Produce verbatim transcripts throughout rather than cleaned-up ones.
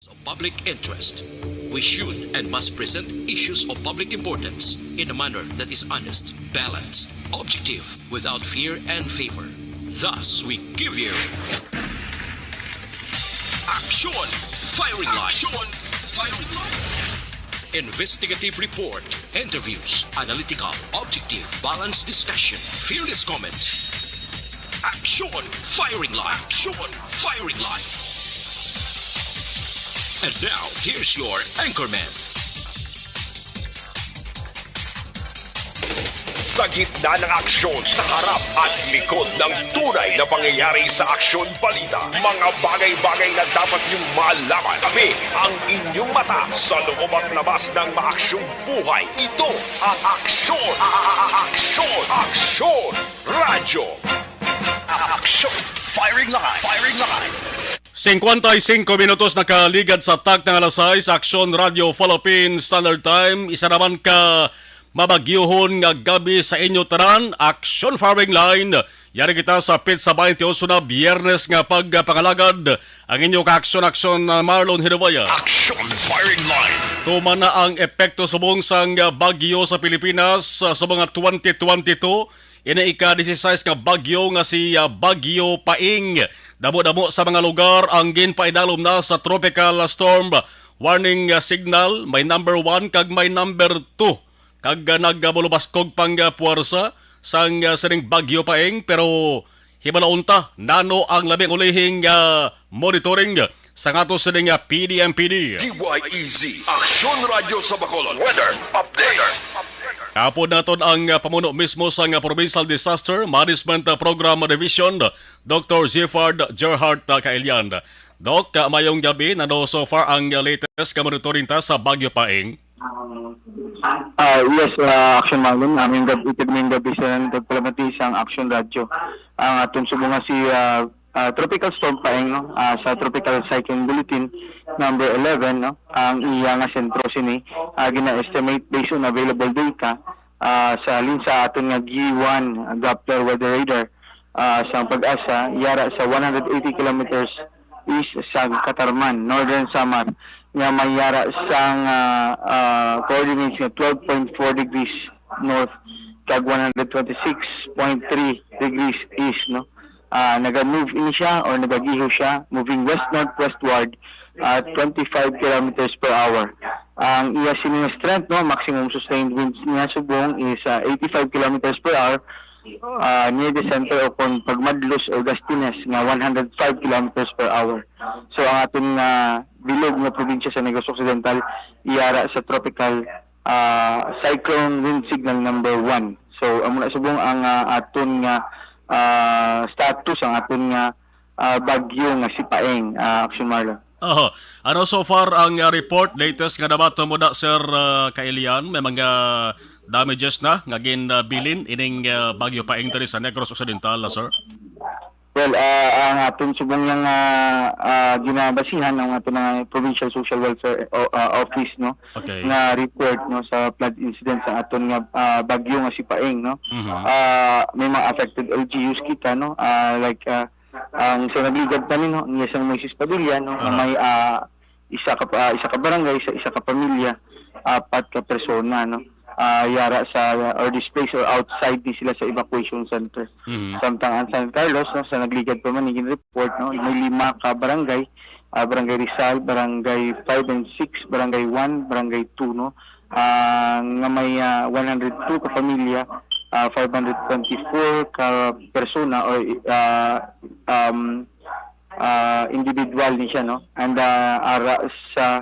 of public interest. We should and must present issues of public importance in a manner that is honest, balanced, objective, without fear and favor. Thus, we give you Action Firing Line. Action Firing Line. Investigative report, interviews, analytical, objective, balanced discussion, fearless comments. Action Firing Line. Action Firing Line. And now, here's your anchorman. Sa gitna ng aksyon, sa harap at likod ng tunay na pangyayari sa Aksyon Balita, mga bagay-bagay na dapat niyong malaman. Kami ang inyong mata sa loob at labas ng maaksyong buhay. Ito ang Aksyon, a- a- a- Aksyon, Aksyon Radyo. Aksyon Firing Line, Firing Line. Singkwenta y singko minutos nakaligad sa takna nga alas sais, Aksyon Radio Philippine Standard Time. Isa naman ka mabagyuhon nga gabi sa inyo tanan, Aksyon Firing Line. Yari kita sa petsa twenty-one na Biyernes nga pagpangalagad. Ang inyo ka-aksyon-aksyon na Marlon Hinovaya. Action Firing Line. Tuman na ang epekto subong sang bagyo sa Pilipinas, ah, sa mga twenty twenty-two. Ini ika-disisais nga bagyo nga si, ah, Bagyo Paeng. Damo-damo sa mga lugar ang ginpaidalom na sa tropical storm warning, ah, signal. May number one kag may number two. Kag, ah, nagabulubaskog pang, ah, puwersa sang, ah, sining Bagyo Paeng, pero hibalaon ta nano ang labing ulihing, ah, monitoring sa aton sining, ah, P D M P D. D Y E Z, Aksyon Radyo sa Bacolod. Weather update. Kaupod naton ang, ah, pamuno mismo sang, ah, Provincial Disaster Management, ah, Program Division, Doktor Gifford Gerhart, ah, Kailian. Doc, ah, mayong gabi. Nano so far ang, ah, latest nga monitoring ta sa Bagyo Paeng? Ah, yes, ah, Action Marlon. Ah, mayong gab-, mayong gabi sa nagpalamati sang Action Radio. Ang aton subong nga si, ah, ah, Tropical Storm Paeng, no? Ah, sa Tropical Cyclone Bulletin number eleven, no? Ang iya nga sentro sini, ah, gina-estimate based on available data, ah, sa halin sa aton nga G one Doppler weather radar, ah, sang PAGASA, yara sa one hundred eighty kilometers east sang Catarman, Northern Samar, nga may yara sang, ah, ah, coordinates nga twelve point four degrees north kag one hundred twenty-six point three degrees east, no? Ah, naga-move ini siya or nagagiho siya, moving west-northwestward at twenty-five kilometers per hour. Ang iya sini nga strength, no, maximum sustained winds niya subong is, ah, eighty-five kilometers per hour, ah, near the center o kon pagmadlus or gustiness nga one hundred five kilometers per hour. So, ang aton nga bilog nga probinsya sa Negros Occidental, iyara sa tropical, ah, cyclone wind signal number one. So, amo na subong ang, ah, aton nga, ah, status, ang aton nga, ah, bagyo nga si Paeng, ah, Action Marlon. Oho. Ano so far ang, ah, report, latest nga nabaton mo na, Sir, ah, Kailian? May mga damages na nga ginbilin ining, ah, Bagyo Paeng diri sa Negros Occidental, ah, sir? Well, ah, ang aton subong yang, ah, ah, ginabasihan ang aton nga Provincial Social Welfare o-, ah, Office, no, Okay. nga report, no, sa flood incident sa aton nga, ah, bagyo nga si Paeng, no. Mhm. Ah, may mga affected L G Us kita, no, ah, like, ah, ang sa nagligad pa ni, no, ang isang Moises Padilla, no, nga Aha. may, ah, isa ka pa, isa ka barangay, sa isa ka pamilya, apat ka persona, no? Ah, yara sa, or displaced or outside di sila sa evacuation center. Mhm. Samtang ang San Carlos, no, sa nagligad pa man, ginreport, no, may lima ka barangay, ah, Barangay Rizal, Barangay five and six, Barangay one, Barangay two, no, ah, nga may, ah, one hundred two ka pamilya, ah, five hundred twenty-four ka persona or, ah, um, ah, individual ni siya, no? And, ah, ara sa,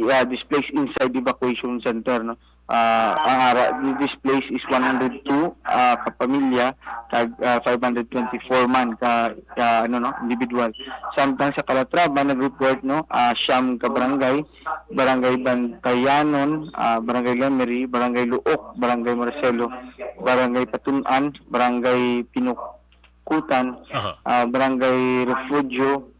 ah, displaced inside evacuation center, no? Ah, ang ara di-, displaced is one hundred two, ah, ka pamilya, kag, ah, five hundred twenty-four man ka, ka, ano, no, individual. Samtang sa Calatrava, nag-report, no, ah, siyam ka barangay, Barangay Bantayanon, ah, Barangay Lemery, Barangay Luok, Barangay Marcelo, Barangay Patun-an, Barangay Pinuk-, Kutan, Aha. ah, Barangay Refugio,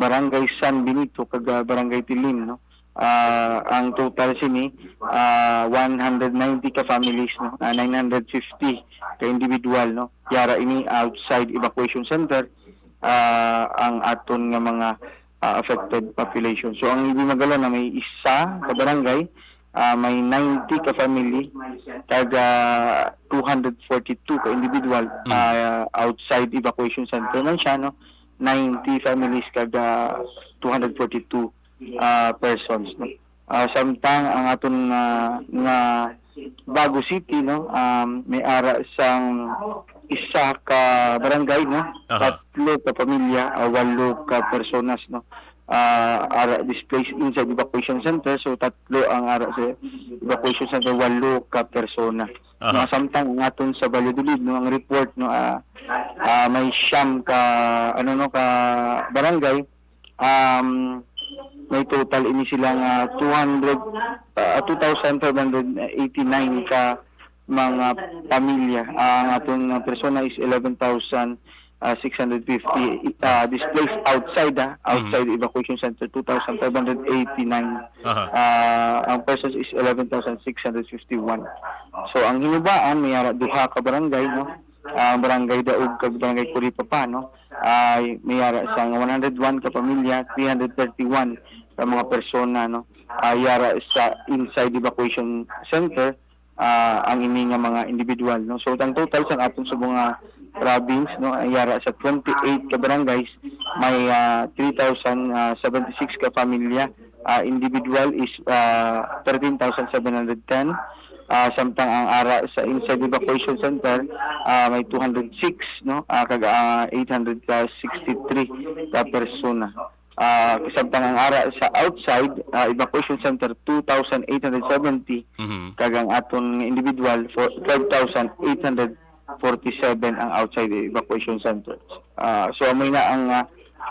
Barangay San Benito, kag, ah, Barangay Tilin, no? Ah, ang total sini, ah, one hundred ninety ka families, no? Ah, nine hundred fifty ka individual, no? Yara ini outside evacuation center, ah, ang aton nga mga, ah, affected population. So, ang Iloy Magalona may isa ka barangay, ah, may ninety ka family, kag, ah, two hundred forty-two ka individual, Mm. ah, outside evacuation center man siya, no? Ninety families kag, ah, two hundred forty-two, ah, persons, no? Ah, samtang ang aton nga, nga Bago City, no, um, may ara sang isa ka barangay, no, Aha. tatlo ka pamilya, ah, walo ka personas, no, ah, ara displaced inside evacuation center. So, tatlo ang ara sa evacuation center, walo ka persona. Aha. No, samtang ang aton sa Valladolid, no, ang report, no, ah, ah, may siyam ka, ano, no, ka barangay, um, may total ini sila nga two hundred, ah, two thousand five hundred eighty-nine ka mga pamilya. Ah, ang aton nga persona is eleven thousand, ah, six hundred fifty, ah, displaced outside, ah, Mhm. outside evacuation center, two thousand five hundred eighty-nine. Aha. Ah, ang persons is eleven thousand six hundred fifty-one. So, ang hinubaan, may ara duha ka barangay, no? Ang barangay Daug kag barangay Curipapa, no? Ay may ara sa one hundred one ka pamilya, three hundred thirty-one ka mga persona, no? Ay ara sa inside evacuation center, ah, ang ini nga mga individual, no? So, ang total sa aton subong nga province, no, ay ara sa twenty-eight ka barangays, may, ah, three thousand seventy-six ka pamilya, ah, individual is, ah, thirteen thousand seven hundred ten. Ah, samtang ang ara sa inside evacuation center, ah, may two hundred six, no? Ah, kag, ah, eight hundred sixty-three ka persona. Ah, samtang ang ara sa outside, ah, evacuation center, two thousand eight hundred seventy, Mhm. kag ang aton nga individual, for twelve thousand eight hundred forty-seven ang outside evacuation center. Ah, so, amoy na ang, ah,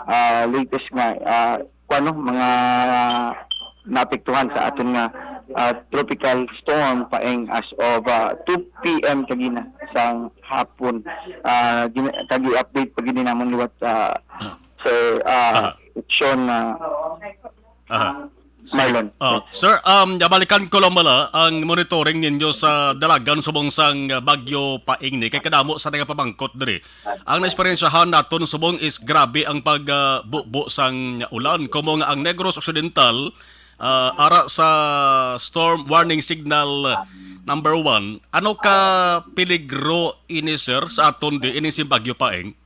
ah, latest nga, ah, kuwano, mga naapektuhan sa aton nga, ah, tropical storm Paeng as of, ah, two p m kagina sang hapon. Ah, gina-, kag i-update pa gid ni namon liwat, ah, Ah. Sir, ah, Aha. Action, ah, Aha. Sige. Marlon. Oh, sir, um, balikan ko lang bala ang monitoring ninyo sa dalagan subong sang, ah, Bagyo Paeng ni. Kay kadamo sa nagapamangkot diri. Ang naeksperyensyahan naton subong is grabe ang pag, ah, bubo sang ulan. Komo nga ang Negros Occidental, ah, ara sa storm warning signal, ah, number one. Ano ka peligro ini, sir, sa aton di ini si Bagyo Paeng?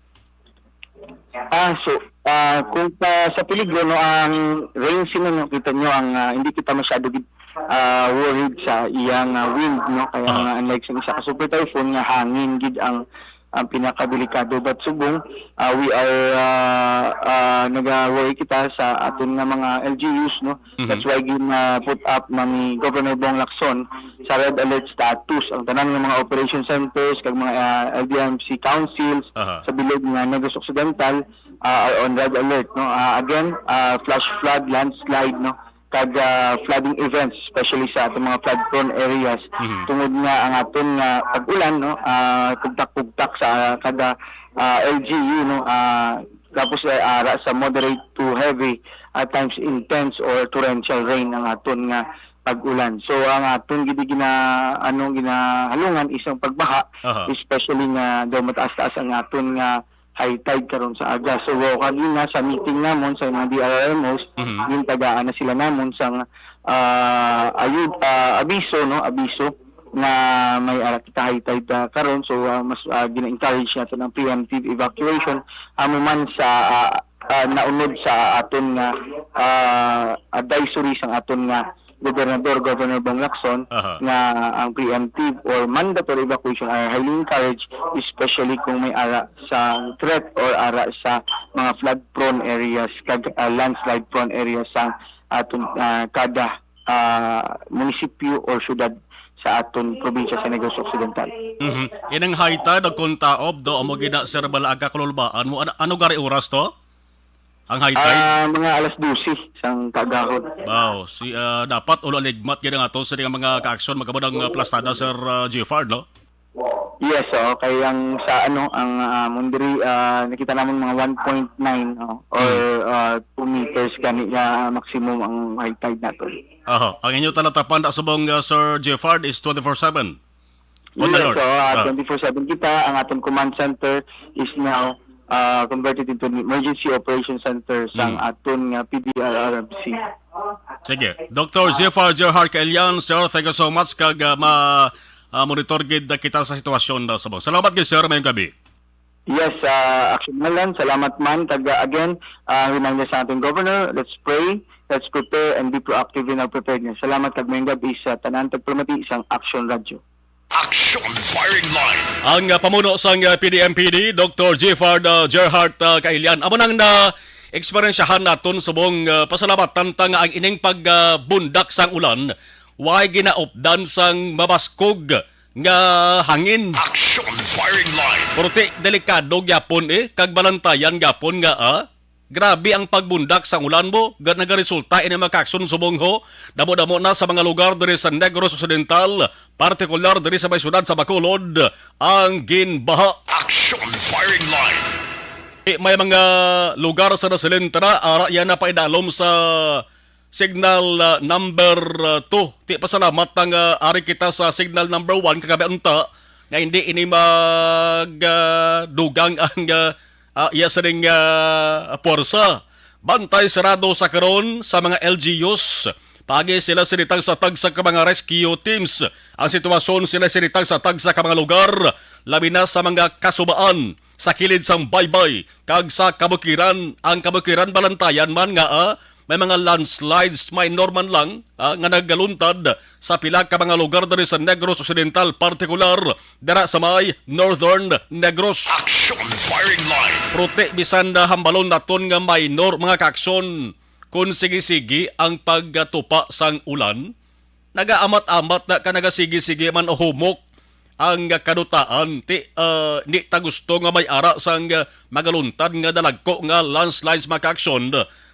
Ah, so, ah, kung pa, sa peligro, no, ang rain sino, no, kita nyo ang, ah, hindi kita masyado gid, ah, worried sa iyang, ah, wind, no, kaya Ah. nga unlike sa isa ka super typhoon nga hangin gid ang, ang pinakadelikado. But subong, ah, we are, ah, ah, naga-worry kita sa aton nga mga L G Us, no, Mhm. That's why gin, ah, put up man ni Governor Bong Lacson sa red alert status ang tanan nga mga operation centers kag mga, ah, L D M C councils Aha. sa bilog nga Negros Occidental, ah, are on red alert, no? Ah, again, ah, flash flood, landslide, no? Kag, ah, flooding events, especially sa atong mga flood prone areas, Mhm. tungod nga ang aton nga pag-ulan, no? Ah, kugtak-kugtak sa kada, ah, L G U, no? Ah, tapos, eh, ara sa moderate to heavy, at times intense or torrential rain ang aton nga pag-ulan. So, ang aton gid gina-, ano, ginahalungan is ang pagbaha, Aha. especially nga daw mataas-taas ang aton nga high tide karon sa aga. So, wow, kagina sa meeting namon sa mga D R R M Os, Mhm. gintagaan na sila namon sang, ah, ayud-, ah, abiso, no, abiso nga may ara kita high tide, ah, karon. So, ah, mas, ah, gina-encourage nato ang preemptive evacuation amo man sa, ah, ah, naunod sa aton nga, ah, advisory sang aton nga gobernador, Governor Bong Lacson, Aha. nga ang preemptive or mandatory evacuation are highly encouraged, especially kung may ara sa threat or ara sa mga flood-prone areas kag, ah, landslide-prone areas sa aton, ah, kada, ah, munisipyo or syudad sa aton probinsya sa Negros Occidental. Mhm. Inang high tide o kung taob do amo gina, Sir, bala ang kakululbaan mo. Ano, ano gari oras to? Ang high tide? Ah, mga alas dose sang kaagahon. Wow, si, ah, dapat ulo aligmat gid ang ato sa mga kaaksyon magkabod ang, ah, plastada, Sir, ah, Jeffard, no? Yes, oo. Kay ang sa ano, ang, ah, amon diri, ah, nakita namon mga one point nine, no? Or, Hmm. ah, two meters gani nga maximum ang high tide nato. Aha. Ang inyo talatapan na subong, ah, Sir Jeffard, is twenty-four seven on Yes, alert. Oo, ah, Ah. twenty-four seven kita. Ang aton command center is now, uh, converted into an emergency operation center sang Mm. aton nga P D R R M C. Sige. Doctor Jeffar Gerhard Kailian, sir, thank you so much kag uh, ma uh, monitor gid kita sa sitwasyon na subong. Salamat gid, sir, mayong gabi. Yes, uh, Action Alan, salamat man. Kag uh, again, uh, reminder sa ating governor, let's pray, let's prepare, and be proactive in our preparedness. Salamat kag mayong gabi sa tanan tagpamati sang Action Radio. Action Firing Line. Ang uh, pamuno sang uh, P D M P D, Doctor Jeffard uh, Gerhard uh, Kailian. Amo nang na eksperyensyahan naton subong uh, pasalamatan ta nga ang ining pagbundak sang ulan way ginaupdan sang mabaskog nga hangin. Action Firing Line. Pero ti delikado gyapon eh, kag balantayan gyapon nga ah, grabe ang pagbundak sang ulan mo, ga nagaresulta ini mga kaaksyon subong ho. Damo-damo na sa mga lugar diri sa Negros Occidental, partikular diri sa may syudad sa Bacolod, ang ginbaha. Action Firing Line. Eh, may mga lugar sa nasilin tana, ara yan na paidalom sa signal uh, number two. Ti pasalamat nga ari kita sa signal number one kagabi unta nga hindi ini mag uh, dugang ang uh, uh, iya sining uh, puwersa. Bantay sarado sa karon sa mga L G Us. Paagi sila sinitag sa tagsa ka mga rescue teams. Ang sitwasyon sila sinitag sa tagsa ka mga lugar, labi na sa mga kasubaan sa kilid sang baybay kag sa kabukiran. Ang kabukiran balantayan man nga ah, may mga landslides minor man lang ah, nga nagaluntad sa pila ka mga lugar diri sa Negros Occidental, partikular dira sa may Northern Negros. Action Firing Line. Prote bisan na hambalon naton nga minor mga kaaksyon, kung sige-sige ang pagtupa sang ulan, nagaamat-amat na ka nagasigi-sige man o humok ang kadutaan ti uh, ni ta gusto nga may ara sang uh, magaluntad nga dalagko nga landslides mga kaaksyon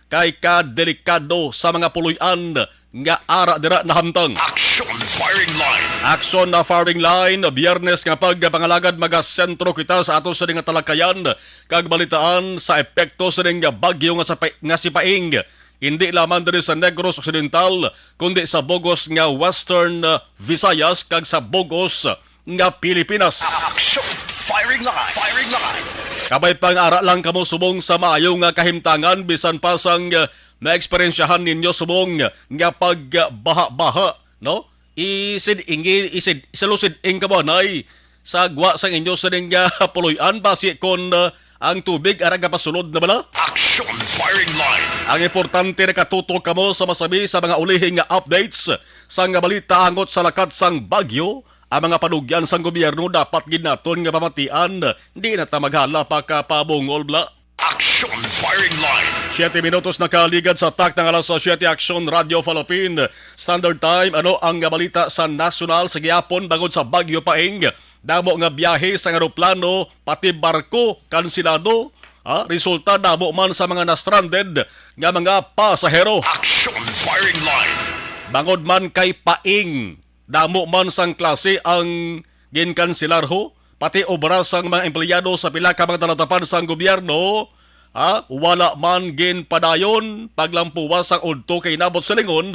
kay ka delikado sa mga puloy-an nga ara dira nahamtang. Action Firing Line. Action na firing line, Biyernes nga pagpangalagad magasentro kita sa ato sa nga talakayan kag balitaan sa epekto sa nga bagyo nga, sa, nga si Paing. Hindi lamang diri sa Negros Occidental, kundi sa bugos nga Western uh, Visayas kag sa bugos nga Pilipinas. Action Firing Line. Firing Line. Kabay pang ara lang kamo subong sa maayo nga kahimtangan bisan pa sang uh, naeksperyensyahan ninyo subong nga pagbaha-baha, no? Isid ingi isid salusid ing kabuanay sa gwa sang inyo sining uh, puloy-an basi kon uh, ang tubig ara gapasulod na bala. Action Firing Line. Ang importante nakatutok kamo sa masabi sa mga ulihing nga updates sang balita hangot sa lakat sang bagyo. Ang mga panugyan sang gobyerno dapat gid naton nga pamatian. Di na ta maghala pa ka pabungol bla. Action Firing Line. Siyete minutos nakaligad sa tak ng alas siyete. Action Radio Philippine Standard Time. Ano ang balita sa nasyonal sa gihapon bangod sa Bagyo Paing? Damo nga biyahe sang eroplano pati barko kansilado. Ha? Resulta damo man sa mga na-stranded nga mga pasahero. Action Firing Line. Bangod man kay Paing, damo man sang klase ang ginkansilar ho, pati obra sang mga empleyado sa pila ka mga talatapan sang gobyerno, ha, wala man ginpadayon. Paglampuwas sang udto kay inabot sa lingon,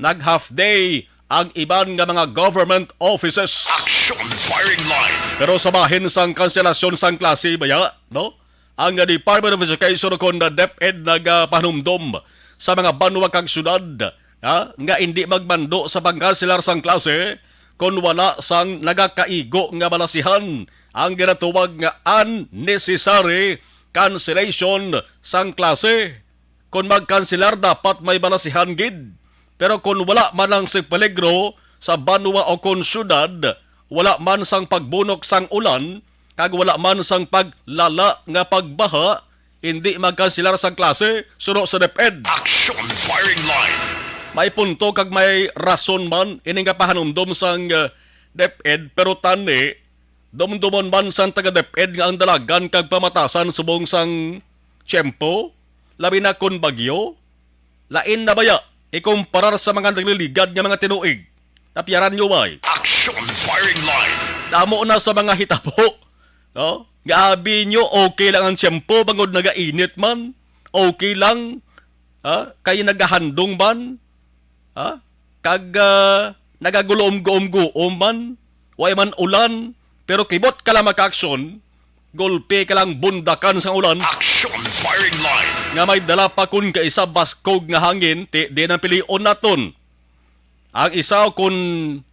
nag-half day ang iban nga mga government offices. Action Firing Line. Pero sa bahin sang kanselasyon sang klase baya, no? Ang Department of Education kon DepEd nagapahanumdom sa mga banwa kag syudad, ha, nga indi magmando sa pagkanselar sang klase kon wala sang nagakaigo nga balasihan, ang ginatawag nga unnecessary cancellation sang klase. Kon magkanselar, dapat may balasihan gid. Pero kon wala man lang sig peligro sa banwa o kon syudad, wala man sang pagbunok sang ulan, kag wala man sang paglala nga pagbaha, indi magkanselar sang klase suno sa DepEd. Action Firing Line. May punto kag may rason man ini nga pahanumdom sang uh, DepEd, pero tani, dumdumon man sang taga DepEd nga ang dalagan kag pamatasan subong sang tiyempo, labi na kon bagyo, lain na baya ikumparar sa mga nagliligad nga mga tinuig. Napiyaran nyo bay? Action Firing Line. Damo na sa mga hitabo, no? Nga abi nyo, okay lang ang tiyempo bangod nagainit man, okay lang, ha? Kay nagahandong man, ha? Kag uh, nagagulom-guom-guom man, way man ulan, pero kibot ka lang maka-action, gulpi ka lang bundakan sang ulan, Action firing line. Nga may dala pa kun kaisa baskog nga hangin, ti, di nang pilion naton. Ang isa o kun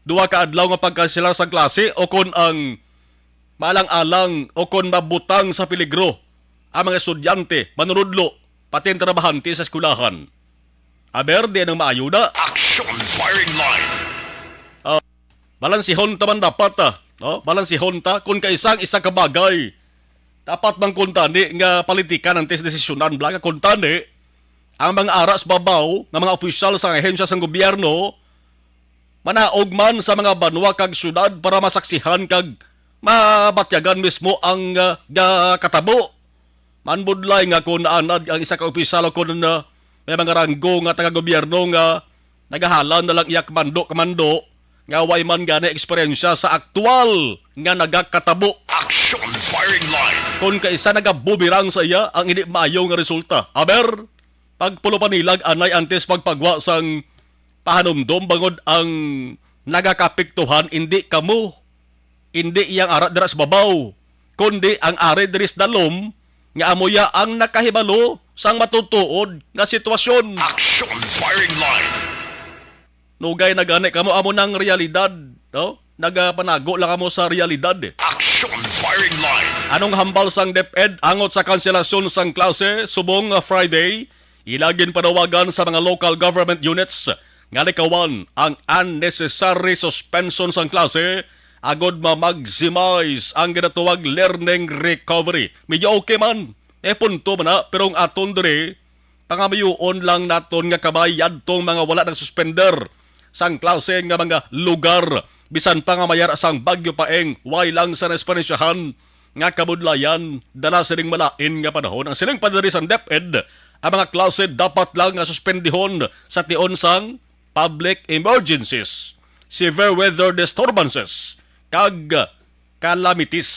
duha ka adlaw nga pagkanselar sa klase o kun ang maalang-alang o kun mabutang sa peligro ang mga estudyante, manunudlo, pati ang trabahante sa eskwelahan. Aber, di nang maayo na. Action firing line. Ah, balansihon ta man dapat, ah, no? Balansihon ta. Kung kaisang isa ka bagay, dapat man kuntani nga politikan ang tis desisyonan, bla, nga kuntani ang mga ara sa babaw nga mga opisyal sa ahensya sang gobyerno, manaog man sa mga banwa kag syudad para masaksihan kag mabatyagan mismo ang, ah, gakatabo. Manbudlay nga kon naanad ang isa ka opisyal o kon, ah, may mga ranggo nga taga-gobyerno nga nagahala na lang iya kamando-kamando nga way man gani eksperyensya sa aktual nga nagakatabo. Action firing line. Kon kaisa nagabumirang sa iya ang hindi maayo nga resulta. Aber, pagpulo pa nilag anay antes pagpagwa sang pahanumdom bangod ang nagakapiktuhan indi kamo, indi iyang ara dira sa babaw, kundi ang ari diri sa dalom, nga amo iya ang nakahibalo sang matutuod nga sitwasyon. Action firing line. Nugay na gani kamo, amo nang realidad, no? Nagapanago lang kamo sa realidad, eh. Action firing line. Anong hambal sang DepEd angot sa kanselasyon sang klase subong nga Friday? Ila ginpanawagan sa mga local government units nga likawan ang unnecessary suspension sang klase agod ma-maximize ang ginatawag learning recovery. Medyo okay man, eh, punto man na, pero ang aton diri, pangamayoon lang naton nga kabay yadtong mga wala nagsuspender sang klase nga mga lugar, bisan pa nga mayara sang Bagyo Paeng, way lang sa naesperiensyahan nga kabudlayan dala sining malain nga panahon. Ang siling pa diri sang DepEd, ang mga klase dapat lang nga suspendihon sa tion sang public emergencies, severe weather disturbances, kag calamities.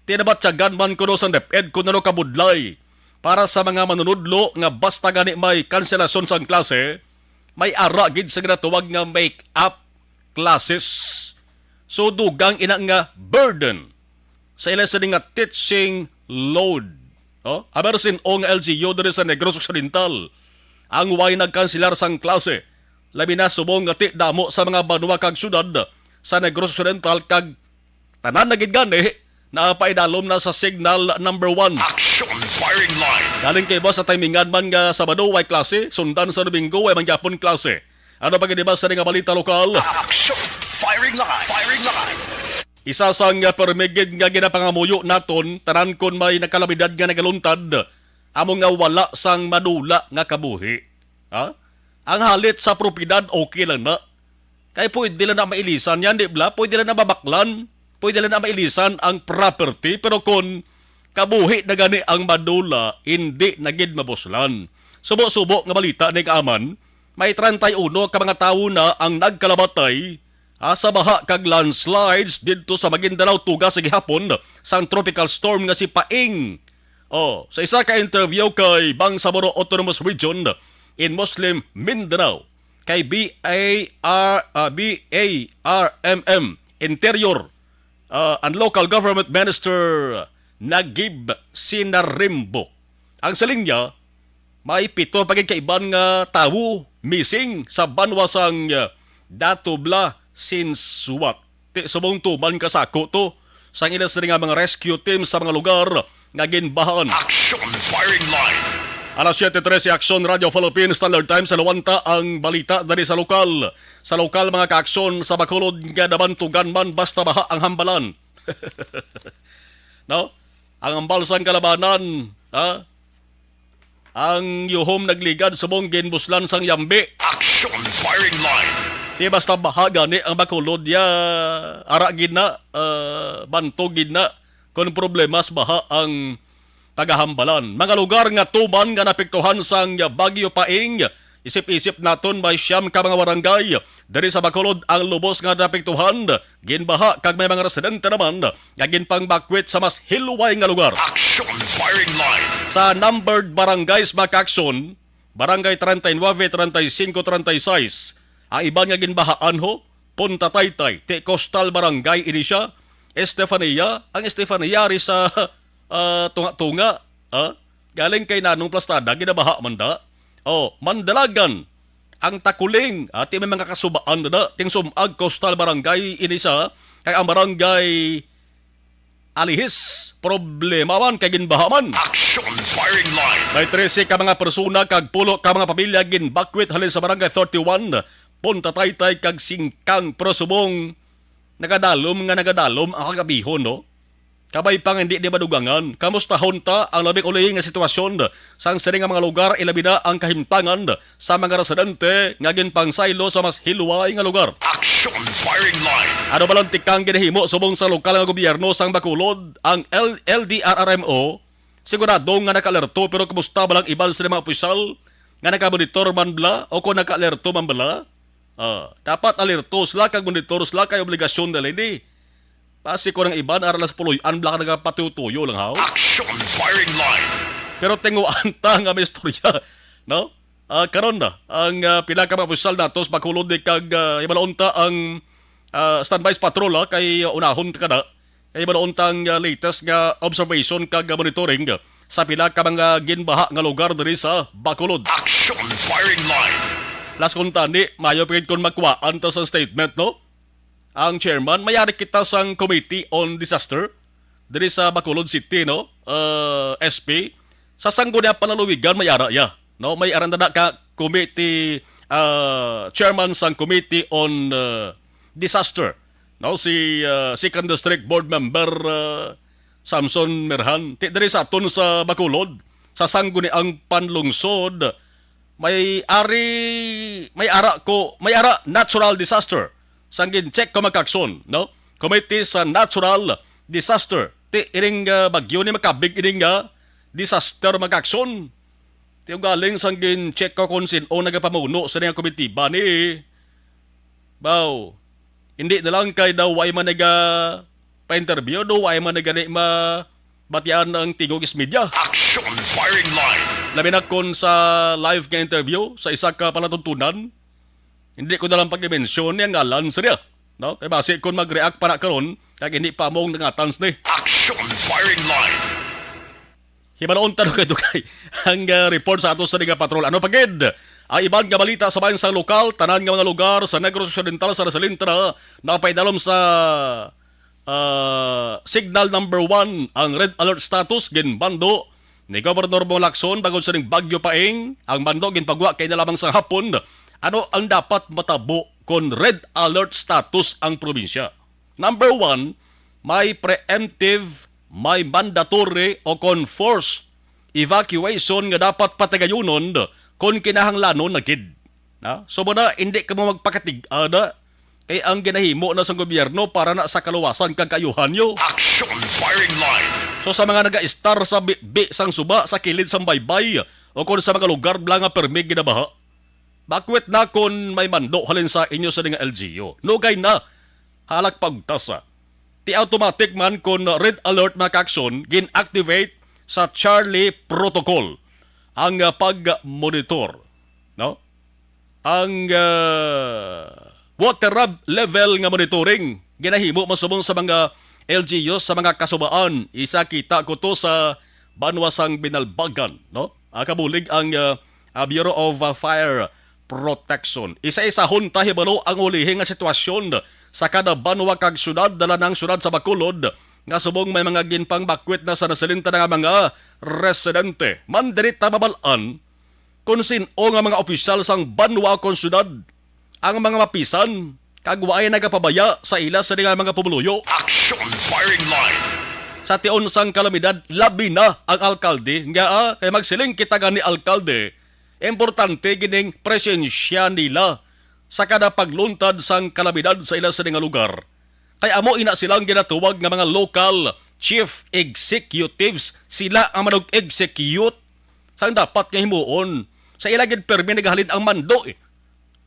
Tinabatyagan man kuno sang DepEd kung ano kabudlay para sa mga manunudlo nga basta gani may kanselasyon sang klase, may ara gid sa ginatawag nga make-up classes. So, dugang ina nga burden sa ila sini nga teaching load. Oh, aber sin-o nga L G U diri sa Negros Occidental ang way nagkanselar sang klase, labi na subong nga ti damo sa mga banwa kag syudad sa Negros Occidental, kag tanan na gid gani napaidalom na sa signal number one. Action firing line. Galing kay boss sa timingan man nga Sabado way klase, sundan sa Domingo way man gyapon klase. Ano pa gid ba sa nga balita lokal? Action firing line. Firing line. Isa sang permi gid nga ginapangamuyo naton, tanan kon may nakalamidad nga nagaluntad, amo nga wala sang madula nga kabuhi. Ha? Ang halit sa propiedad, okay lang na. Kay pwede lang na mailisan yan, di bala? Pwede lang na mabaklan. Pwede lang na mailisan ang property. Pero kung kabuhi na gani ang madula, hindi na gid mabuslan. Subo-subo nga balita ni kaaman, may treinta y uno ka mga tawo na ang nagkalabatay, ah, sa baha kag landslides didto sa Maguindanao, tuga sa gihapon sang tropical storm nga si Paeng. Oh, sa isa ka interview kay Bangsamoro Autonomous Region in Muslim Mindanao, kay B A R, ah, B A R M M Interior, ah, and Local Government Minister Nagib Sinarimbo, ang siling niya, may pito pa gid ka iban nga tawo missing sa banwa sang, ah, Datubla, Sinsuat. Ti subong tuman ka sako to sang ila sini nga mga rescue team sa mga lugar nga ginbahaan. Action firing line. Alas siete trese, Action Radio Philippines Standard Time. Sa Luwanta ang balita diri sa lokal. Sa lokal, mga kaaksyon, sa Bacolod nga nabantugan man basta baha ang hambalan. No? Ang hambal sang kalabanan, ha? Ang yuhom nagligad subong ginbuslan sang yambi. Action firing line. Di basta baha gani ang Bacolod ya, ara gid na, ah, bantog gid na kon problema sa baha ang pagahambalan. Mga lugar nga tuman nga napektuhan sang Bagyo Paeng, isip-isip naton may siyam ka mga barangay diri sa Bacolod ang lubos nga napektuhan, ginbaha, kag may mga residente naman nga ginpangbakwit sa mas hilway nga lugar. Action firing line. Sa numbered barangays, mga kaaksyon, Barangay treinta y nueve, treinta y cinco, treinta y seis, ang iban nga ginbahaan ho, Punta Taytay, ti Coastal Barangay ini siya, Estefania, ang Estefania ari sa, ah, tunga-tunga, ah, galing kay Nanong Plastada, ginabaha man da. Oh, Mandalagan, ang Takuling, ati may mga kasubaan na da, ting sumag coastal barangay ini sa, kay ang barangay Alihis, problema man kay ginbaha man. Action firing line. May trese ka mga persona kag pulo ka mga pamilya ginbakwit halin sa barangay thirty-one, Punta Taytay kag Singkang, pero subong nagadalom nga nagadalom ang kagabihon, no? Kabay pa nga hindi ni madugangan. Kamustahon ta ang labing ulihi nga sitwasyon sang sini nga mga lugar, ilabi na ang kahimtangan sa mga residente nga ginpangsaylo sa mas hilway nga lugar. Action firing line. Ano ba lang tikang ginahimo subong sa lokal nga gobyerno sang Bacolod, ang L-, L D R R M O? Sigurado nga naka-alerto, pero kumusta ba lang iban sa mga opisyal nga naka-monitor man bala o kung naka-alerto man bala? Ah, dapat alerto sila kag monitor sila kay obligasyon nila ini. Basi ko ng iban, ara lang sa puloy-an, bala ka nagapatuyo-tuyo lang, haw? Action firing line. Pero tinguan ta nga may istorya, no? Ah, karon na, ang, ah, pila ka mga opisyal nato sa Bacolod, di kag, ah, hibalaon ta ang, ah, standby sa patrol, ah, kay, ah, unahon ta ka na. Kay hibalaon ta ang, ah, latest nga observation kag, ah, monitoring sa pila ka mga ginbaha nga lugar diri sa Bacolod. Action firing line. Plus, kung tani, mayo pa gid kung makuhaan ta sa statement, no? Ang chairman, may ari kita sang Committee on Disaster diri sa Bacolod City, no? Uh, S P. Sa sangguniang palaluwigan, may ara iya, no? May ara na ka committee, uh, chairman sang Committee on, uh, Disaster, no? Si, uh, Second District Board Member, uh, Samson Merhan. Ti diri sa aton sa Bacolod, sa sangguniang panlungsod, may ari, may ara ko, may ara natural disaster. Sang gin-check ko, mga kaigsuonan, no? Committee sa natural disaster. Ti ining, ah, bagyo ni makabig ining, ah, disaster, mga kaigsuonan. Ti ugaling sang gin-check ko kung sin-o nagapamuno sa nga komitiba ni. Baw, hindi na lang kay daw way man naga pa-interview, do way man nagani ma batian ang tingog sa media. Action firing line. Labi na kon sa live nga interview sa isa ka palatuntunan, hindi ko na lang pag-mention ni ang ngalan sa niya, no? Kay basi kon mag-react pa na karon, kag hindi pa mong nangatan ni. Action firing line. Hibalaon ta dugay-dugay ang, ah, report sa ato sa Liga Patrol. Ano pa gid ang iban nga balita sa bayan sa lokal? Tanan nga mga lugar sa Negros Occidental sa Rizal Central napaidalom sa, ah, signal number one, ang red alert status. Ginbando ni Gobernador Bong Lacson bangod sa ning Bagyo Paeng. Ang bando ginpagwa kay na lamang sa hapon. Ano ang dapat matabo kon red alert status ang probinsya? Number one, may preemptive, may mandatory o kon forced evacuation nga dapat patigayunon kon kinahanglanon na gid. Na? So, muna, hindi ka mo magpakatig-ada kay ang ginahimo na sang gobyerno para na sa kaluwasan kag kaayuhan nyo. Action firing line. So, sa mga nagaistar sa bi-, bi sang suba, sa kilid sang baybay, o kon sa mga lugar bala nga permi ginabaha, bakwit na kon may mando halin sa inyo sa nga L G U. Nugay na, halak pagtasa. Ti automatic man kon red alert, mga kaigsuonan, gin-activate sa Charlie Protocol ang, ah, pag-monitor, no? Ang, ah, water rab-, level nga monitoring ginahimo masubong sa mga L G U sa mga kasubaan. Isa kita ko to sa banwa sang Binalbagan, no? Ah, kabulig ang, ah, ah, Bureau of, ah, Fire Protection. Isa-isahon ta hibalo ang ulihi nga sitwasyon sa kada banwa kag syudad, dala na ang syudad sa Bacolod, nga subong may mga ginpangbakwit na sa nasalinta na nga mga residente. Mandiri ta mabal-an kung sin-o nga mga opisyal sang banwa o kon syudad ang mga mapisan kag waay nagapabaya sa ila sa nga mga pumuluyo. Action firing line. Sa tion sang kalamidad, labi na ang alkalde nga, ah, kay magsiling kita gani, alkalde, importante gining presensya nila sa kada pagluntad sang kalamidad sa ila sa nga lugar. Kay amo ina sila ang ginatawag nga mga local chief executives. Sila ang manag-execute sang dapat nga himuon. Sa ila gid permi nagahalin ang mando, eh.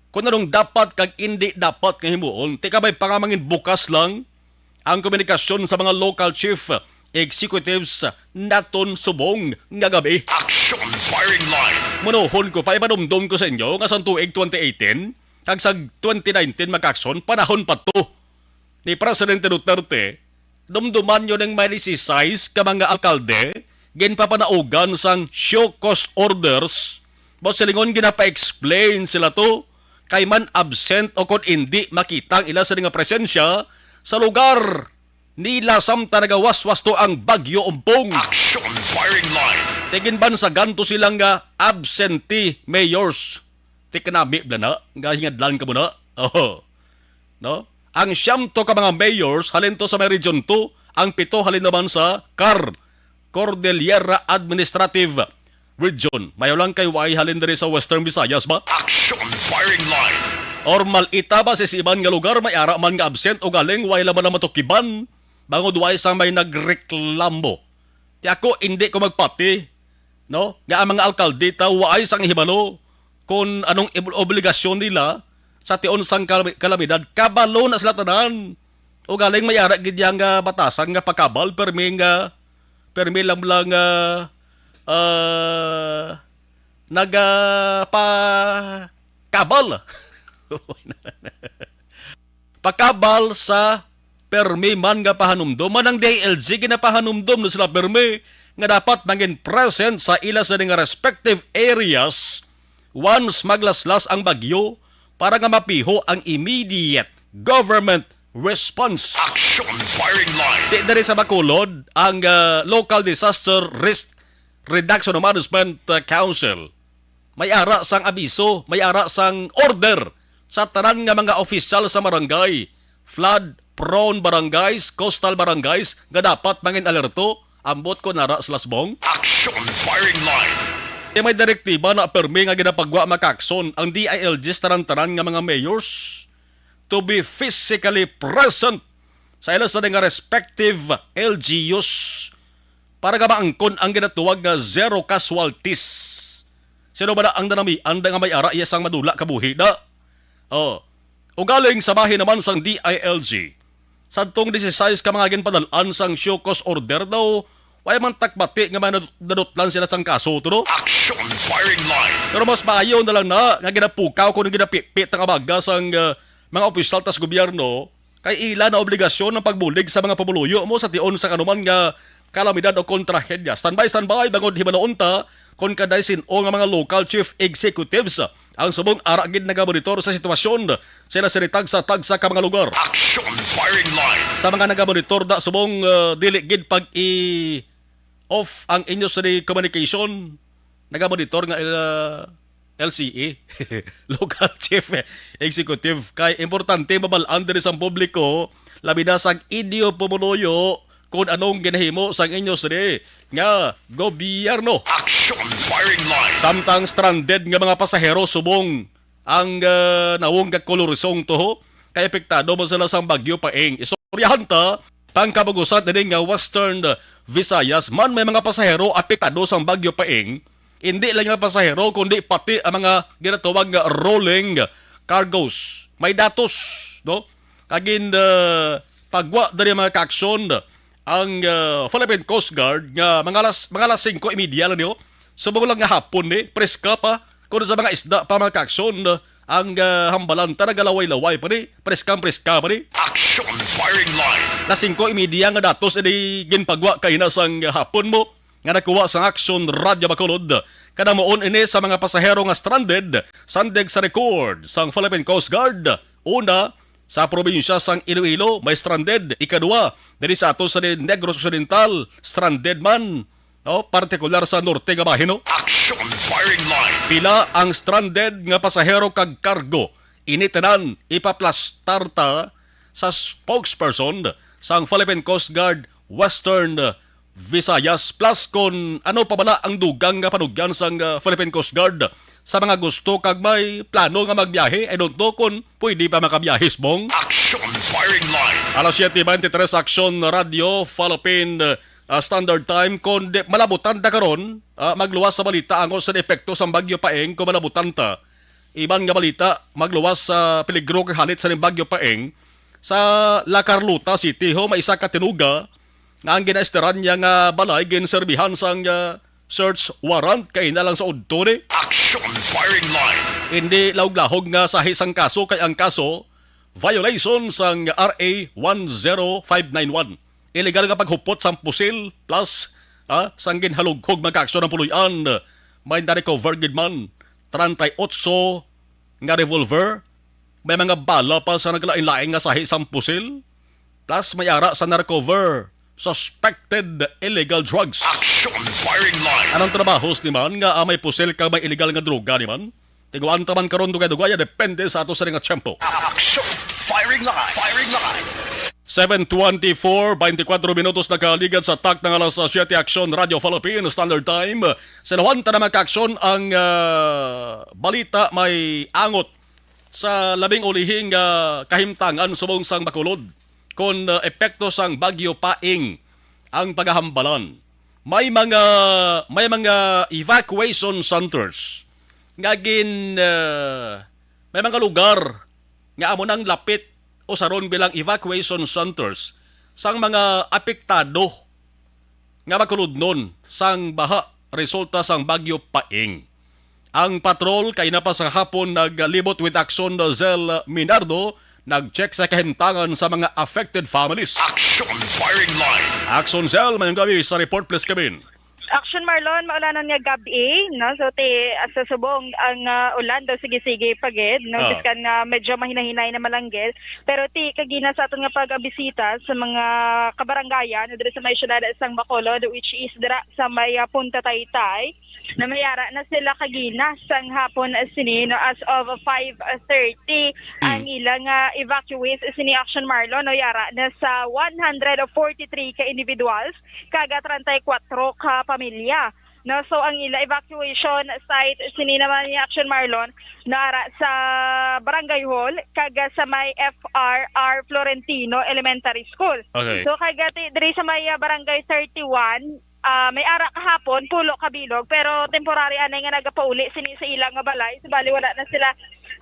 Kung anong dapat kag indi dapat nga himuon, ti kabay pa nga mangin bukas lang ang komunikasyon sa mga local chief executives naton subong nga gabi. Action firing line. Munohon ko pa, ipanumdom ko sa inyo nga sa tuig twenty eighteen kag sa twenty nineteen, mga kaigsuonan, panahon pa to ni Presidente Duterte, Dumduman nyo ning may disisais ka mga alkalde, ginpapanaugan sang show cause orders, but silingon ginapa-explain sila to, kay man absent o kon indi makita ang ila sa nga presensya sa lugar nila samtang nagawaswas to ang Bagyo Umpong. Action firing line. Tiginbansagan to sila nga absentee mayors. Ti kanami bala na, nga hingadlan ka mo na. Oh. No? Ang siyam to ka mga mayors halin to sa may Region two, ang pito halin naman sa CAR, Cordillera Administrative Region. Mayo lang kay way halin diri sa Western Visayas ba? Action firing line. Or malita ba sa iban nga lugar may ara man nga absent o galing way laman na matukiban bangod way sang may nagreklamo. Ti ako, indi ko magpati, no? Nga ang mga alkalde ta waay sang hibalo kon anong ib-, obligasyon nila sa tion sang kal-, kalamidad. Kabalo na sila tanan. O galing may ara gid yang, ah, batasan nga pakabal, permi nga, permi lang lang, ah, ah, nagapakabal. Pakabal sa permi man nga pahanumdom. Man ang D I L G ginapahanumdom na sila permi nga dapat mangin present sa ila sa nga respective areas once maglaslas ang bagyo para nga mapiho ang immediate government response. Action firing line. Di diri sa Bacolod ang, ah, Local Disaster Risk Reduction Management, ah, Council. May ara sang abiso, may ara sang order sa tanan nga mga opisyal sa barangay, flood prone barangays, coastal barangays nga dapat mangin alerto, ambot kon ara sa lasbong. Action firing line. Kay may direktiba na permi nga ginapagwa makakson ang D I L G sa tanan-tanan nga mga mayors to be physically present sa ila sa nga respective L G Us para nga maangkon ang ginatuwag nga zero casualties. Sino ba na ang nanamian da nga may ara iya sang madula kabuhi da? Oh. Ugaling sa bahin naman sang D I L G, sadtong disisais ka mga ginpadal-an sang show cause order daw, way man takbati nga may nadut-, nadutlan sila sang kaso, tuno? Action firing line. Pero mas maayo na lang na nga ginapukaw kung ginapipit ang abaga sang, ah, mga opisyal tas gobyerno, kay ila na obligasyon ang pagbulig sa mga pumuluyo mo sa tion sa kanuman nga kalamidad o kon trahedya. Standby, standby, bangod hibaloon ta kon kaday sin-o nga mga local chief executives ang subong ara gid nagamonitor sa sitwasyon sa ila sini tagsa-tagsa ka mga lugar. Action firing line. Sa mga nagamonitor da subong, uh, dili gid pag-i-off ang inyo sini communication, nagamonitor nga, uh, L C E, local chief executive, kay importante mabal-an diri sa publiko, labi na sa inyo pumuluyo, kung anong ginahimo sang inyo sini nga gobyerno. Action firing line. Samtang stranded nga mga pasahero subong ang, ah, nawong nga Colorizong tuho kay apektado man sila sang Bagyo Paeng. Istoryahan ta, pangkabugusan ini nga Western Visayas man may mga pasahero apektado sang Bagyo Paeng. Hindi lang nga pasahero kundi pati ang mga ginatawag nga rolling cargos. May datos, no? Kagin, ah, pagwa diri mga kaaksyon ang, ah, Philippine Coast Guard nga mga alas, mga alas singko y media lang niyo. Subong lang nga hapon ni, preska pa. Kung sa mga isda pa mga kaaksyon, ang, ah, hambalan ta nagalaway-laway pa ni, preskang-preska pa ni. Action firing line. Alas singko y media nga datos ini ginpagwa kaina sang hapon mo nga nakuha sang Action Radio Bacolod. Kadamuon ini sa mga pasahero nga stranded, sandig sa record sang Philippine Coast Guard. Una, sa probinsya sang Iloilo, may stranded. Ikaduha, diri sa ato sa Negros Occidental, stranded man, no? Partikular sa norte nga bahin, no? Action firing line. Pila ang stranded nga pasahero kag kargo? Ini tanan ipaplastar ta sa spokesperson sang Philippine Coast Guard Western Visayas. Plus, kon ano pa bala ang dugang nga panugyan sang, ah, Philippine Coast Guard sa mga gusto kag may plano nga magbiyahe, I don't know kon pwede pa makabiyahe, Bong. Action firing line. Alas siyete beintitres, Action Radio Philippine, ah, Standard Time. Kon di, malabutan ta karon, ah, magluwas sa balita angkon sa epekto sang Bagyo Paeng, kon malabutan ta. Iban nga balita, magluwas sa peligro kag halit sa ning Bagyo Paeng. Sa La Carlota City, ho, may isa ka tinuga nga ang ginaesteran niya nga balay ginserbihan sang, ah, search warrant kay na lang sa udto ni. Action firing line. Hindi lahog-lahog nga sahi sang kaso kay ang kaso violation sang R A one zero five nine one. illegal nga paghupot sang pusil, plus, ah, sang ginhalughog, mga kaaksyon, ang puloy-an. May na-recover gid man treinta y ocho nga revolver, may mga bala pa sa naglain-lain nga sahi sang pusil, plus may ara sa na-recover suspected illegal drugs. Action Firing Line. Anong trabaho ni man nga, ah, may pusil kag may illegal nga droga ni man? Tiguan ta man karon dugay-dugay, depende sa ato sa nga tiyempo. Action Firing Line. Firing Line. Seven twenty-four, twenty-four minutos nakaligad sa tak ng alas siete. Action Radio Philippines Standard Time. Sa lawan ta na, mga kaaksyon, ang, ah, balita may angot sa labing ulihing, ah, kahimtangan subong sang Bacolod, kon, ah, epekto sang Bagyo Paeng ang pagahambalan. May mga, may mga evacuation centers nga gin, ah, may mga lugar nga amo nang lapit usaron bilang evacuation centers sang mga apektado nga makuludnon sang baha resulta sang Bagyo Paeng. Ang patrol kay na pa sa hapon naglibot with Action Zell Minardo, nag-check sa kahimtangan sa mga affected families. Action Firing Line. Action Zell, mayong gabi. Sa report, please, Kevin. Action Marlon, maulanon nga gabi, no? So, ti, sa subong ang, ah, ulan daw sige-sige pa gid, no? Ah. Biskan nga medyo mahinahinay na malanggel, pero ti kagina sa aton nga pagbisita sa mga kabarangayan diri sa may siyudad sang Bacolod, which is dira sa may, ah, Punta Taytay, na may ara na sila kagina sang hapon, ah, sini, no, as of five thirty. Mm. Ang ilang, ah, evacuees sini, Action Marlon, no, yara na sa one hundred forty-three ka individuals kag treinta y cuatro ka pamilya. No, so ang ila evacuation site sini naman ni, Action Marlon, no, ara sa Barangay Hall kag sa may F R R Florentino Elementary School. Okay. So kag ti-, diri sa may, ah, Barangay thirty-one, ah, may ara kahapon, pulo ka bilog, pero temporary anay nga nagapauli sini sa ila nga balay. Subali wala na sila,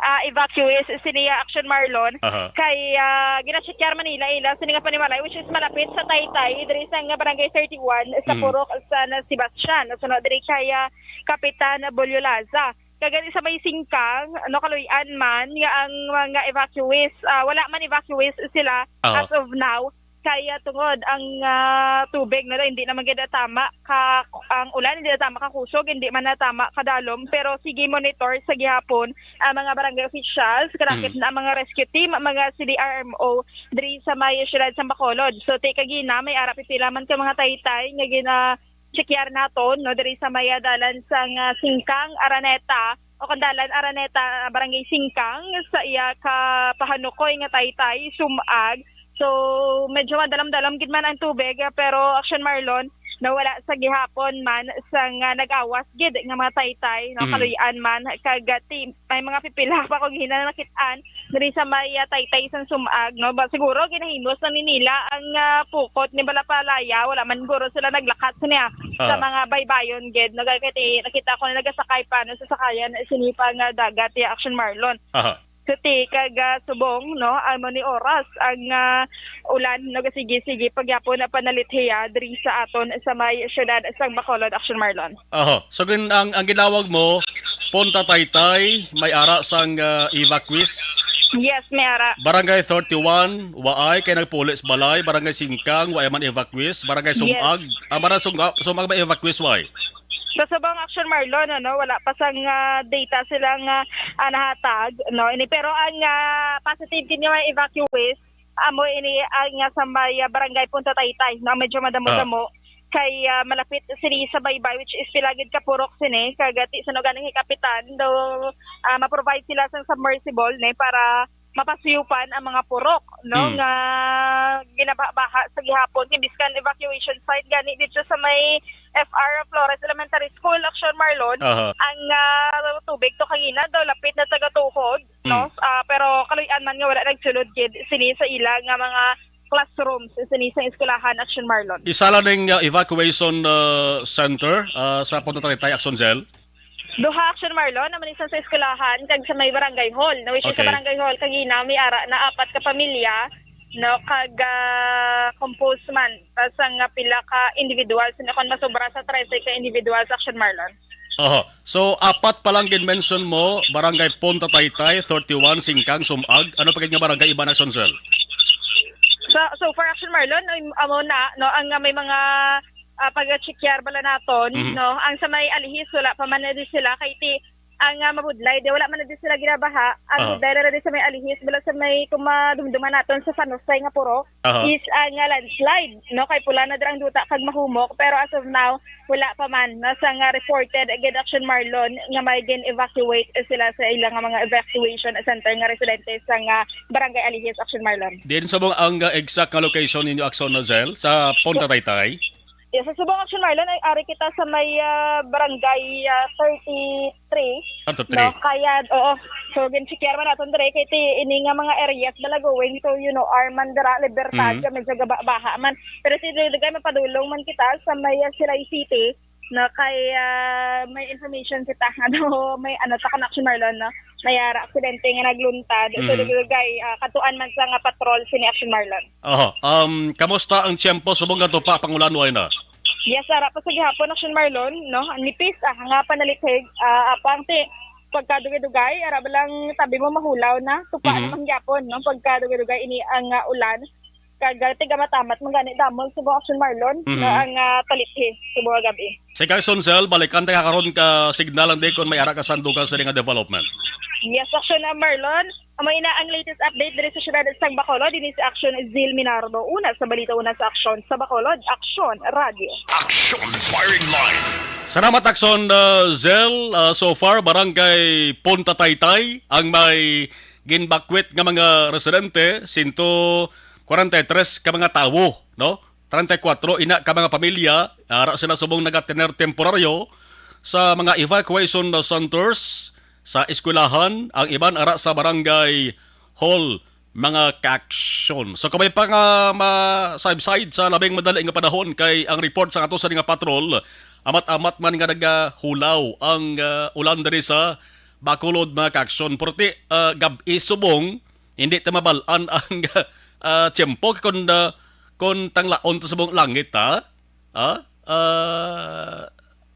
ah, evacuees sini, ah, Action Marlon. Aha. Kay, ah, ginacheckar man nila ila sini nga panimalay, which is malapit sa Taytay, diri sa nga Barangay thirty-one, sa Mm. Purok San Sebastian. Sunod diri kay, ah, Kapitan Bolio Laza. Kag sa may Singkang, no, kaluy-an man nga ang mga evacuees, ah, wala man evacuees sila Aha. as of now. Kaya tungod ang, ah, tubig na daw, hindi naman gid tama ka, ang ulan, hindi na tama ka kusog, hindi man na tama kadalom, pero sige monitor sa gihapon ang mga barangay officials, kalakip Mm. na ang mga rescue team, ang mga C D R M O diri sa may siyudad sa Bacolod. So, ti kagina, may ara pipila man ka mga taytay nga gina-, checkar naton, no, diri sa may dalan sang, ah, Singkang, Araneta, o kon dalan Araneta, Barangay Singkang, sa iya ka pahanukoy nga taytay, Sumag. So, medyo madalam-dalam gid man ang tubig, ah, pero Action Marlon, no, wala sa gihapon man sang, ah, nag-awas gid nga mga taytay, no, Mhm. kaluy-an man, kag, ah, ti-, may mga pipila pa kung hina nakit-an diri sa may, ah, taytay sang Sumag, no? Ba, siguro ginahimos lang ni nila ang, ah, pukot ni Balapalaya, wala man guro sila naglakat niya sa Ah. mga baybayon gid, no? Kay ti-, nakita ko na nagasakay pa, no, sa sakayan sini pa nga dagat, ya, Action Marlon. Aha. So, ti, kag, ah, subong, no, amo ni oras ang, ah, ulan, no, gasigi-sige pagyapon na panalithiya diri sa aton sa may siyudad sang Bacolod, Action Marlon. Aha. So, gin-, ang, ang ginawag mo, Punta Taytay, may ara sang, ah, evacuees. Yes, may ara. Barangay thirty-one, waay, kay nagpulis balay. Barangay Singkang, waay man evacuees. Barangay Yes. Sumag, ah, Barangay Sumag, Sumag may evacuees, waay. Sa subong, Action Marlon, ano, wala pa sang, ah, data silang, ah, ah, nahatag, no? Ini, pero ang, ah, positive kini nga evacuees, amo ini ang, ah, sa may, ah, Barangay Punta Taytay, no? Medyo madamo-damo. Ah. Kay, ah, malapit sini sa baybay, which is pila gid ka purok sini, kag, ah, ti, sa nugan ni Kapitan, daw, ah, ma-provide sila sang submersible, ne, para mapasuyupan ang mga purok, no, Mm. nga ginabaha sa gihapon. Kay biskan evacuation site gani dito sa may F R Flores Elementary School, Action Marlon, Aha. ang, ah, tubig to kagina daw lapit na tagatuhod, no? Mm. Ah, pero kaluy-an man nga wala nagsulod gid sini sa ila nga mga classrooms sini sa eskwelahan, Action Marlon. Isa lang ning, ah, evacuation, ah, center, ah, sa Punta Taytay, Action Zell? Duha, Action Marlon, naman isa sa eskwelahan kag sa may barangay hall, no, which is sa Okay. barangay hall kagina may ara na apat ka pamilya, no, kag, ah, composed man, ah, sa nga pila ka individuals, no, kon masobra sa trese ka individuals, Action Marlon. Oho. So, apat pa lang gin-mention mo, Barangay Punta Taytay, thirty-one, Singkang, Sumag. Ano pa gid nga barangay iba na, Action Zell? So, so far, Action Marlon, ay, amo na, no, ang, ah, may mga, ah, pag-check-, bala naton, Mhm. no, ang sa may Alihis, wala pa man na di sila, kay ti, ang, ah, mabudlay, di, wala man na di sila ginabaha, ang Aha. budlay na di sa may Alihis, bala sa may kumadumduman naton sa San Jose nga purok, Aha. is ang, ah, landslide, no, kay pula na dira ang duta kag mahumok, pero as of now, wala pa man, no, sa nga reported, gid, Action Marlon, nga may gin-evacuate sila sa ilang nga mga evacuation center nga residente sa nga Barangay Alihis, Action Marlon. Din sa mga ang, uh, exact nga location ninyo, Action Nozel, sa Punta Taytay? Yes, sa subong, Action Marlon, ay ari kita sa may, uh, barangay, uh, thirty-three. Thirty-three. No, kaya, oo. So, gin-check man naton dire, kay ti, ini nga mga areas, bala going to, you know, Arman dira, Libertad, Mhm. kami sa gaba-, baha man. Pero si Dugay, mapadulong man kita sa may, uh, Silay City. No, kay, ah, may information kita nga daw may ano, ta kon Action Marlon, no? May ara aksidente nga nagluntad. So, Mhm. dugay, ah, katuan man sa nga patrol sini Action Marlon. Oho. Um, kamusta ang tiyempo subong nga tupa pangulan-way na? Yes, ara pa sa gihapon, Action Marlon, no? Nipis, ah, nga panalithig, ah, apang ti pagkadugay-dugay, ara ba lang tabi mo mahulaw na, tupa Mhm. naman gyapon, no? Pagkadugay-dugay ini ang, ah, ulan. Kag, ah, tigamamat man gani damol subong Action Marlon Mhm. nga ang, ah, palithi subong nga gab-i. Si Carson Cell, balikan ta ka karon ka signal ang di kon may ara ka sandukan sa nga development. Yes, Action, ah, Marlon. Amo ina ang latest update diri sa siyudad sang Bacolod. Dinhi si Action Zil Minardo. Una sa balita, una sa aksyon sa Bacolod. Action Radio. Action Firing Line. Salamat, Action, uh, Zil. Uh, so far, Barangay Punta Taytay ang may ginbakwit nga mga residente, sento kwarenta y tres ka mga tawo, no? Treinta y cuatro ina ka mga pamilya, ara sila subong nagatener temporaryo sa mga evacuation centers, sa eskwelahan, ang iban ara sa barangay hall, mga ka-aksyon. So, kung may pa nga ma-, subside sa labing madali nga panahon, kay ang report sa ato sa nga patrol, amat-amat man nga nagahulaw ang, ah, ulan diri sa Bacolod, mga ka-aksyon. Purti, ah, gab-i subong, hindi ta mabal-an ang, ah, tiyempo. Kung, ah, kung tanglaon to subong langit, ha? Ah, ah,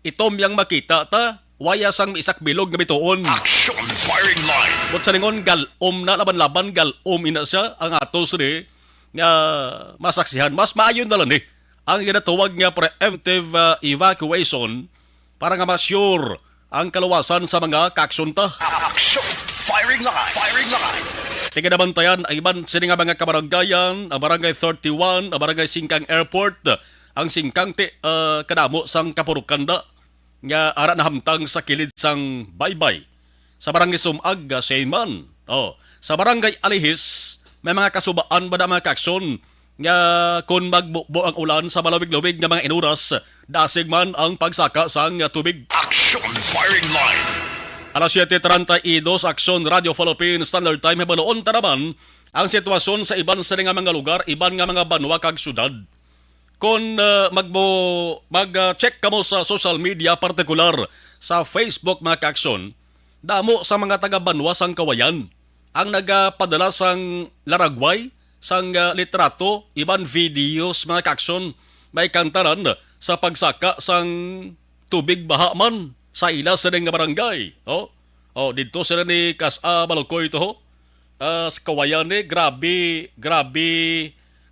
itom yang makita ta, waya sang isak bilog nga bituon. Action Firing Line. But sa lingon, galom na, laban-laban, galom ina siya, ang ato sini nga masaksihan. Mas maayo na lang ni ang ginatawag nga preemptive, ah, evacuation para nga ma-sure ang kaluwasan sa mga ka-aksyon ta. Action Firing Line. Firing Line. Tiganabantayan ang iban sini nga mga kabaranggayan, ang Barangay thirty-one, ang Barangay Singkang Airport, ang Singkang ti, ah, kadamo sang kapurukan da nga ara nahamtang sa kilid sang baybay. Sa Barangay Sumag, ah, same man. Oh, sa Barangay Alihis, may mga kasubaan ba na mga ka-aksyon nga kon magbubo ang ulan sa malawig-lawig nga mga inuras, dasig man ang pagsaka sang tubig. Action Firing Line. Alas siete treinta y dos, Action Radio Philippines Standard Time, hibaluon ta naman ang sitwasyon sa iban sini nga mga lugar, iban nga mga banwa kag syudad. Kon, ah, magbo-, mag, ah, check kamo sa social media, partikular sa Facebook, mga ka-aksyon, damo sa mga taga-banwa sang Kawayan ang nagapadala sang laragway, sang, ah, litrato, iban videos, mga ka-aksyon, may kangtanan sa pagsaka sang tubig baha man sa ila sini nga barangay. Oh, oh, didto sila ni Kas-, ah, Balukoy to, ho. Ah, sa Kawayan ni, grabe, grabe,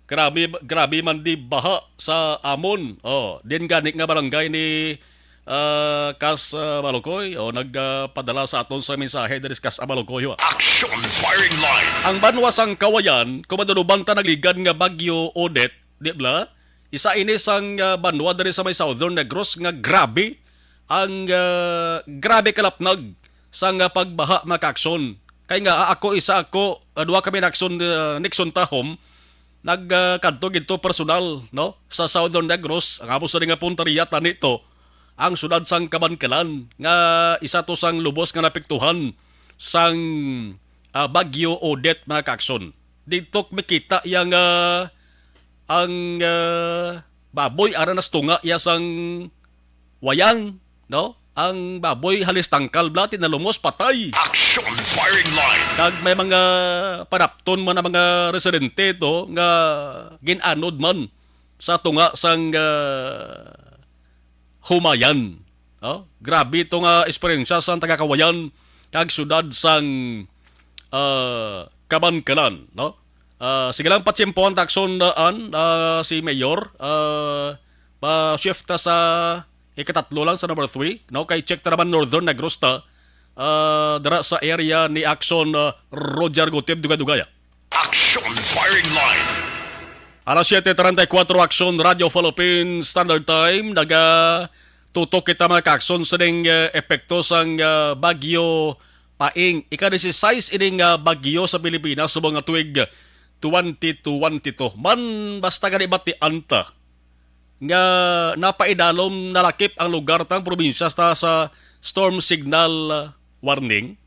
grabe, grabe man di baha sa amon. Oh, din gani nga barangay ni, ah, Kas, ah, Balukoy, oh, nagpadala sa aton sa mensahe diri sa Kas, ah, Balukoy, ho. Action Firing Line. Ang banwa sang Kawayan, kumadulubang ta nagligad nga Bagyo Odette, di ba? Isa ini sang, ah, banwa diri sa may Southern Negros nga grabe ang, ah, grabe kalapnag sang, ah, pagbaha, mga ka-aksyon. Kay nga, ah, ako, isa ako, ah, duha kami na-aksyon, ah, Nixon Tahom, nag, ah, kadto gid to personal, no, sa Southern Negros, ang amo sa nga puntaria tani to, ang siyudad sang Kabankalan, nga isa to sang lubos nga napiktuhan sang, ah, Bagyo Odette, mga ka-aksyon. Didto makita yang, ah, ang, ah, baboy ara nas tunga iya sang wayang, no? Ang baboy halis tangkal bala, tinalumos, patay. Action Firing Line. Kag may mga panapton man ang mga residente to nga gin-anod man sa tunga sang, ah, humayan. No? Grabe ito nga eksperyensya sang taga-Kawayan kag syudad sang, ah, Kabankalan, no? Ah, sige lang, patsimpuhan ta, Akson, ah, an, ah, si Mayor. Ah, pa-shift ta sa ikatatlo lang, sa number three, no? Kay check ta naman Northern Negros ta. Ah, dira sa area ni Akson, ah, Roger Gutib, dugay-dugay, ah. Action Firing Line. Alas siyete treinta y cuatro, Action Radio Philippine Standard Time. Nagatutok kita, mga ka-Action, sa ning, eh, epekto sang, ah, Bagyo Paeng. Ika-dieciséis ining, ah, bagyo sa Pilipinas subong nga tuig twenty twenty-two. Man, basta gani batian ta nga napaidalom, nalakip ang lugar tang probinsya sa, sa storm signal, ah, warning.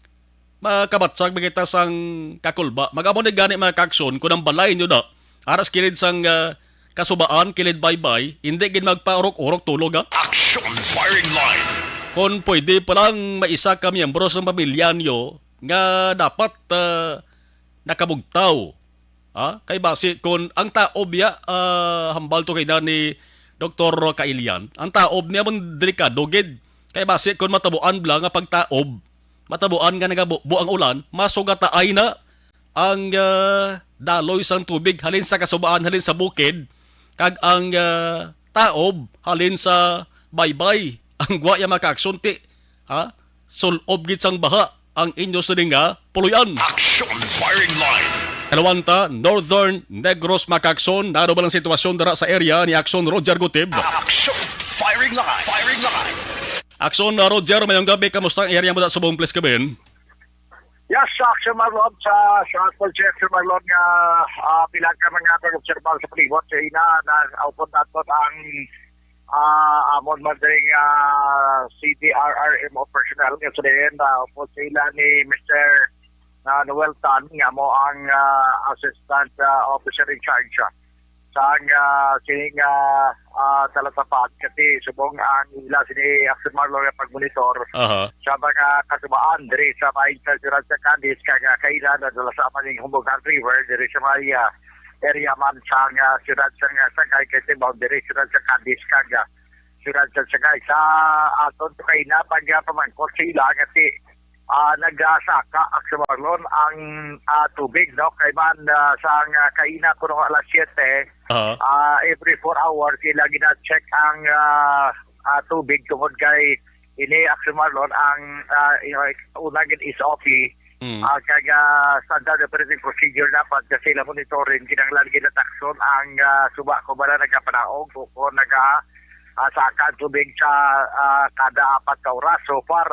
Makabatsag ba kita sang kakulba? Mag-amo ni gani, mga ka-Action, kung ang balay nyo na aras kilid sang, ah, kasubaan, kilid baybay, hindi gid magpaurok-urok tulog, ha? Action Firing Line. Kung pwede pa lang, may isa ka miyembro sa pamilya nyo nga dapat, ah, nakabugtaw, ha? Kay basi kung ang taob ya, ah, hambal to kay na ni Doktor Kailian, ang taob niya man delikado gid. Kay basi kung matabuan bala nga pagtaob, matabuan nga nagabubo ang ulan, masugataay na ang, ah, daloy sang tubig halin sa kasubaan, halin sa bukid, kag ang, ah, taob halin sa baybay. Ang gwa ya, mga ka-Action, ti, ha? Sul-ob gid sang baha ang inyo sini nga puloy-an. Action Firing Line. Kalawanta, Northern Negros, mga ka-Action. Nano ba ang sitwasyon dira sa area ni Action Roger Gutib? Action Firing Line. Firing Line. Action, uh, Roger, mayong gabi. Kamusta ang area mo da subong, please, kabin? Yes, Action Marlon, sa, sa Action Marlon nga, ah, pila ka mga pag-obserbar sa palibot sa ina, nag-aupod nato ang ah, amon man diri nga C D R R M O personnel nga sa diin, ah, upod sa ila ni Mister, ah, Noel Tan, nga mo ang, ah, assistant, ah, officer in charge, ah, sang, ah, sining, ah, ah, talatapan, kasi subong ang ila sini Action Marlon nga pagmonitor Aha. sa mga kasubaan diri sa may sa siyudad sa Cadiz, kag, ah, kaila nadala sa man ning Humbogan River diri sa may, ah, area man sang, ah, siyudad sang, ah, Sagaing, kay sa boundary siyudad sa Cadiz kag, ah, siyudad sa Sagaing. Sa aton to kay na pag, ah, pamangkot sa ila nga si, ah, nagasaka, Action Marlon, ang, ah, tubig, no? Kay man, ah, sang, ah, kaina kuno nga alas siyete, Ah. ah, every four hours sila gina-check ang, ah, ah, tubig tungod kay ini, Action Marlon, ang, ah, you know, una gid is O P, Mm. ah, kag, ah, standard operating procedure dapat kasi sila monitoring, kinahanglan ginatakson ang, ah, suba kung bala nagapanaog o kung naga, ah, saka ang tubig sa, ah, kada apat ka oras. So far,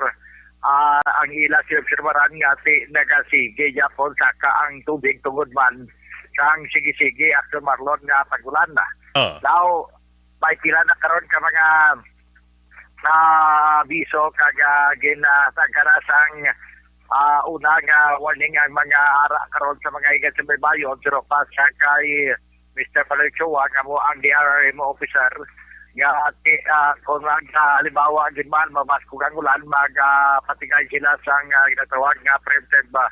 ah, ang ila siya obserbaran nga ti nagasige gyapon saka ang tubig tungod man sang sige-sige, Action Marlon, nga pag-ulan na. Ah. Now, may pila na karon ka mga, ah, abiso kag, ah, gin, ah, tagkara sang, ah, una nga warning ang mga ara karon sa mga higad sa baybayon, pero pa sa kay Mister Paluchua nga mo ang D R R M officer nga ti-, ah, kung mag, ah, halimbawa gid man mamaskog ang ulan, mag, ah, patigay sila sang, ah, ginatawag nga preemptive, ah,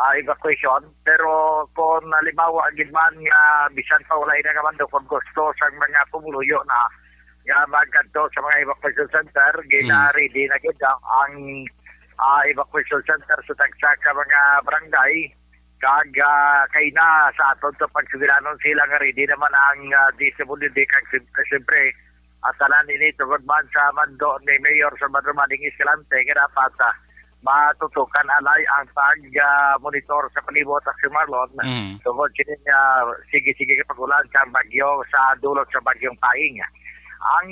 ah, evacuation. Pero kung halimbawa gid man nga bisan pa wala ina nga mando, kung gusto sang mga pumuluyo na nga magkadto sa mga evacuation center, gina-ready na gid ang, ang, ah, evacuation center sa tagsa ka mga barangay. Kag, ah, kay na sa aton to pagsugilanon sila nga ready naman ang, ah, D S W D kag sim-, siyempre, at tanan ini tungod man sa mando ni Mayor Salvador Manning Escalante nga dapat, ah, matutukan alay ang pag, ah, monitor sa palibot, Action Marlon. Mm. Tungod sini nga sige-sige ka pag-ulan sa bagyo sa dulot sa bagyong Paeng. Ang,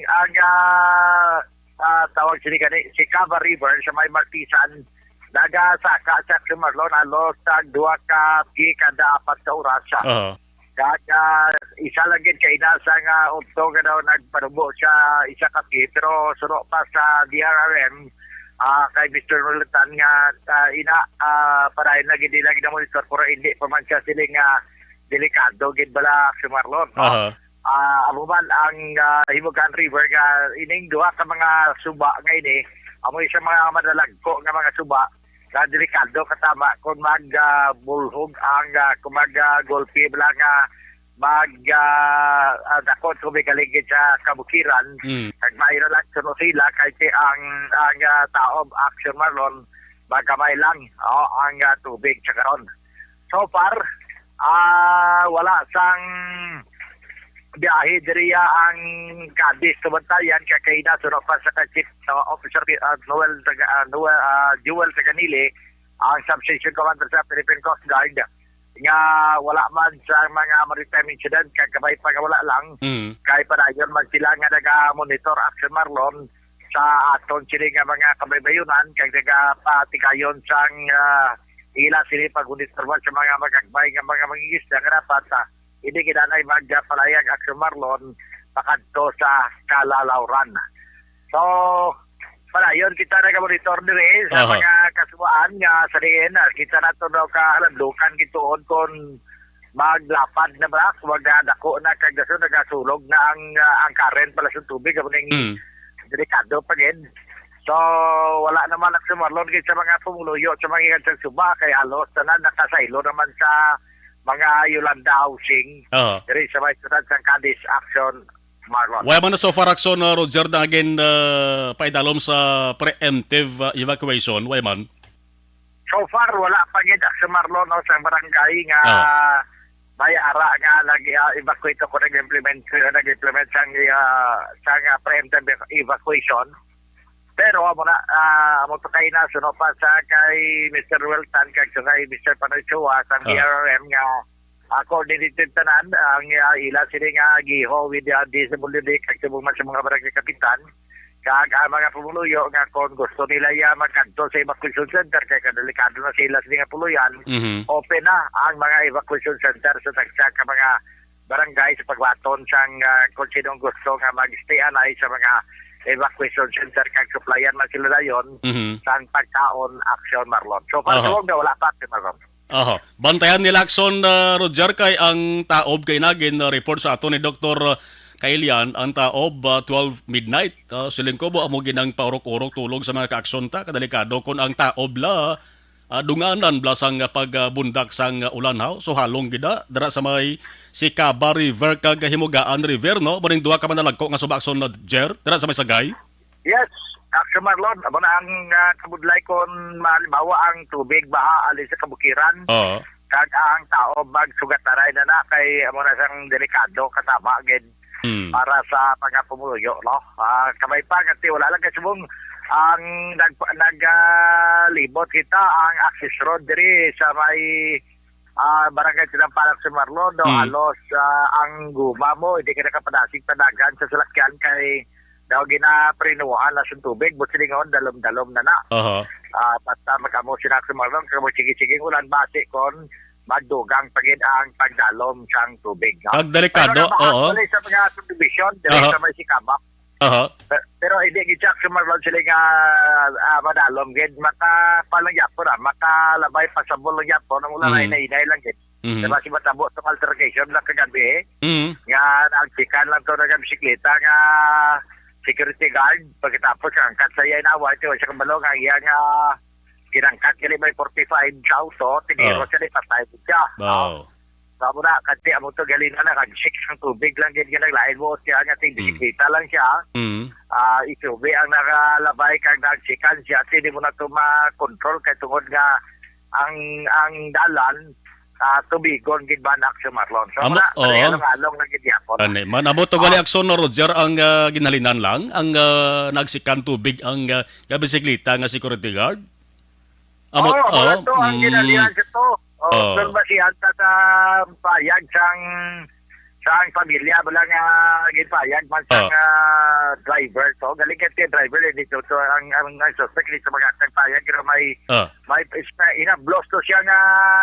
ang, ah, ah, tawag sini gani, si Cava River sa may Martisan, nagasaka sa Action Marlon halos tag duha ka pye kada apat ka oras. Aha. Kag, ah, isa lang gid ka ina sa nga udto nga daw nagpanubo sa isa ka pye, pero suno pa sa D R R M, ah, kay Mister Roletan nga, ah, ina, ah, parahin na gid nila ginamonitor, pero hindi pa man siya sini nga delikado gid bala, Action Marlon, no? Aha. Ah, amo man ang, ah, Himugan River nga ining duha ka mga suba nga ini, amo isa mga madalagko nga mga suba, nga delikado katama kung mag, ah, bulhog ang, ah, kung mag, ah, gulpi bala nga mag, ah, ah, dako ang tubig halin gid sa kabukiran. Mm. Kag maayo na lang suno sila kay ti ang, ang, ah, taob, Action Marlon, magamay lang, oh, ang, ah, tubig sa karon. So far, Ah, wala sang biyahe diriya ang Cadiz sa Bantayan, kay kaina suno pa sa kay Chief, uh, Officer, uh, Noel Taga-, uh, Noel, uh, Joel Taganili, ang Substation Commander sa Philippine Coast Guard, nga wala man sa mga maritime incident, kag kabay pa nga wala lang, Mm. kay padayon man sila nga naga-monitor, Action Marlon, sa aton sini nga mga kabaybayonan, kag nagapatigayon sang, ah, ila sini pag-monitor man sa mga magagmay nga mga mangingisda nga dapat, ah, hindi gid anay magpalayag, Action Marlon, pakadto sa kalalawran. So, padayon kita nagamonitor diri sa Aha. mga kasuwaan nga sa diin, ah, kita nato daw kahaladlukan gituon kon maglapad na ba, magadako na, kag dason nagasulog na ang, ah, ang current pala sa tubig, amo ning Mm. delikado pa gid. So, wala naman, Action Marlon, gid sa mga pumuluyo sa mga ikan sa suba, kay halos tanan nakasaylo naman sa mga Yolanda Housing, Oo. diri sa may siyudad sang Cadiz, Action Marlon. Wala man na so far, Action, uh, Roger, na gin, uh, paidalom sa preemptive, uh, evacuation, wala man? So far, wala pa gid, Action Marlon, no, sa barangay nga Ah. may ara nga nag-, ah, evacuate ako, nag-implement, nag-implement sang, ah, sang, ah, preemptive evacuation. Pero amo na, ah, amo to kay na suno pa sa kay Mister Welton kag sa kay Mister Panoy Chua sang Ah. D R R M nga, ah, coordinated tanan ang, ah, ila sini nga giho with the D S W D kag subong man sa mga barangay kapitan. Kag ang mga pumuluyo nga kon gusto nila ya magkadto sa evacuation center kay kadelikado na sila sini nga puluyan, Mhm. open na ang mga evacuation center sa tagsa ka mga barangay sa pagbaton sang, ah, kung sinong gusto nga mag-stay anay sa mga evacuation center kag suplayan man sila dayon Mhm. sang pagkaon, Action Marlon. So, far, Aha. subong na wala pa, Action Marlon. Aha. Bantayan nila, Action, ah, Roger, kay ang taob kay nagin, ah, report sa ato ni Doktor Kailian, ang taob, ah, twelve midnight. Ah, siling ko, bo, amo ginang paurok-urok tulog sa mga ka-action ta, kadelikado kon ang taob la, ah, dunganan bala sang, ah, pagbundak sang, ah, ulan, haw. So, halong gid, ah, dira sa may Sicaba River kag Himugaan River, no? Muning duha ka manalagko nga suba, Action, ah, Jer, dira sa may Sagay. Yes, Action Marlon, amo na ang, ah, kabudlay kon mahalimbawa ang tubig baha ali sa kabukiran. Oo. Kag ang taob magsugataray na na kay amo na sang delikado katama gid Mm. para sa mga pumuluyo, no? Ah, kabay pa, kasi wala lang kasubong ang nag-, nag-, ah, libot kita ang access road diri sa may, ah, barangay Sinampalag sa Marlon, no? Mm. Halos, ah, ang guma mo, hindi ka nakapadasig panagan sa salakyan kay daw ginaprinuhan na sa tubig, busilingon, dalom-dalom na na. Aha. Ah, basta magamo sila sa Marlon, kamo sige-sige ulan, basi kon magdugang pa gid ang pagdalom sang tubig, no? Kag delikado, Pero nabaha oo. tuloy sa mga subdivision, diri Aha. sa may Sicaba. Aha. Pe-, pero hindi gid siya sumarlon sila nga, ah, madalom gid. Maka-, pa lang yapon, ah, makalabay, pasabol lang yapon. Ang ulan Mm. ay hinay-hinay lang gid. Mhm. Diba, si matabo tong altercation lang kagabi, eh. Mm. Nga nagsikan lang to, nagabisikleta nga security guard. Pagkatapos, ang angkat sa iya, inaway, tiyo siya kabalo nga iya nga ginangkat gali may forty-five sa auto, tiniro Oh. siya, di patay siya. Oh. Sa mo na, kasi amo to gali na, nag-six ang tubig lang, gid nga naglain mo siya, nga ting Mm. bisikleta lang siya. Mm. Ah, isubi ang nakalabay kag nagsikan siya, hindi mo na to ma-control kay tungod nga ang, ang dalan, ah, tubigon gid ba na aksyon, Marlon? So, Amo, wala, oo. along-along na gid yapon. Ani, man, amo to gali Ah. aksyon, no, Roger, ang, ah, ginhalinan lang, ang, ah, nagsikan tubig ang, ah, kabisikleta nga security guard? Amo, Oo, wala oh, to ang mm. ginalihan sa to. Oh, Oh. Doon ba siya sa, sa payag sang, sang pamilya, wala nga ginpayag man sa Oh. nga driver to. Galing ka siya driver, eh, dito to ang, ang, ang suspect dito mga tagpayag, pero may, Oh. may isna, inablos to siya nga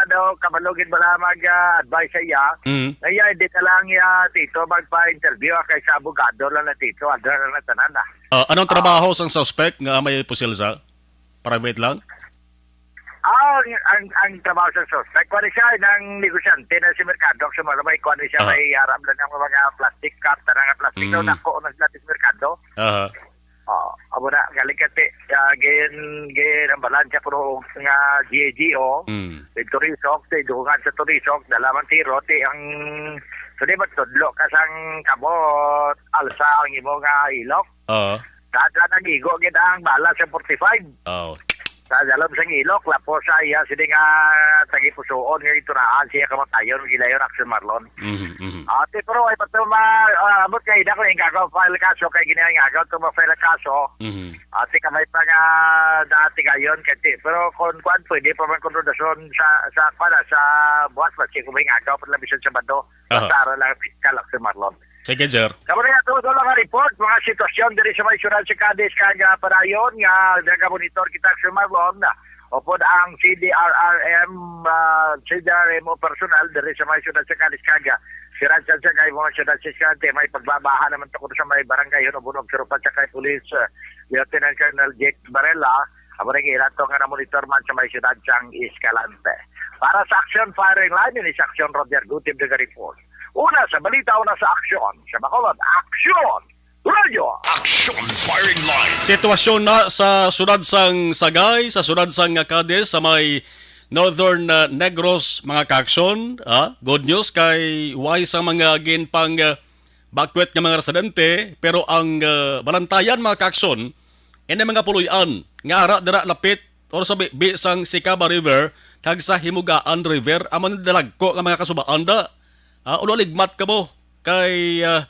daw kabalugin bala mag, ah, advice sa iya. Mm. Kaya hindi ka lang iya dito magpa-interview, ah, kaysa abogado lang na dito, adra lang na tanan, ah. Ah, anong Oh. trabaho sang suspect nga may pusil sa? Private lang? Ah, ang, ang, ang trabaho sa suspect, kuwan siya, nang negosyante na si Mercado, sa mga may kuwan siya, Ah. may harap na ng mga plastic cup, tanang nga plastic, Mm. no, nako na sila sa Mercado. Aha. Oh, amo na, galing kasi, ah, gin, gin, ang balan siya, pero nga G A G O, Mm. may turisok, sa idungan sa turisok, dala man tiro, ti ang, so di ba, tudlo ka sang kamot, alsa ang imo nga ilok. Oo. Kada nag-igo gid ang bala sa forty-five. Oo. Sa dalom sang ilok, lapos sa iya, sini nga tagipusoon nga gituraan siya kamatayon, gilayon, Action Marlon. Mhm, mhm. Ate, pero ay pa to ma-, ah, abot kay ina ko, ingagaw, file kaso, kay ginaingagaw to ma-file kaso. Mhm. Ate, kamay pa nga dati gayon, kay ti-, pero kung kuan, pwede pa man kung rodasyon sa, sa, kuan, sa buwas, pa siya kumingagaw, pa lang bisan Sabado. Aha. Basta ara lang, fiskal, Action Marlon. Sige, sir. Kamo na nga, tuod lang nga report, mga sitwasyon diri sa may syudad sa Cadiz, kag, ah, padayon nga nagamonitor kita sa Marlon, upod ang C D R R M, ah, C D R M O personnel diri sa may syudad sa Cadiz, kag, ah, si Ransan sa kay mga syudad sa Escalante, may pagbabaha naman to kuno sa may barangay Hunubunog, Sirupan sa kay Police, ah, Lieutenant Colonel Jake Barela, amo rin ira to nga namonitor man sa may syudad sang Escalante. Para sa Action Firing Line, ini si Action Roger Gutib, nag-report. Una sa balita, una sa aksyon. Sa Bacolod, aksyon! Radyo! Action Firing Line. Sitwasyon na sa sudad sang Sagay, sa sudad sang Cadiz, sa may Northern, uh, Negros, mga kaaksyon. Ah, good news kay way sa mga ginpang, uh, bakwet nga mga residente, pero ang, uh, balantayan, mga kaaksyon, ini mga puloy-an nga ara dira lapit or sa bibi sang Sicaba River kag sa Himugaan River, amo ni dalagko nga mga kasubaan da. Ah, ulo ligmat kamo kay, ah,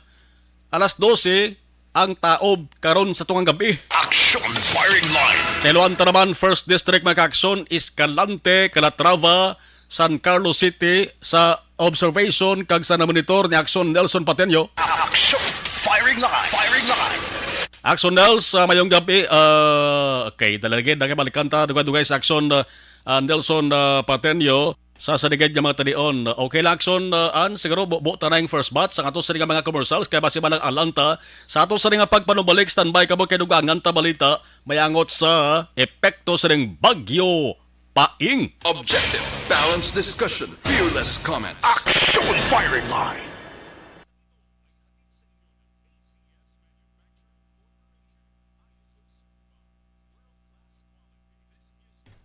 alas dose ang taob karon sa tungang gabi. Action Firing Line. Sa Iloan ta naman, First District, mga kaaksyon, Escalante, Calatrava, San Carlos City, sa observation kag sa namonitor ni Action Nelson Pateño. Action Firing Line. Firing Line. Action Nels, ah, mayong gabi. Ah, okay, talaga, dagay balikan ta, dugay-dugay sa Action, ah, ah, Nelson, ah, Pateño. Sa saligid nga mga talion. Okay lang, Action, ah, An, siguro bubo ta na yung first batch. Sa ato sa mga commercials, kaya basi malang alanta. Sa ato sa nga pagpanubalik, standby ka mo kay dugangan ta balita, may angot sa epekto sa ning bagyo Paing. Objective, balanced discussion, fearless comment. Action Firing Line.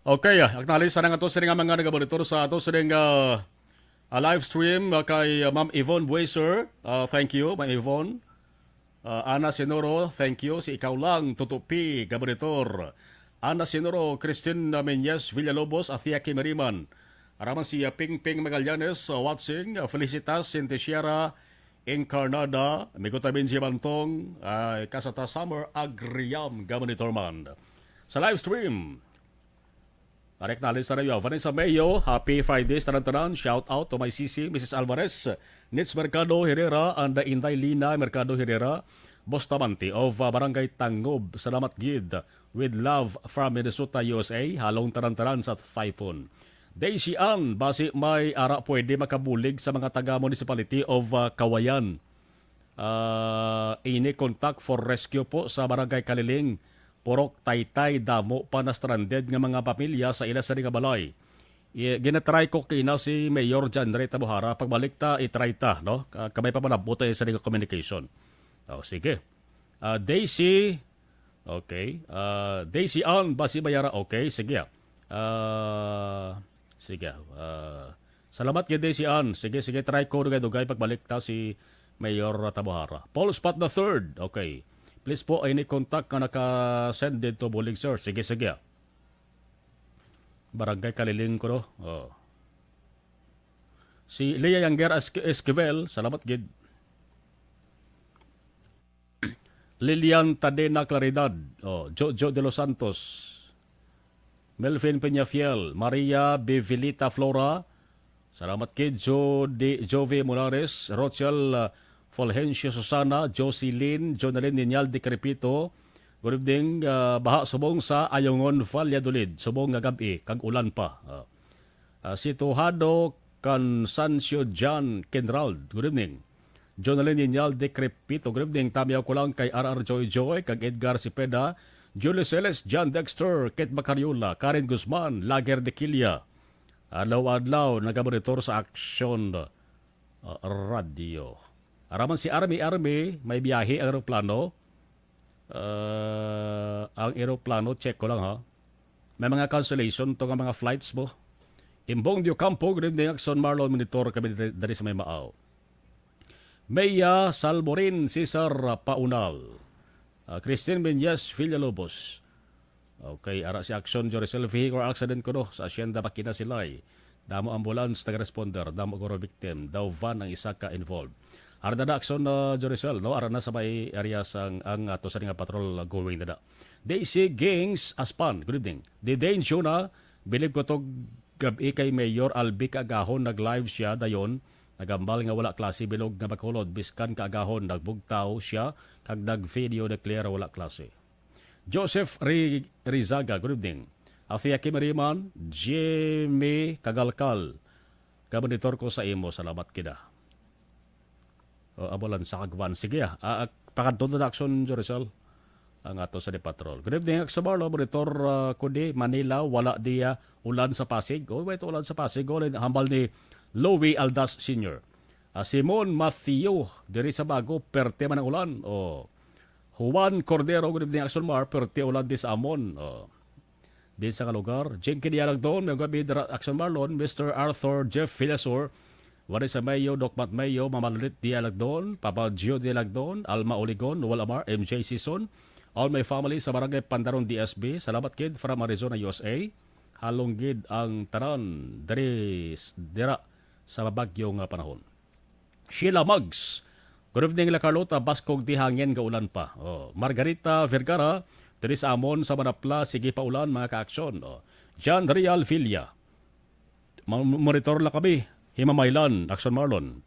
Okay, ah, acknowledge sa nga to sini nga mga nagabonitor sa ato sini nga, ah, live stream, ah, kay, ah, Ma'am Yvonne Bueser. Ah, thank you, Ma'am Yvonne. Ah, Ana Sinoro, thank you. Si ikaw lang, tutupi, gabonitor. Ana Sinoro, Christine, ah, Menyes Villalobos, Athia Kimiriman. Araman si, ah, Ping Ping Magallanes, ah, watching. Ah, Felicitas Sintesiera, Incarnada, Miguta Benji Bantong, ay, Kasata Summer Agriam, Gamonitor man. Sa live stream, Arek na sa Vanessa Mayo, happy Friday sa tanan-tanan. Shout out to my sisi, Missus Alvarez, Nits Mercado Herrera, and Inday Lina Mercado Herrera, Bustamante of, uh, Barangay Tangob. Salamat gid. With love from Minnesota, U S A. Halong tanan-tanan sa typhoon. Daisy Ann, basi may ara pwede makabulig sa mga taga Municipality of, uh, Kawayan. Ah, ini contact for rescue po sa Barangay Kaliling, Purok Taytay. Damo pa na stranded nga mga pamilya sa ila sini nga balay. I-, ginatry ko kina si Mayor John Ray Tabuhara. Pagbalik ta, i-try ta, no? Ah, kamay pa manabot tayo sa nga communication. Oh, sige. Ah, Daisy, okay. Ah, Daisy Ann, basi mayara. Okay, sige, ah. Ah, sige, ah. Salamat gid, Daisy Ann. Sige, sige, try ko dugay-dugay pagbalik ta si Mayor Tabuhara. Paul Spot the third. Okay. Please po, any contact nga naka-send dito, bulig, sir. Sige, sige. Barangay Kaliling ko, no? Oh. Si Lea Yangger Esqu-, Esquivel, salamat gid. Lilian Tadena Claridad, oh, Jojo de los Santos, Melvin Peñafiel, Maria Bivilita Flora, salamat kid Jody, Jovi Molares, Rochelle, uh, Fulgencio Susana, Josie Lynn, Jonalyn Niñal Decrepito. Good evening, uh, baha subong sa Ayungon, Valladolid, subong nga gab-i, kag ulan pa. Uh, Ah, si Tuhado Cansancio John Kenrald, good evening. Jonalyn Inyal Decrepito, good evening. Tamiyaw ko lang kay R R Joy Joy, kag Edgar Cepeda, Julio Celes, John Dexter, Kate Macariola, Karen Guzman, Lager de Quilla. Adlaw-adlaw, nagamonitor sa Aksyon, ah, Radyo. Araman si Army, Army, may biyahe ang eroplano. Ah, ang eroplano, check ko lang, ha. May mga cancellation to nga mga flights mo. Imbong Diocampo, good evening, Action Marlon, monitor kami diri, diri sa may Maaw. Maya Salmorin, Cesar Paunal. Ah, Christine Menyes Villalobos. Okay, ara si Action Joricel, vehicular accident kuno sa Hacienda Bakina Silay. Damo ambulance nag-responder, damo guro victim, daw van ang isa ka involved. Ara na Action, uh, Joricel, no? Ara na sa may area sang ang ato sa nga patrol, uh, going na da. Daisy Gings Aspan, good evening. Didain Juna, bilib ko to gab-i kay Mayor Albi kaagahon nag-live siya dayon, nagambal nga wala klase bilog nga Bacolod, biskan kaagahon nagbugtaw siya kag nag-video declare wala klase. Joseph Ri-, Rizaga, good evening. Athea Kimariman, Jimmy Kagalkal, kamonitor ko sa imo, salamat gid. O, amo lang sa kagwan. Sige, ah. Ah, ah, pakadto na Action, Jorisol. Ang ato sa di patrol. Good evening, Action Marlon. Monitor, ah, ko di Manila, wala di, ah, ulan sa Pasig. Oh, wait, ulan sa Pasig. Oh, hambal ni Louie Aldas Senior. Ah, Simon Matthew, diri sa Bago, perte man ang ulan. Oh. Juan Cordero, good evening, Action Mar. Perte ulan di sa amon. Oh. Din sa nga lugar. Jinky Dialagdon, may gabi dira Action Marlon, Mister Arthur Jeff Villasor, Vanessa Mayo, Doc Matt Mayo, Mama Lynette Dialagdon, Papa Gio Dialagdon, Alma Oligon, Noel Amar, M J Season, all my family sa Barangay Pandaron D S B. Salamat kid from Arizona, U S A. Halong gid ang tanan diri s-, dira sa mabagyo nga panahon. Sheila Mugs. Good evening, La Carlota. Baskog di hangin nga ulan pa. Oh, Margarita Vergara, diri sa amon sa Manapla, sige pa ulan, mga ka-aksyon. Oh. John Real Villa. Ma-, monitor lang kami. Himamaylan, Action Marlon.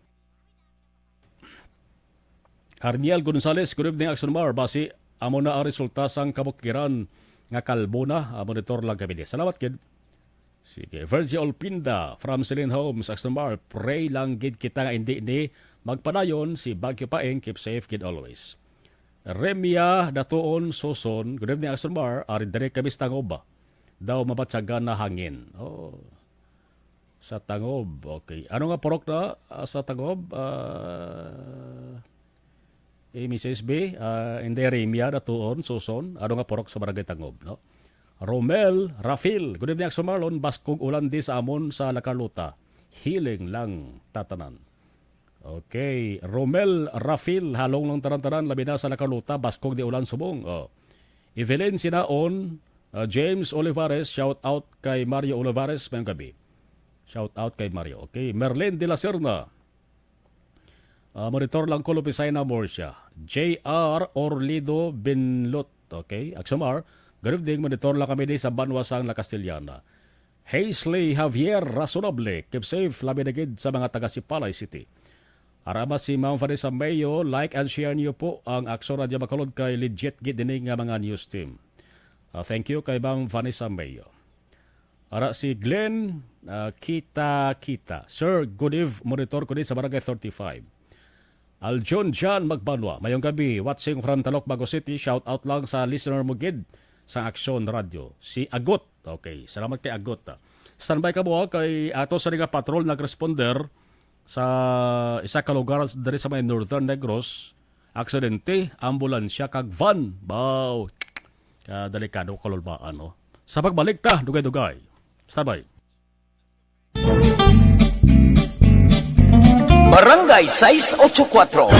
Arniel Gonzalez, good evening, Action Mar. Basi, amo na ang resulta sang kabukiran nga kalbo na. Ah, monitor lang kami di. Salamat, kid. Sige. Virgie Olpinda from Celine Homes, Action Mar, pray lang gid kita nga hindi ni magpadayon si Bagyo Paeng, keep safe gid always. Remia Datuon Suson, good evening, Action Mar. Ari dire kami sa Tangob. Daw mabatyagan na hangin. Oh. Sa Tangob, okay. Ano nga purok na, ah, sa Tangob? Ah, M S S B, ah, hindi, Remia Datuon Suson, ano nga purok sa Barangay Tangob, no? Romel Rafil, good evening, Action Marlon, baskog ulan di sa amon sa La Carlota. Healing lang tatanan. Okay, Romel Rafil, halong lang tanan-tanan, labi na sa La Carlota, baskog di ulan subong. Oh. Evelyn Sinaon, ah, James Olivares, shout out kay Mario Olivares, mayong gabi. Shout out kay Mario. Okay, Merlin de la Serna. Ah, monitor lang ko, Lupisay na Murcia. J R Orlido Binlot. Okay, Aksomar. Good evening, monitor lang kami di sa Banwa sang La Castellana. Hazley Javier Rasunable, keep safe, labi na gid sa mga taga Sipalay City. Arama si Ma'am Vanessa Mayo, like and share niyo po ang Aksyon Radyo Bacolod kay legit gid ini nga mga news team. Ah, thank you kay Ma'am Vanessa Mayo. Ara si Glenn, ah, Kita Kita. Sir, good eve. Monitor ko din sa Barangay thirty-five. Aljun John Magbanwa, mayong gabi. Watching from Talok, Bago City. Shout out lang sa listener mo gid sa Aksyon Radio. Si Agot. Okay, salamat kay Agot, ah. Standby ka mo, ah, kay ato sa nga patrol nag-responder sa isa ka lugar diri sa may Northern Negros. Aksidente, ambulansya kag van. Baw. Ka delikado kalulbaan, no? Sa pagbalik ta, dugay-dugay. Standby. Barangay sais ocho kuatro.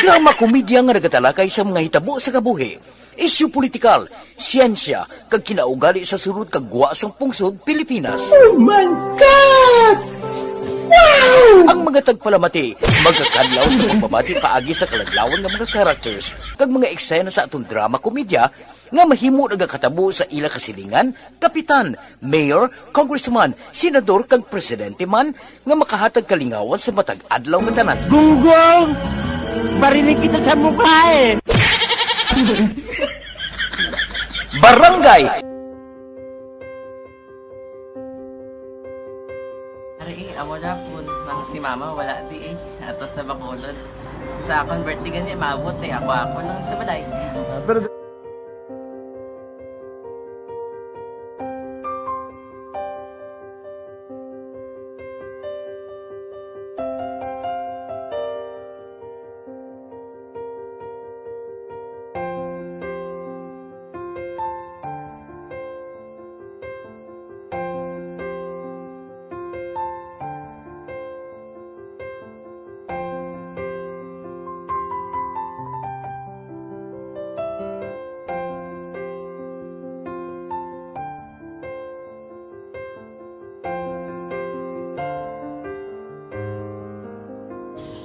Drama komedya nga nagatalakay sa mga hitabo sa kabuhi, isyu politikal, siyensya, kag kinaugali sa sulod kag gwa sang pungsod Pilipinas. Oh my God! Wow! Ang mga tagpalamati magakadlaw sa pagbabati paagi sa kaladlawan nga mga characters kag mga eksena sa aton drama komedya nga mahimo nagakatabo sa ila kasilingan, kapitan, mayor, congressman, senador, kag presidente man nga makahatag kalingawan sa matag adlaw nga tanan. Gunggong! Barinig kita sa mukha eh! Barangay! Ari, eh, amo na po nang si mama wala di eh. Ato sa Bacolod. Sa akong birthday gani, maabot eh. Ako, ako lang sa balay. Ah, pero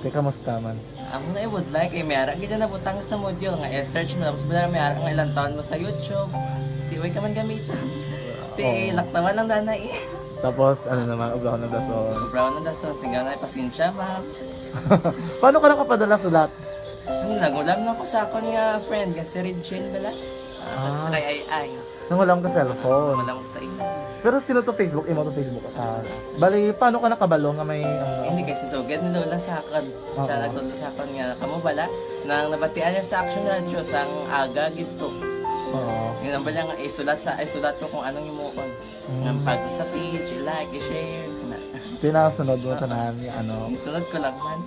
Te, kamusta man? Amo na ibudlay kay may ara gid na nabutang sa module nga i-search mo, tapos bala may ara nga ilang taon mo sa YouTube. Di way ka man gamiton. Ti Oo. Laktawan lang dana eh. Tapos, ano naman, obra ko na dason. Obra ko na dason, sige na, pasensya, ma'am. Paano ka nakapadala sulat? Ano, nangulam na ko sa akon nga friend nga si Regine bala. Ah, Ah. Sa kay Ai Ai. Nangulam ka cellphone. Nangulam ko sa imo. Pero sino to Facebook? Imo to Facebook? Ah, bali, paano ka nakabalo nga may, ano? Hindi, kay si Sugad ni Lola sa akon. Siya Oo. Nagtudlo sa akon nga, kamo bala, nang nabatian niya sa Action Radio, sang aga gid to. Oo. Yun ang bala nga, isulat sa, isulat ko kung anong imuon. Mm. Nga pag sa page, i-like, i-share, na. Pinasunod mo Oo. Tanan, yung ano. Isunod ko lang man.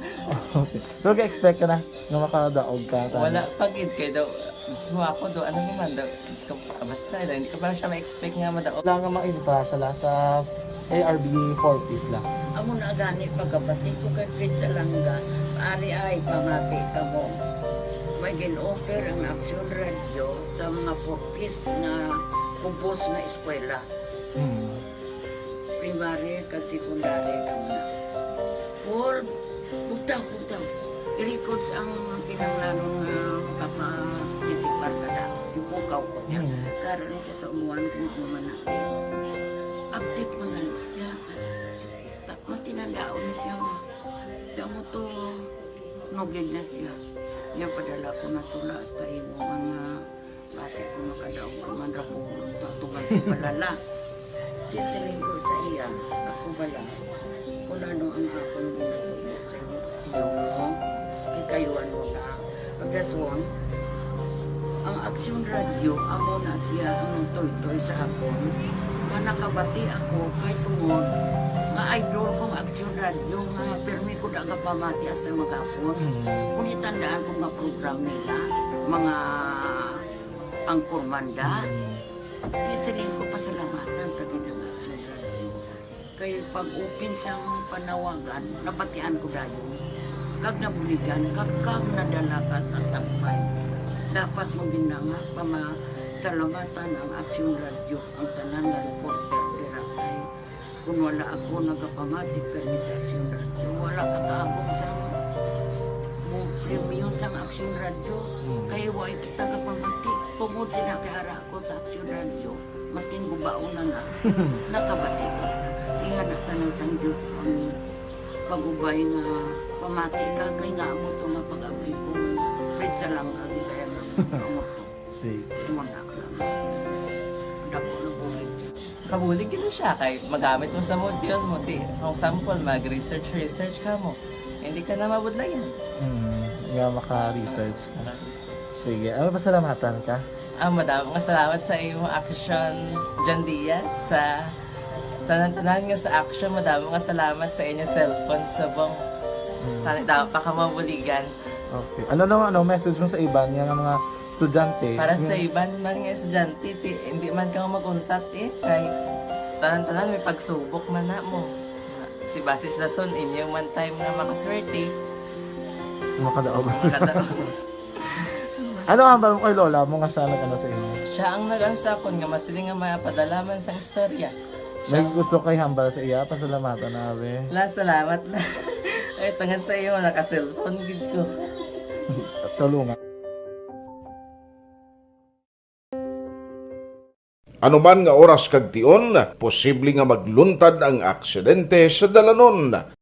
Okay. Pero ga-expect ka na nga makadaog ka, tanan? Wala pa gid, kay daw, mismo ako do, ano naman do, Diyos ko, ah, basta, hindi ko pa siya ma-expect nga madaog. Wala nga mainta siya la sa A R B four Ps la. Amo na gani pagkabati ko kay Fred Salanga, ari ay pamati kamo. May gin-offer ang Action Radio sa mga four Ps nga kubos nga eskwela. Hmm. Primary kag secondary kamo na. Paul, bugtaw, bugtaw. I-records ang kinahanglanon nga makaparticipar ka na. Ipukaw ko niya. Mm. Karon ni siya sa umuan kung ano man natin. Update man gani siya. Ta-, matinandaon ni siya nga. Kamo to, nugid na siya. Niya padala ko na tula hasta imo mga Basi kung makadaog ka man ra, pulong to, atugan ko balala. Di siling ko sa iya, ako bala, kung ano ang akong ginatubo sa imo, tiyo mo, kikayuan mo na. Pagkaswang, ang Aksyon Radio, amo na siya ang nagtoytoy sa akon. Nga nakabati ako, kay tungod, nga idol kong Aksyon Radio, nga pirmi ko da nga pamati hasta maghapon. Mm. Kung itandaan ko nga program nila, mga Ang Kurmanda. Mm. Di siling ko pasalamatan ta gid ang Action Radio. Kay pag-open sang panawagan, nabatian ko dayon. Kag nabuligan, kag, kag nadala ka sa tampay. Dapat mo gid na nga pamasalamatan ang Action Radio, ang tanan nga reporter dira kay Kung wala ako nagapamati kani sa Aksyon Radio, wala ka kaabot sa mo premyo sang Aksyon Radio. Hmm. Kay way kita gapamati. Tungod sila kay ara ako sa Aksyon Radio, maskin gubaon na nga, nakabati kita. Ingana tanan sang Diyos ang pag-ubay nga pamati ka kay nga amo to nga pag-abli ko. Fred Salanga, gid kaya nga amo to. Sige. Imo na lang. Dako na bulig siya. Kabulig gid na siya kay magamit mo sa module mo. Di, kung example, mag-research, research ka mo. Hindi ka na mabudlayan. Hmm, nga maka-research ka. Maka-research. Sige, ano, pasalamatan ka? Ah, madamo nga salamat sa imo, Action John Diaz, sa tanan-tanan nga sa Action. Madamo nga salamat sa inyo cellphone subong. Hmm. Tani, dapat pa ka mabuligan. Okay. Ano naman, ano, message mo sa iban nga, nga mga estudyante? Para sa iban man nga estudyante, ti, hindi man ka mag-untat eh. Kay tanan-tanan may pagsubok man na mo. Ti, basis na son, inyo man time nga makaswerte. Makadaog. Makadaog. Ano ang hambal mo kay lola mo nga siya nag-ano sa imo? Siya ang nag-ano sa akon nga masiling nga mapadala man sang istorya. May gusto kay hambal sa iya, pasalamatan na, abi. La, salamat na. Ay, tungod sa iyo, naka-cellphone gid ko. Tulungan. Ano man nga oras kag tion, posible nga magluntad ang aksidente sa dalanon.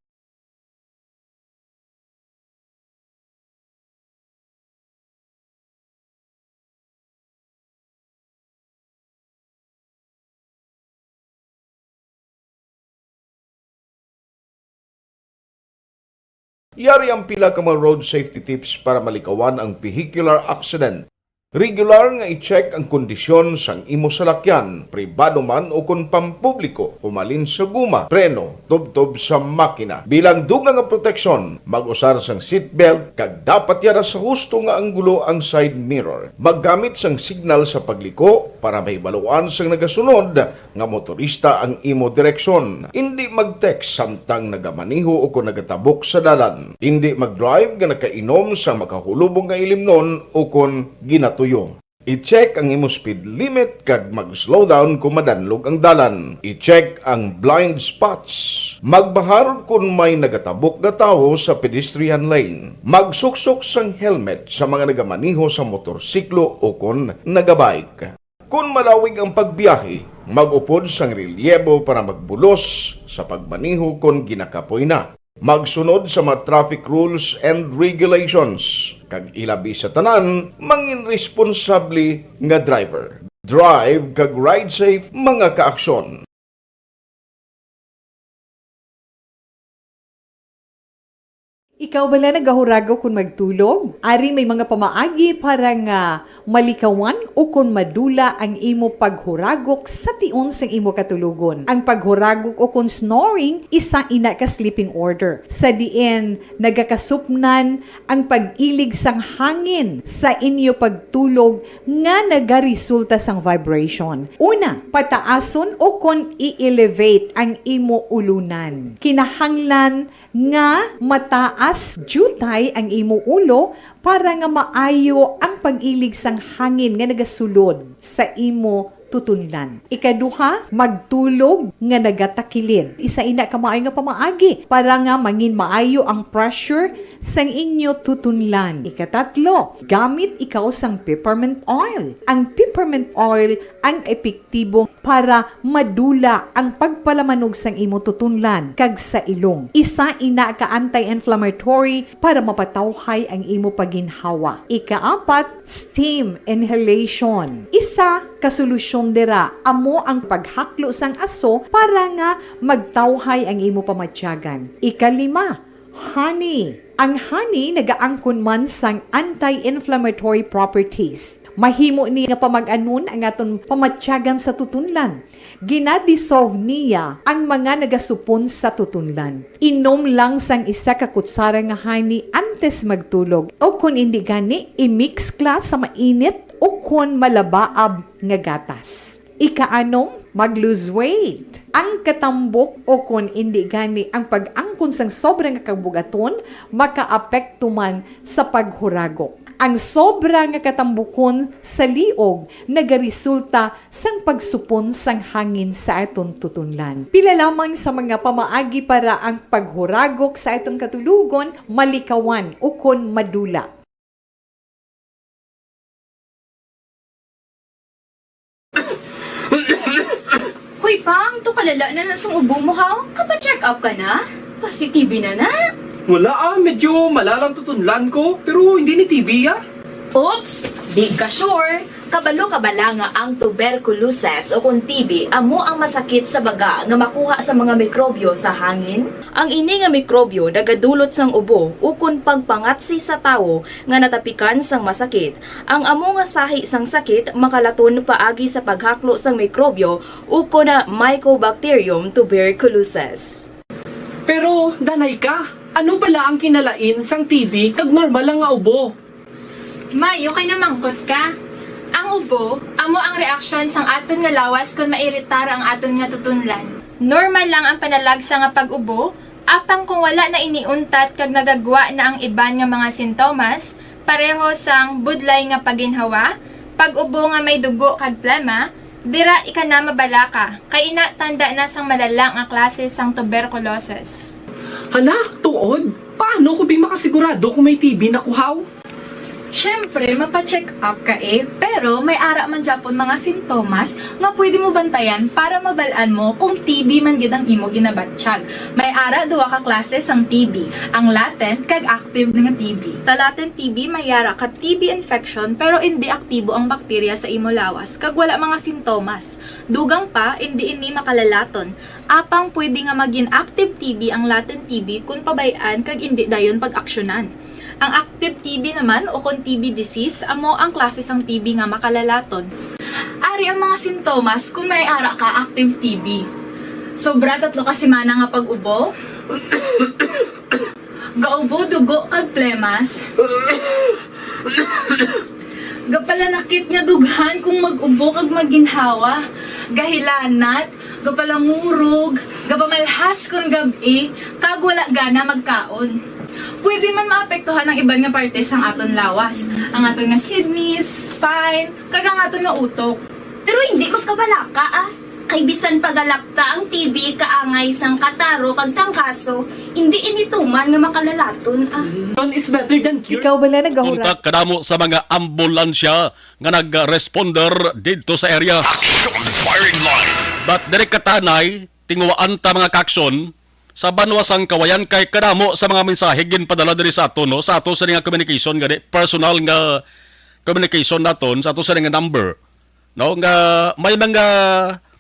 Yari ang pila ka mga road safety tips para malikawan ang vehicular accident. Regular nga i-check ang kondisyon sang imo salakyan, pribado man o kon pampubliko, humalin sa guma, preno, tubtob sa makina. Bilang dugang nga proteksyon, mag-usar sang seatbelt kag dapat yara sa husto nga anggulo ang side mirror. Maggamit sang signal sa pagliko para mahibaluan sang nagasunod nga motorista ang imo direksyon. Indi mag-text samtang nagamaneho o kon nagatabok sa dalan. Indi mag-drive nga nakainom sang makahulubong nga ilimnon o kon ginatuyo. I-check ang imo speed limit kag mag-slow down kon madanlog ang dalan. I-check ang blind spots. Magbahar kon may nagatabok nga tawo sa pedestrian lane. Magsuksok sang helmet sa mga nagamaneho sa motorsiklo o kon nagabike. Kon malawig ang pagbiyahe, mag-upod sang relyebo para magbulos sa pagmaneho kon ginakapoy na. Magsunod sa mga traffic rules and regulations, kag ilabi sa tanan, mangin responsable nga driver. Drive kag ride safe, mga kaaksyon. Ikaw bala nagahuragok kon magtulog? Ari may mga pamaagi para nga malikawan o kon madula ang imo paghuragok sa tion sang imo katulogon. Ang paghuragok o kon snoring, isa ina ka sleeping order, sa diin nagakasupnan ang pag-ilig sang hangin sa inyo pagtulog nga nagaresulta sang vibration. Una, pataason o kon i-elevate ang imo ulunan. Kinahanglan nga mataas diutay ang imo ulo para nga maayo ang pag-ilig sang hangin nga nagasulod sa imo tutunlan. Ikaduha, magtulog nga nagatakilid. Isa ina ka maayo nga pamaagi para nga mangin maayo ang pressure sang inyo tutunlan. Ikatatlo, gamit ikaw sang peppermint oil. Ang peppermint oil ang epektibo para madula ang pagpalamanog sang imo tutunlan kag sa ilong. Isa ina ka anti-inflammatory para mapatawhay ang imo pagginhawa. Ikaapat, steam inhalation. Isa ka solusyon dira amo ang paghaklo sang aso para nga magtawhay ang imo pamatyagan. Ikalima, honey. Ang honey nagaangkon man sang anti-inflammatory properties. Mahimo ni nga pamag-anon ang aton pamatyagan sa tutunlan. Gina-dissolve niya ang mga nagasupon sa tutunlan. Inom lang sang isa ka kutsara nga honey antes magtulog, o kon indi gani, i-mix ka sa mainit o kon malabaab nga gatas. Ikaanom, mag-lose weight. Ang katambok o kon indi gani ang pag-angkon sang sobra nga kabug-aton makaapekto man sa paghuragok. Ang sobra nga katambukon sa liog nagaresulta sang pagsupon sang hangin sa aton tutunlan. Pila lamang sa mga pamaagi para ang paghuragok sa aton katulogon malikawan ukon madula. Hoy, Pang, to kalala na na sang ubo mo, ha? Kapa-check up ka na? Positive na na. Wala, ah, medyo malalang tutunlan ko, pero hindi ni T B, ah. Oops, di ka sure. Kabalo ka bala nga ang tuberculosis o kon T B amo ang masakit sa baga nga makuha sa mga mikrobyo sa hangin? Ang ini nga mikrobyo nagadulot sang ubo ukon pagpangatsi sa tawo nga natapikan sang masakit. Ang amo nga sahi sang sakit makalaton paagi sa paghaklo sang mikrobyo ukon Mycobacterium tuberculosis. Pero, danay ka, ano bala ang kinalain sang T B kag normal lang nga ubo? May, okay na mangkot ka. Ang ubo, amo ang reaksyon sang aton nga lawas kon mairitar ang aton nga tutunlan. Normal lang ang panalagsa nga pag-ubo, apang kung wala na ini untat kag nagagwa na ang iban nga mga sintomas, pareho sang budlay nga paginhawa, pag-ubo nga may dugo kag plema, dira ika na mabalaka, kay ina tanda na sang malala nga klase sang tuberculosis. Hala, tuod? Paano ko bi makasigurado kung may T B na ko, haw? Siyempre, mapa-check up ka eh, pero may ara man gyapon mga sintomas nga pwede mo bantayan para mabal-an mo kung T B man gid ang imo ginabatyag. May ara duha ka klase sang T B, ang latent kag active nga T B. Sa latent T B, may ara ka T B infection pero indi aktibo ang bakterya sa imo lawas kag wala mga sintomas. Dugang pa, indi ini makalalaton. Apang pwede nga magin active T B ang latent T B kon pabay-an kag indi dayon pag-aksyonan. Ang active T B naman, o kon T B disease, amo ang klase sang T B nga makalalaton. Ari ang mga sintomas kon may ara ka active T B. Sobra tatlo ka semana nga pag-ubo. Gaubo, dugo, kag plemas. Gapalanakit nga dughan kung mag-ubo kag maginhawa. Gahilanat, gapalangurog, gapamalhas kon gab-i, kag wala gana magkaon. Pwede man maapektuhan ang iban nga parte sang aton lawas, ang aton nga kidneys, spine, kag ang aton nga utok. Pero hindi magkabalaka, ah. Kay bisan pagalapta ang T B kaangay sang kataro kag trangkaso, hindi ini tuman nga makalalaton, ah. Prevention is better than cure. Ikaw bala nagahura? Kontak kadamo sa mga ambulansya nga nag-responder didto sa area. Action firing line. But diri katanay, tinguwaan ta mga kakson, sa banwa sang Kawayan kay kadamo sa mga mensahe ginpadala diri sa aton, no, sa ato sa nga communication gani, personal nga communication naton sa ato sa nga number, no, nga may mga,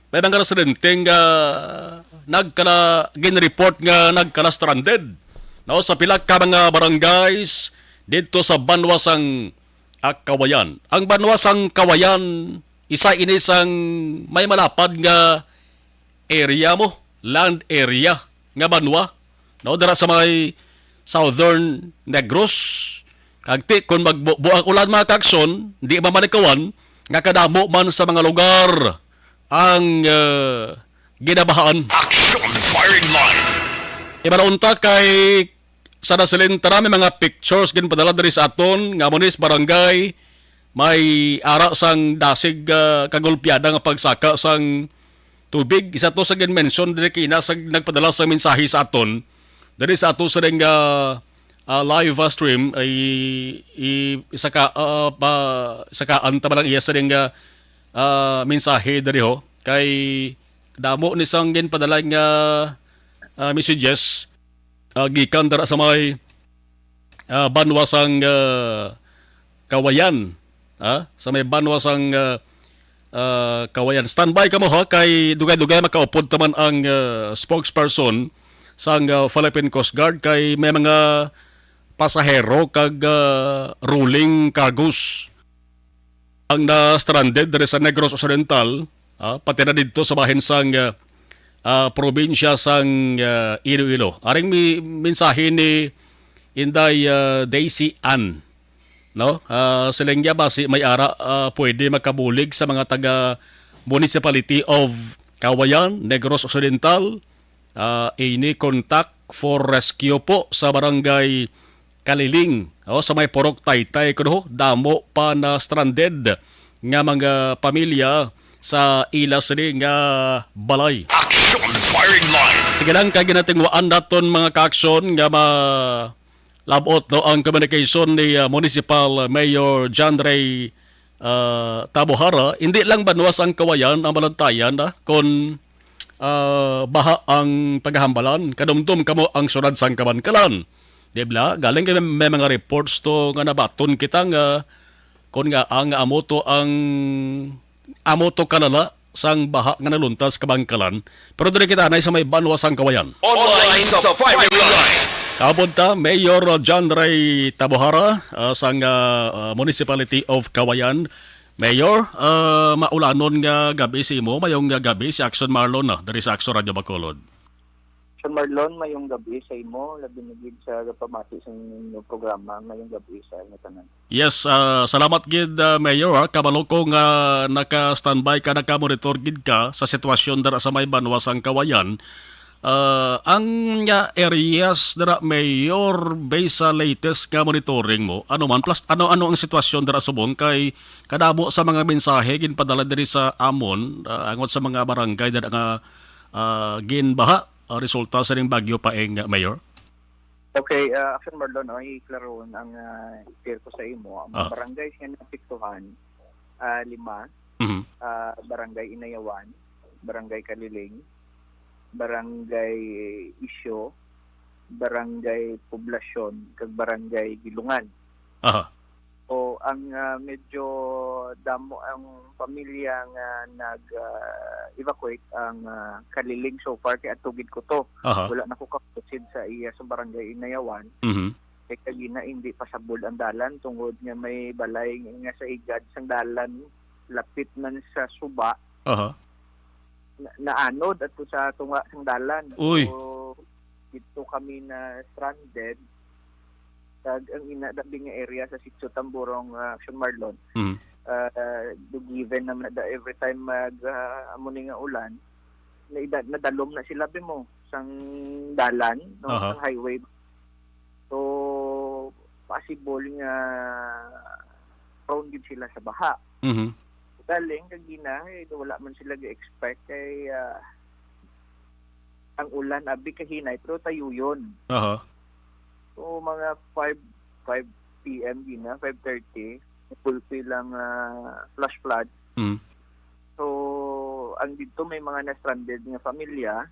may mga residente nga nagkala, ginreport nga nagkala stranded, no, sa pila ka mga barangays didto sa banwa sang, ah, Kawayan. Ang banwa sang Kawayan, isa ini sang may malapad nga area mo, land area nga banwa, no, dira sa may Southern Negros. Kag ti kon magbubo ang ulan, mga kakson, di mamalikawan nga kadamo man sa mga lugar ang, eh, ginabahaan. Action firing line. Iba na unta kay sa nasiling tara, may mga pictures ginpadala diri sa aton nga amo ni sa barangay may ara sang dasig, ah, kagulpiada nga pagsaka sang tubig. Isa to sa ginmention diri kina sa nagpadala sa mensahe sa aton diri sa ato sa ring, ah, ah, live, ah, stream ay i-, isaka, ah, pa, isakaan ta ba lang iya sa ring, ah, ah, mensahe diri ho kay damo ni sang ginpadala nga, ah, messages, ah, gikan dira sa may, ah, banwa sang, ah, Kawayan, ah, sa may banwa sang, ah, ah, Kawayan. Standby kamo ha, kay dugay-dugay makaupod taman ang, ah, spokesperson sang, ah, Philippine Coast Guard kay may mga pasahero kag, ah, rolling cargos ang na-stranded diri sa Negros Occidental, ah, pati na didto sa bahin sang, ah, ah, probinsya sang, ah, Iloilo. Aring mi-, mensahe ni Inday, ah, Daisy Ann, no? Ah, siling niya basi may ara, ah, pwede makabulig sa mga taga Municipality of Kawayan, Negros Occidental, ah, ini contact for rescue po sa Barangay Kaliling, o, sa may Purok Taytay, kuno damo pa na stranded nga mga pamilya sa ila sini nga balay. Action firing line. Sige lang, kay ginatingwaan naton, mga ka-action, nga ma-, labot, no, ang communication ni, ah, Municipal Mayor John Ray, ah, Tabohara. Hindi lang banwa sang Kawayan ang malantayan, ah, kon, ah, baha ang pagahambalan. Kadumdom kamo ang syudad sang Kabankalan. Di ba? Galing kay may, may mga reports to nga nabaton kita nga kon nga ang amo to ang amo to kalala sang baha nga naluntas Kabankalan, pero diri kita anay sa may banwa sang Kawayan. Online sa firing line. Kaupod ta, Mayor John Ray Tabohara, ah, sang, ah, ah, Municipality of Kawayan. Mayor, ah, maulanon nga gabi sa imo, mayong nga gabi si Action Marlon na diri sa Action Radio Bacolod. Sir Marlon, mayong gabi sa imo, labi na gid sa gapamati sa inyong programa. Mayong gabi sa inyo tanan. Yes, ah, salamat gid, ah, Mayor, ha. Kabalo ko nga naka-standby ka, naka-monitor gid ka sa sitwasyon dira sa may banwa sang Kawayan. Ah, ang, ah, areas dira, Mayor, based sa latest nga monitoring mo, ano man, plus ano, ano ang sitwasyon dira subong kay kadamo sa mga mensahe ginpadala diri sa amon, ah, angot sa mga barangay dira nga, ah, ginbaha, ah, resulta sa ning Bagyo Paeng, ah, Mayor? Okay, ah, Action Marlon, no, i-claron ang, ah, i-clear ko sa imo. Ang mga Ah. barangays nga naapektuhan, ah, lima, Mhm. ah, Barangay Inayawan, Barangay Kaliling, Barangay Isyo, Barangay Poblacion, kag Barangay Gilungan. Aha. O, ang, ah, medyo damo ang pamilya nga nag, ah, evacuate ang, ah, Kaliling so far kay adto gid ko to. Aha. Wala na ko kaproceed sa iya sa Barangay Inayawan. Mhm. Kay kagina hindi pasabol ang dalan tungod nga may balay nga sa higad sang dalan, lapit man sa suba. Aha. Na, naanod ato sa tunga sang dalan. Uy. So, dito kami na stranded. Kag ang ina, dabi nga area sa Sitio Tamborong, ah, Action Marlon. Mm. Ah, do given naman na da every time mag, ah, amo ni nga ulan, na, nadalom na sila, bi mo, sang dalan, no, Aha. sang highway. So, possible nga prone gid sila sa baha. Mhm. Galing kagina, eh, wala man sila ga-expect kay, ah, ang ulan abi kahinay pero tayuyon. Aha. So, mga five, five P M gina, five thirty, napulpi lang, ah, flash flood. Mm. So, ang didto may mga na-stranded nga pamilya,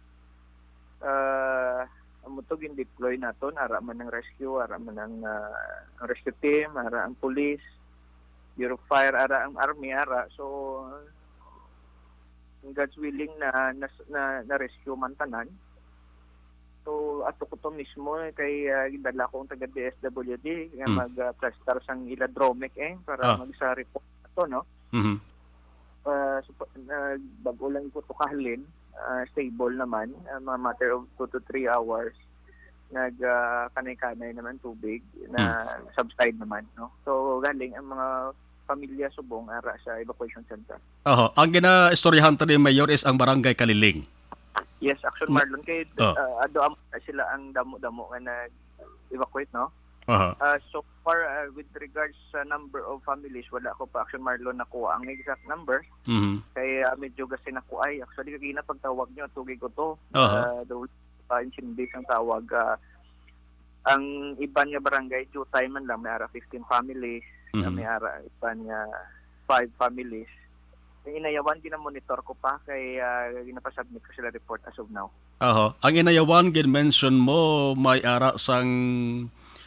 ah, amo to gin-deploy naton, ara man ang rescue, ara man ang, ah, ang rescue team, ara ang police, Bureau of Fire, ara ang army, ara. So, God's willing na, na, na, na-rescue man tanan. So, ato ko to mismo, eh, kay, ah, gindala ko ang taga D S W D nga Mm. mag, ah, prestar sang ila Dromec, eh, para Ah. magsa-report ato, no? Mhm. Ah, so, pa-, nag-, bag-o lang ko to kahalin, ah, stable naman, ah, mga matter of two to three hours, nag, ah, kanay-kanay naman tubig na Hmm. subside naman, no? So, galing ang mga pamilya subong ara sa evacuation center. Oho. Ang ginaistoryahan ta ni Mayor is ang Barangay Kaliling. Yes, Action Na- Marlon, kay, Oh. ah, ado am-, sila ang damo-damo nga nag-evacuate, no? Aha. Ah, so far, ah, with regards sa number of families, wala ko pa, Action Marlon, nakuha ang exact number. Mhm. Kay, ah, medyo gasi na ko ay. Actually, kagina pagtawag nyo, tugig ko to. Aha. Ah, daw pa intindi sang tawag. Ah, ang iban nga barangay, Jutay man lang, may ara fifteen families. Mhm. Ah, may ara iban nga five families. Ang inayawan, ginamonitor ko pa kay, ah, ginapasubmit ko sila report as of now. Oho. Ang inayawan, gin-mention mo, may ara sang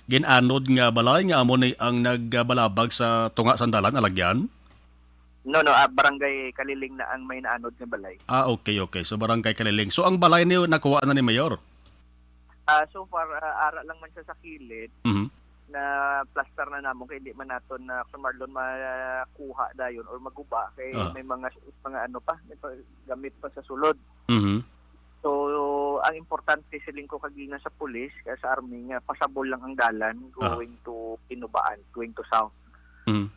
gin-anod nga balay nga amo ni ang nagbalabag sa tunga sang dalan, alagyan? No, no, ah, Barangay Kaliling na ang may naanod nga balay. Ah, okay, okay. So, Barangay Kaliling. So, ang balay niyo nakuha na ni Mayor? Ah, so far, ah, ara lang man siya sa kilid. Mhm. Na plaster na namon kay di man naton na, Sir Marlon, makuha dayon or maguba kay Ah. may mga, mga ano pa, may pa, gamit pa sa sulod. Mhm. So, ang importante, siling ko kagina sa pulis, kaya sa army, nga pasabol lang ang dalan Ah. going to Pinubaan, going to south. Mhm.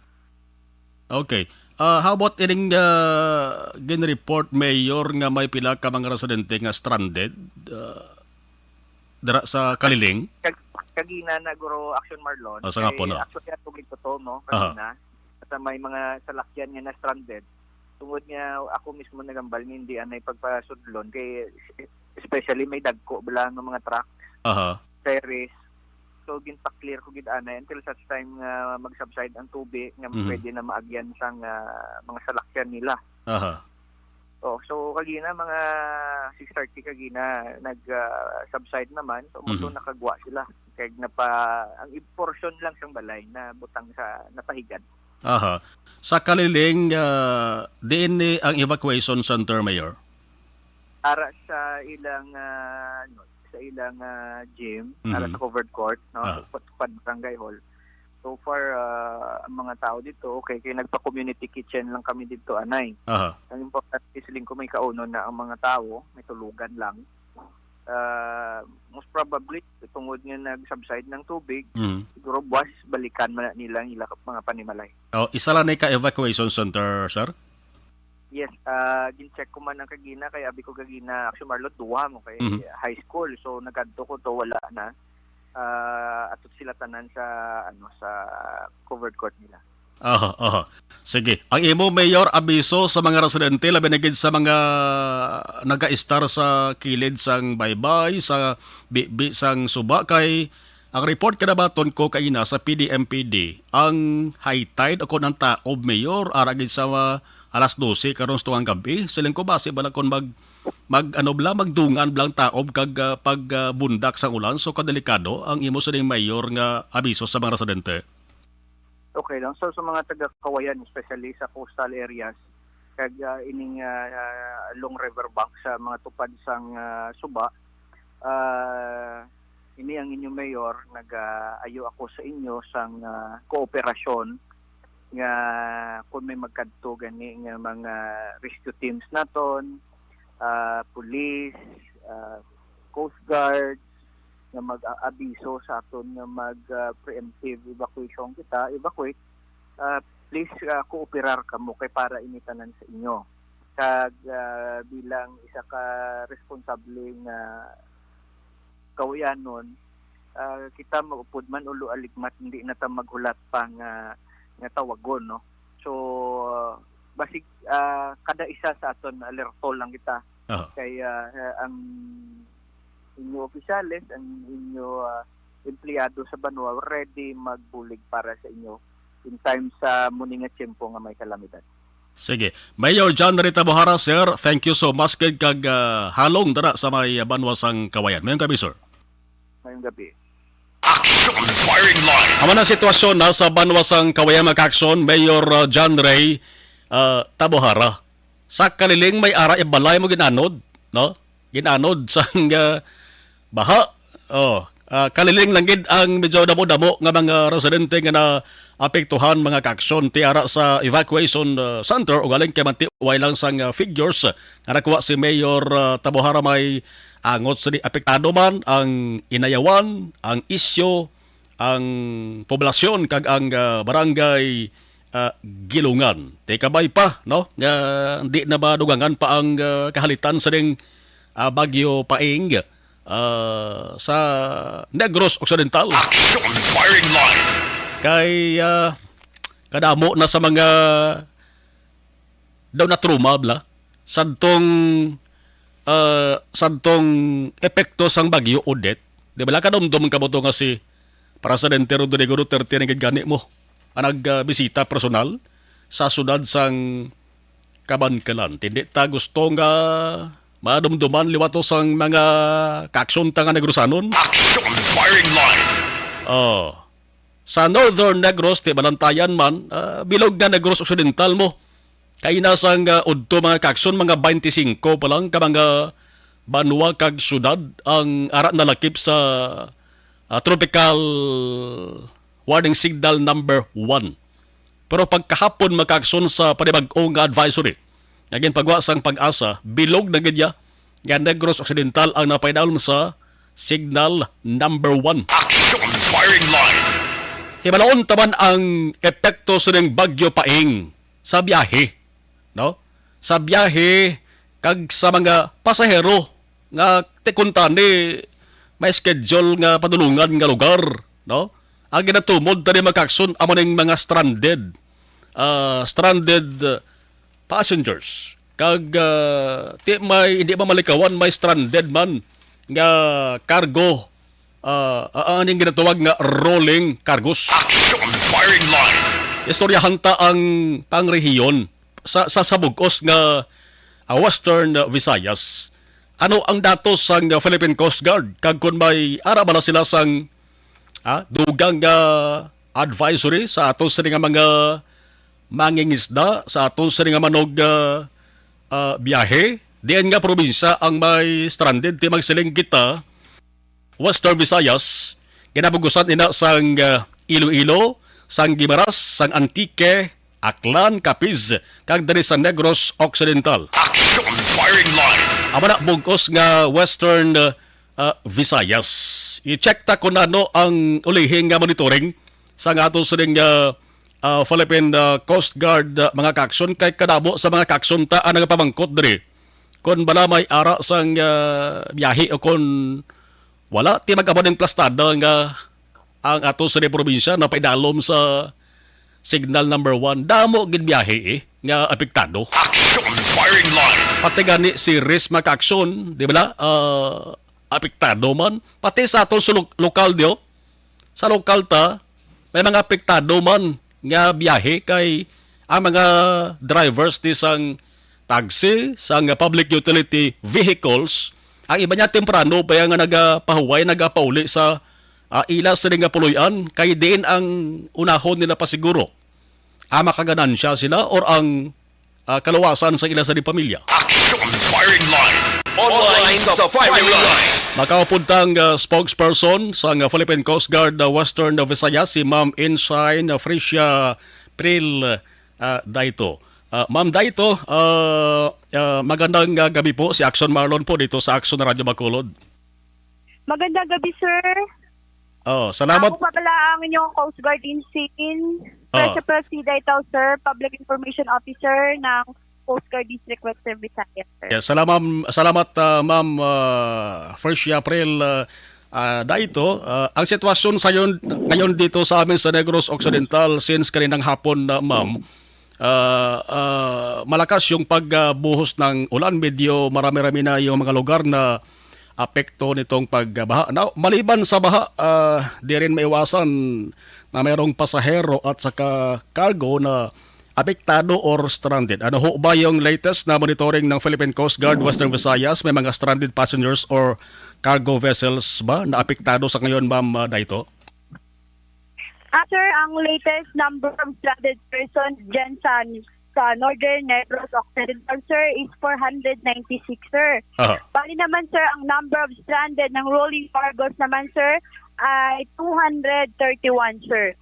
Okay. Ah, how about ining, ah, gin-report, Mayor, nga may pila ka mga residente nga stranded, ah, dira sa Kaliling? Kag-, kagina na, Guro Action Marlon. Ah, sa nga po, Kay no? Actually, ako gid to, no? Aha. Kagina. Sa may mga salakyan nga na-stranded. Tungod nga ako mismo nagambal nga hindi anay pagpasudlon kay especially may dagko bala nga mga truck, Aha. ferries. So, ginpa-clear ko gid anay until such time nga mag-subside ang tubig nga Mhm. pwede na maagyan sang, ah, mga salakyan nila. Aha. Oh, so kagina mga six thirty kagina nag, ah, subside naman. So, muto Mhm. nakagwa sila. Kay napa-, ang i-, portion lang sang balay na butang sa, napahigad. Aha. Sa Kaliling, ah, diin ni ang evacuation center, Mayor? Ara sa ilang, ah, ano, sa ilang, ah, gym, ara Mhm. sa covered court, no? Ah. Sa Pad-, Pad Barangay Hall. So far, ah, ang mga tao dito, okay, kay nagpa-community kitchen lang kami dito, anay. Aha. Ang importante, siling ko, may kaunon na ang mga tao, may tulugan lang. Ah, most probably, tungod nga nag-subside ng tubig, Mhm. siguro buwas, balikan man na nila ang ila mga panimalay. Oh, isa lang ni ka evacuation center, sir? Yes, ah, gin-check ko man ang kagina, kay abi ko kagina, actually, Marlon, duha mo kay Mhm. high school. So, nagadto ko to, wala na. Ah, ato sila tanan sa, ano, sa covered court nila. Aha, aha. Sige. Ang imo, Mayor, abiso sa mga residente, labi na gid sa mga nagaistar sa kilid sang baybay, sa bibi sang suba, kay ang report kanabaton ko kay ina sa P D M P D, ang high tide o kon ang taob, Mayor, ara gid sa, ah, alas dose karon sa tungang gab-i. Siling ko, basi bala kon mag, mag, ano bala, magdungan bala ang taob kag, ah, pag, ah, bundak sang ulan. So, kadelikado ang imo sining, Mayor, nga abiso sa mga residente. Okay lang. So, sa mga taga Cauayan, especially sa coastal areas, kag, ah, ining, ah, ah, long river bank sa mga tupad sang, ah, suba, ah, ini ang inyong mayor, nag-ayo ako sa inyo sang, ah, kooperasyon nga kung may magkadto gani nga mga rescue teams naton, ah, police, ah, coast guard, nga mag-aabiso sa aton nga mag, ah, preemptive evacuation kita, evacuate, ah, please, ah, kooperar kamo kay para ini tanan sa inyo. Kag, ah, bilang isa ka responsable nga Cauayanon, ah, kita maupod man ulo aligmat, hindi na ta maghulat pa nga, nga tawagon, no? So, ah, basig, ah, kada isa sa aton alerto lang kita. Aha. Kay, ah, ang inyo opisyales, ang inyo, ah, empleyado sa banwa ready magbulig para sa inyo in time sa muni nga tiyempo nga may kalamidad. Sige. Mayor John Rita Bohara, sir, thank you so much kag, kag, ah, halong dara sa may, ah, banwa sang Kawayan. Mayong gabi, sir. Mayong gabi. Action Firing Line. Amo na sitwasyon na sa banwa sang Kawayan, mga ka-aksyon, Mayor, uh, John Ray, uh, Tabohara. Sa Kaliling may ara balay mo ginanod, no? Ginanod sang, uh, baha. Oh, uh, Kaliling lang gid ang medyo damo-damo nga mga residente nga naapektuhan, mga ka-aksyon, ti ara sa evacuation, uh, center, ugaling kay manti way lang sang, uh, figures nga nakuha si Mayor, uh, Tabohara. May angot sini apektado man ang Inayawan, ang Isyo, ang poblasyon kag ang, ah, barangay, ah, Gilungan. Ti kabay pa, no, nga di na madugangan pa ang, ah, kahalitan sa ding, ah, Bagyo Paing, ah, sa Negros Occidental. Action Firing Line. Kay, ah, kadamo na sa mga daw na-trauma bala sadtong, ah, sadtong epekto sang Bagyo Odette. Di ba, kadumdom ka mo to nga si Presidente Rodrigo Duterte ni gid gani mo ang nagbisita personal sa siyudad sang Kabankalan. Hindi ta gusto nga madumduman liwat to sang mga ka-aksyon ta nga Negrosanon. Action Firing Line. Oh. Sa Northern Negros, ti Balantayan man, ah, bilog nga Negros Occidental mo. Kaina sang, ah, udto, mga ka-aksyon, mga twenty-five pa lang ka mga banwa kag syudad ang ara nalakip sa, ah, tropical warning signal number one. Pero pagkahapon, mga ka-aksyon, sa panibag-o nga advisory nga ginpagwa sang PAGASA, bilog na gid ya nga Negros Occidental ang napaidalom sa signal number one. Action Firing Line. Hibalaon ta man ang epekto sining Bagyo Paing sa biyahe, no? Sa biyahe kag sa mga pasahero nga ti kuntani may schedule nga padulungan nga lugar, no? Ang ginatumod tani, mga ka-aksyon, amo ning mga stranded, ah, stranded, ah, passengers. Kag, ah, ti may hindi pa malikawan, may stranded man nga cargo, ah, ah, ang ginatawag nga rolling cargos. Action Firing Line. Istoryahan ta ang pangrehiyon sa, sa, sa bug-os nga, ah, Western Visayas. Ano ang datos sang Philippine Coast Guard, kag kon may ara bala sila sang, ah, dugang nga advisory sa aton sini nga mga mangingisda, sa aton sini nga manog, ah, ah, biyahe? Diin nga probinsya ang may stranded? Ti magsiling kita, Western Visayas, ginabugusan ina sang, ah, Iloilo, sang Guimaras, sang Antique, Aklan, Capiz, kag diri sa Negros Occidental. Action Firing Line. Amo na, bug-os nga Western, ah, Visayas. I-check ta kung ano ang ulihi nga monitoring sa nga ato sining, ah, ah, Philippine, ah, Coast Guard, ah, mga ka-aksyon, kay kadamo sa mga ka-aksyon ta ang nagapamangkot diri kon bala may ara sang, ah, biyahe o kon wala, ti mag-amo ning plastada nga ang ato sa probinsya napaidalom sa signal number one. Damo gid biyahe, eh, nga apektado. Action Firing Line. Pati gani si Riz, mga ka-aksyon, di ba, ah, apektado man. Pati sa aton sa lo-, lokal diyo, sa lokal ta, may mga apektado man nga biyahe kay ang mga drivers ti sang taxi, sang public utility vehicles, ang iba niya temprano pa nga nagapahuway, nagapauli sa, ah, ila sini nga puloy-an, kay diin ang unahon nila pasiguro ang makaganansya sila or ang, ah, kaluwasan sa ila sa di pamilya. Action Firing Line. Online sa firing line. Makaupod tang, ah, spokesperson sang Philippine Coast Guard, ah, Western Visayas, si Ma'am Ensign, ah, Frecia Pril, ah, Daito. Ah, Ma'am Daito, ah, ah, magandang, ah, gabi po. Si Action Marlon po dito sa Action Radio Bacolod. Magandang gabi, sir. Oh, salamat. Ako pa pala ang inyong Coast Guard Ensign. Ah. Percival C. Daitao, sir, Public Information Officer ng Coast Guard District Western Visayas, sir. Yes, salamat, salamat, ah, Ma'am, ah, Fercia April, ah, Ah, Daito, ah, ang sitwasyon sa yon, ngayon dito sa amin sa Negros Occidental, since kaninang hapon na, ma'am, ah, ah, malakas yung pagbuhos ng ulan. Medyo marami-rami na yung mga lugar na apekto nitong pagbaha. Now, maliban sa baha, ah, di rin maiwasan na mayroong pasahero at saka cargo na apektado or stranded. Ano ho ba yung latest na monitoring ng Philippine Coast Guard Western Visayas? May mga stranded passengers or cargo vessels ba na apektado sa ngayon, ma'am, ah, Daito? Ah, sir, ang latest number of stranded persons dyan sa, sa Northern Negros Occidental, sir, is four hundred ninety-six, sir. Aha. Bali naman, sir, ang number of stranded ng rolling cargos naman, sir, ay two hundred thirty-one, sir.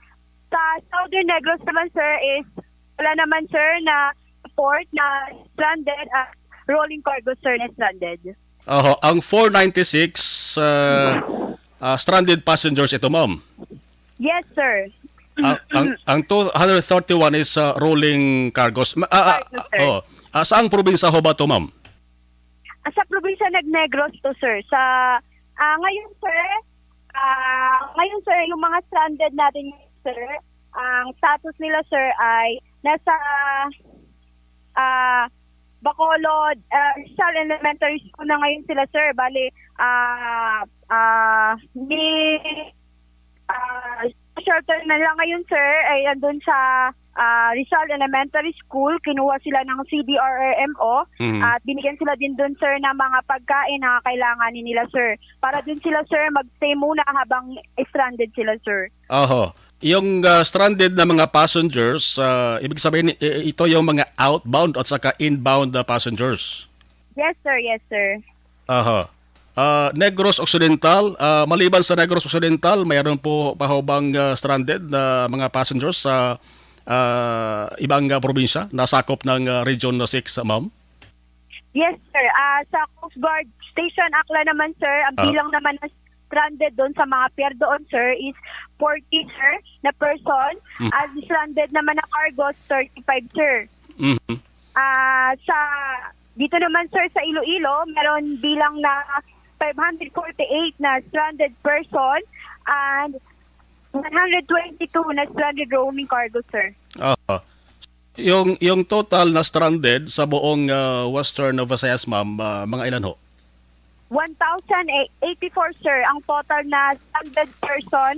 Sa Southern Negros naman, sir, is wala naman, sir, na port na stranded at rolling cargo, sir, na stranded. Oho, ang four ninety-six, ah, ah, stranded passengers ito, ma'am. Yes, sir. Ang, ang, ang two hundred thirty-one is, ah, rolling cargos. Ma-, ah, ah, Cargo, sir. Oh. Ah, saang probinsya ho ba to, ma'am? Ah, sa probinsya ng Negros to, sir. Sa, ah, ngayon, sir, ah, ngayon, sir, yung mga stranded natin, sir, ang status nila, sir, ay nasa, ah, Bacolod, ah, Rizal Elementary School na ngayon sila, sir. Bali, ah, ah, ni, ah, shelter na lang ngayon, sir, ay andun sa, ah, Rizal Elementary School. Kinuha sila ng C D R R M O Mhm. at binigyan sila din dun, sir, ng mga pagkain na kailangan nila, sir. Para dun sila, sir, mag-stay muna habang stranded sila, sir. Oho. Yung, ah, stranded na mga passengers, ah, ibig sabihin, i-, ito yung mga outbound at saka inbound na passengers? Yes, sir. Yes, sir. Aha. Ah, Negros Occidental, ah, maliban sa Negros Occidental, mayroon po pa ho bang, ah, stranded na mga passengers sa, ah, ibang, ah, probinsya na sakop ng, ah, Region six, ma'am? Yes, sir. Ah, sa Coast Guard Station Aklan naman, sir, ang Ah. bilang naman ng stranded doon sa mga pier doon, sir, is forty, sir, na person. Mm. At stranded naman na cargo, thirty-five, sir. Mhm. Ah, sa, dito naman, sir, sa Iloilo, meron bilang na five hundred forty-eight na stranded person and one hundred twenty-two na stranded rolling cargo, sir. Oo. Yung, yung total na stranded sa buong, ah, Western Visayas, ma'am, ah, mga ilan ho? One thousand eighty-four, sir, ang total na stranded person.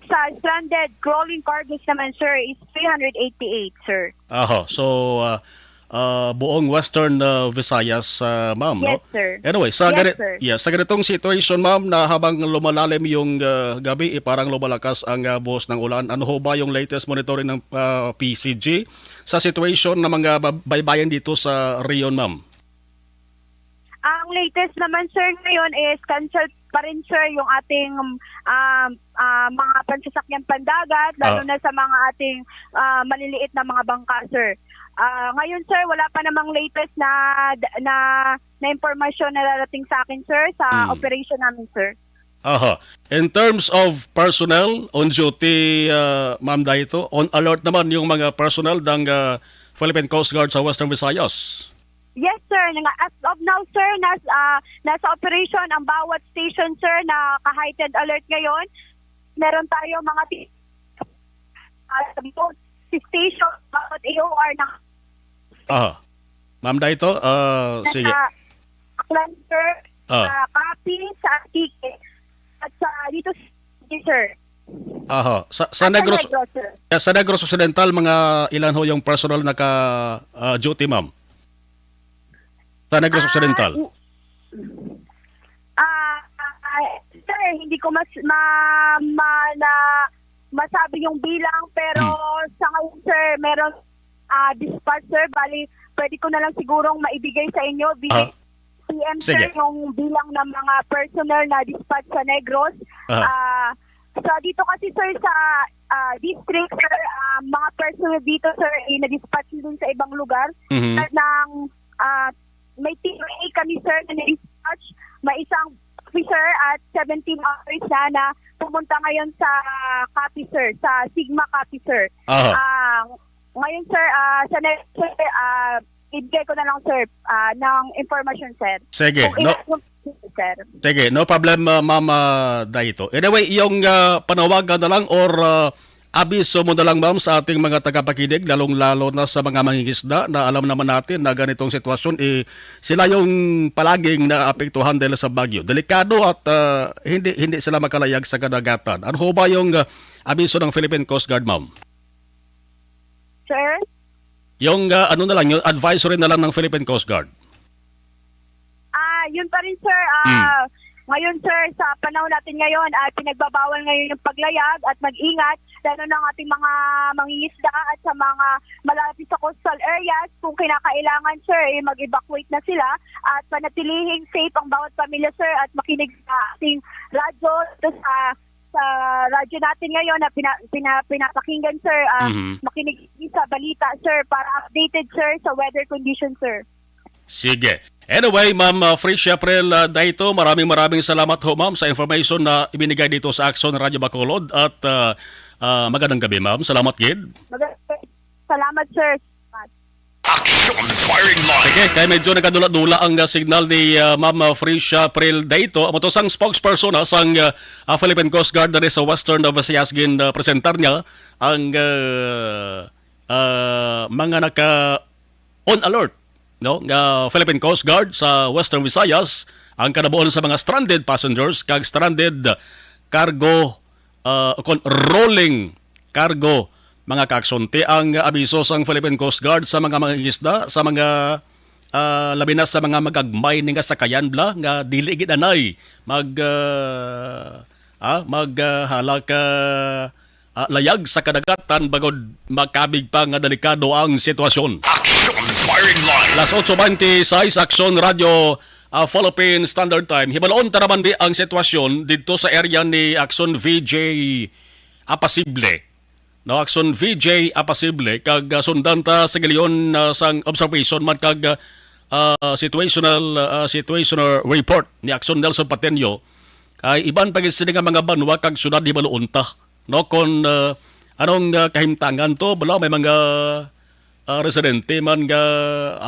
Sa stranded rolling cargos naman, sir, is three hundred eighty-eight, sir. Aho. So, ah, ah, buong Western, ah, Visayas, ah, ma'am, no? Yes, sir. Anyway, sa Yes, gani-, sir. yes, sa ganitong situation, ma'am, na habang lumalalim yung, ah, gabi, eh, parang lumalakas ang, ah, buhos ng ulan. Ano ho ba yung latest monitoring ng, ah, P C G sa situation ng mga bab-, baybayin dito sa Rion, ma'am? Ang latest naman, sir, ngayon is cancel pa rin, sir, yung ating, um, ah, mga pansasakyan pandagat, lalo Ah. na sa mga ating, ah, maliliit na mga bangka, sir. Ah, ngayon, sir, wala pa namang latest na, na, na impormasyon na darating sa akin, sir, sa Hmm. operation namin, sir. Aha. In terms of personnel on duty, ah, Ma'am Daito, on alert naman yung mga personnel ng, ah, Philippine Coast Guard sa Western Visayas? Yes, sir. Nga, as of now, sir, nas-, ah, nasa operation ang bawat station, sir, na ka-heightened alert ngayon. Meron tayo mga ti-, ah, sabi ko, si station, bawat A O R na Aha. Ma'am Daito, ah, nasa sige. Aklan, sir, Ah. sa Capiz, sa Antique, at sa, dito, sir. Aha. Sa, sa At sa Negros, Negros, sir. eh, sa Negros Occidental, mga ilan ho yung personnel naka, ah, duty, ma'am? Sa Negros Ah, Occidental? i-, ah, ah, sir, hindi ko mas, ma-, ma-, na, masabi yung bilang, pero Hmm. sa ngayon, sir, meron, ah, dispatch, sir. Bali, pwede ko na lang sigurong maibigay sa inyo via Ah, P M, sir, sige. yung bilang ng mga personnel na dispatch sa Negros. Ah. Ah, so, dito kasi, sir, sa, ah, district, sir, ah, mga personnel dito, sir, eh, na-dispatch din sa ibang lugar. Mhm. At ng, ah, may team A kami, sir, na na-dispatch. May isang officer at seventeen others na, na pumunta ngayon sa Capiz, sir, sa Sigma Capiz, sir. Aha. Ah, ngayon, sir, ah, sa next, sir, ah, ibigay ko na lang, sir, ah, ng information, sir. Sige, Kung no. ilan yung, sir. Sige, no problem, ah, Ma'am, ah, Daito. Anyway, yung, ah, panawagan na lang or, ah, abiso mo na lang, ma'am, sa ating mga tagapakinig, lalong-lalo na sa mga mangingisda na alam naman natin na ganitong sitwasyon, eh, sila yung palaging naapektuhan dahil sa bagyo. Delikado at, ah, hindi, hindi sila makalayag sa kadagatan. Ano ho ba yung, ah, abiso ng Philippine Coast Guard, ma'am? Sir? Yung, ah, ano na lang, yung advisory na lang ng Philippine Coast Guard. Ah, yun pa rin, sir. Ah, Hmm. Ngayon, sir, sa panahon natin ngayon, ah, pinagbabawal ngayon yung paglayag at mag-ingat, lalo na ang ating mga mangingisda at sa mga malapit sa coastal areas. Kung kinakailangan, sir, eh, mag-evacuate na sila at panatilihing safe ang bawat pamilya, sir, at makinig sa ating radyo, sa, sa radyo natin ngayon na pina-, pina-, pinapakinggan, sir. Ah, Mhm. Makinig sa balita, sir, para updated, sir, sa weather condition, sir. Sige. Anyway, Ma'am, uh, Fresh April, uh, Daito, maraming, maraming salamat ho, ma'am, sa information na ibinigay dito sa Action Radio Bacolod at, uh, uh, magandang gabi, ma'am. Salamat gid. Mag-, salamat, sir. Action Firing Line. Sige, kay medyo nagkadula-dula ang, uh, signal ni, uh, Ma'am, uh, Fresh April Daito. Amo to sang spokesperson, ha, sang, uh, uh, Philippine Coast Guard diri sa Western, uh, Visayas, gin, uh, presentar niya ang, uh, uh, mga naka on alert, no, nga Philippine Coast Guard sa Western Visayas, ang kanabuon sa mga stranded passengers kag stranded cargo, ah, kon rolling cargo, mga kaakson. Ti ang abiso sang Philippine Coast Guard sa mga mangingisda, sa mga, ah, labi na sa mga magagmay ni nga sakayan bala nga dili gid anay mag, ah, ah, mag, ah, halak, ah, ah, layag sa kadagatan bangod makabig pa nga delikado ang sitwasyon. Action Firing Line. Las otso beintiseis, Action Radio, ah, Philippine Standard Time. Hibalon ta naman di ang sitwasyon didto sa area ni Action V J Apasible. No, Action V J Apasible, kag, ah, sundan ta sa gilion, ah, sang observation man kag, ah, situational, ah, situational report ni Action Nelson Pateño. Kay iban pa gid sini nga mga banwa kag syudad, hibaluon ta, no, kon, ah, anong, ah, kahimtangan to, bala may mga, ah, residente man nga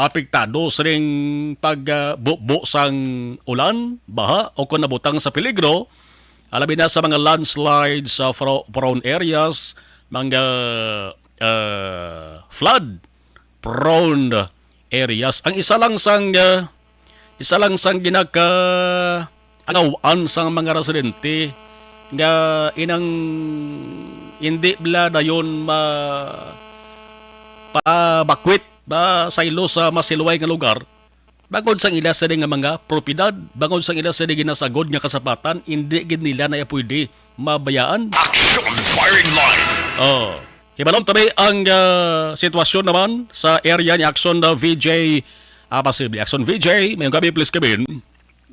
apektado sining pag, ah, bubo sang ulan, baha, o kon nabutang sa peligro, alabi na sa mga landslide sa fro-, prone areas, mga, ah, flood prone areas. Ang isa lang sang, ah, isa lang sang ginaka-angawan sang mga residente nga inang hindi bala dayon ma-, pabakwit ba saylo sa mas hilway nga lugar, bangod sang ila sini nga mga propiedad, bangod sang ila sini ginasagod nga kasapatan, indi gid nila na pwede mabayaan. Action Firing Line. Oh. Hibalon tabi ang, ah, sitwasyon naman sa area ni Action, ah, V J, ah, Pasible. Action V J, mayong gabi, please come in.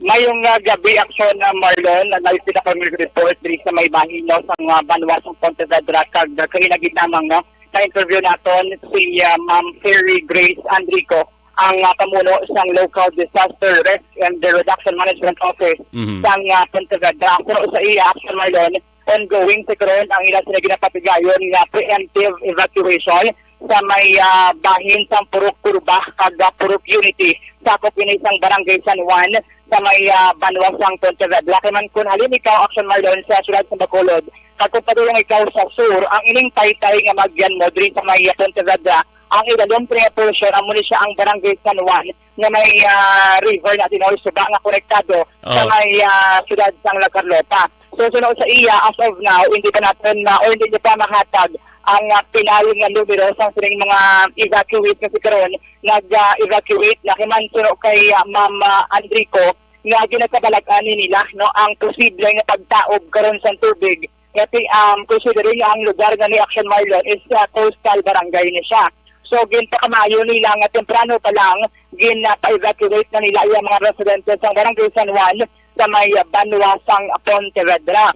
Mayong, ah, gabi, Action, ah, Marlon. Ang nais kita kami report diri sa may bahin, no, sa mga banwa sa Pontevedra, kag, ah, kaina gid lamang, no, na-interview naton si, ah, Ma'am Ferry Grace Andrico, ang, ah, pamuno sang Local Disaster Risk and Reduction Management Office Mhm. sang, ah, Pontevedra. Pero sa iya, Action, Marlon, ongoing sa karon ang ila sila ginapatigayon nga preemptive evacuation sa may, ah, bahin sang Purok Curva kag, ah, Purok Unity. Sakop ini sang Barangay San Juan sa may, ah, banwa sang Pontevedra. Kay man kun halin ikaw, Action, Marlon, sa siyudad sa Bacolod, kag kun padulong ikaw sa sur, ang ining taytay nga magyan mo diri sa may, ah, Pontevedra, ang ilalom sini nga porsyon amo ni siya ang Barangay San Juan nga may, ah, river natin or suba nga konektado sa Oh. may, ah, siyudad sang La Carlota. So, suno sa iya, as of now, hindi pa natin na, o hindi niya pa mahatag ang, ah, pinal nga numero sang sining mga evacuees nga si karon nag, ah, evacuate na. Kay man suno kay, ah, Ma'am, ah, Andrico, nga ginakabalag-an ni nila, no, ang posible nga pagtaob karon sang tubig nga ti-, um, considering nga ang lugar nga ni Action, Marlon, is, ah, coastal barangay ni siya. So, ginpakamaayo nila nga temprano pa lang, ginapa-evacuate na nila ang mga residentes sang Barangay San Juan sa may banwa sang Pontevedra.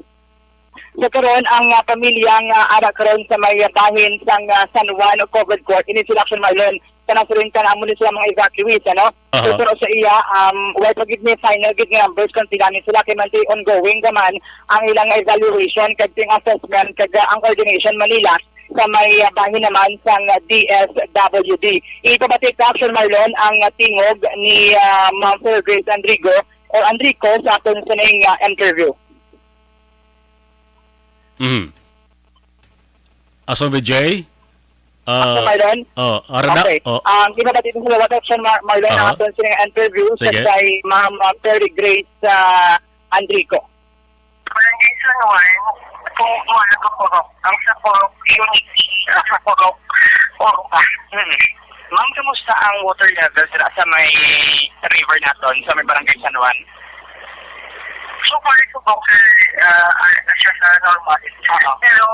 Sa karon, ang, ah, pamilya nga ara karon sa may bahin sang, ah, San Juan o Covered Court, ini sila, Action, Marlon, kana sa rin kana amo ni sila mga evacuees, ano? Aha. So, pero sa iya, um, wala pa gid ni final gid nga numbers kung pila ni sila, kay man ti ongoing pa man ang ilang evaluation kag ting assessment kag, ah, ang coordination man nila sa may, ah, bahin naman sang, ah, D S W D. Ipabati ta, Action, Marlon, ang, ah, tingog ni, ah, Ma'am Fergus Andrigo or Enrico sa aton sining, ah, interview. Mhm. Aso, Vijay? Ah, Marlon? Oh, ara na. Okay. Oh. Ang iba pa dito sa liwat, Action Mar-, Marlon, ang Aha. aton sining interview sa Sige. kay Ma'am, ah, Perry Grace, ah, Enrico. Barangay San Juan, kung wala ka purok, ang sa purok, unity, ang sa purok, purok pa. Hmm. Ma'am, kamusta ang water level dira sa may river naton, sa may Barangay San Juan? So far, so okay, ah, ah, na siya sa normal. Oo. Pero,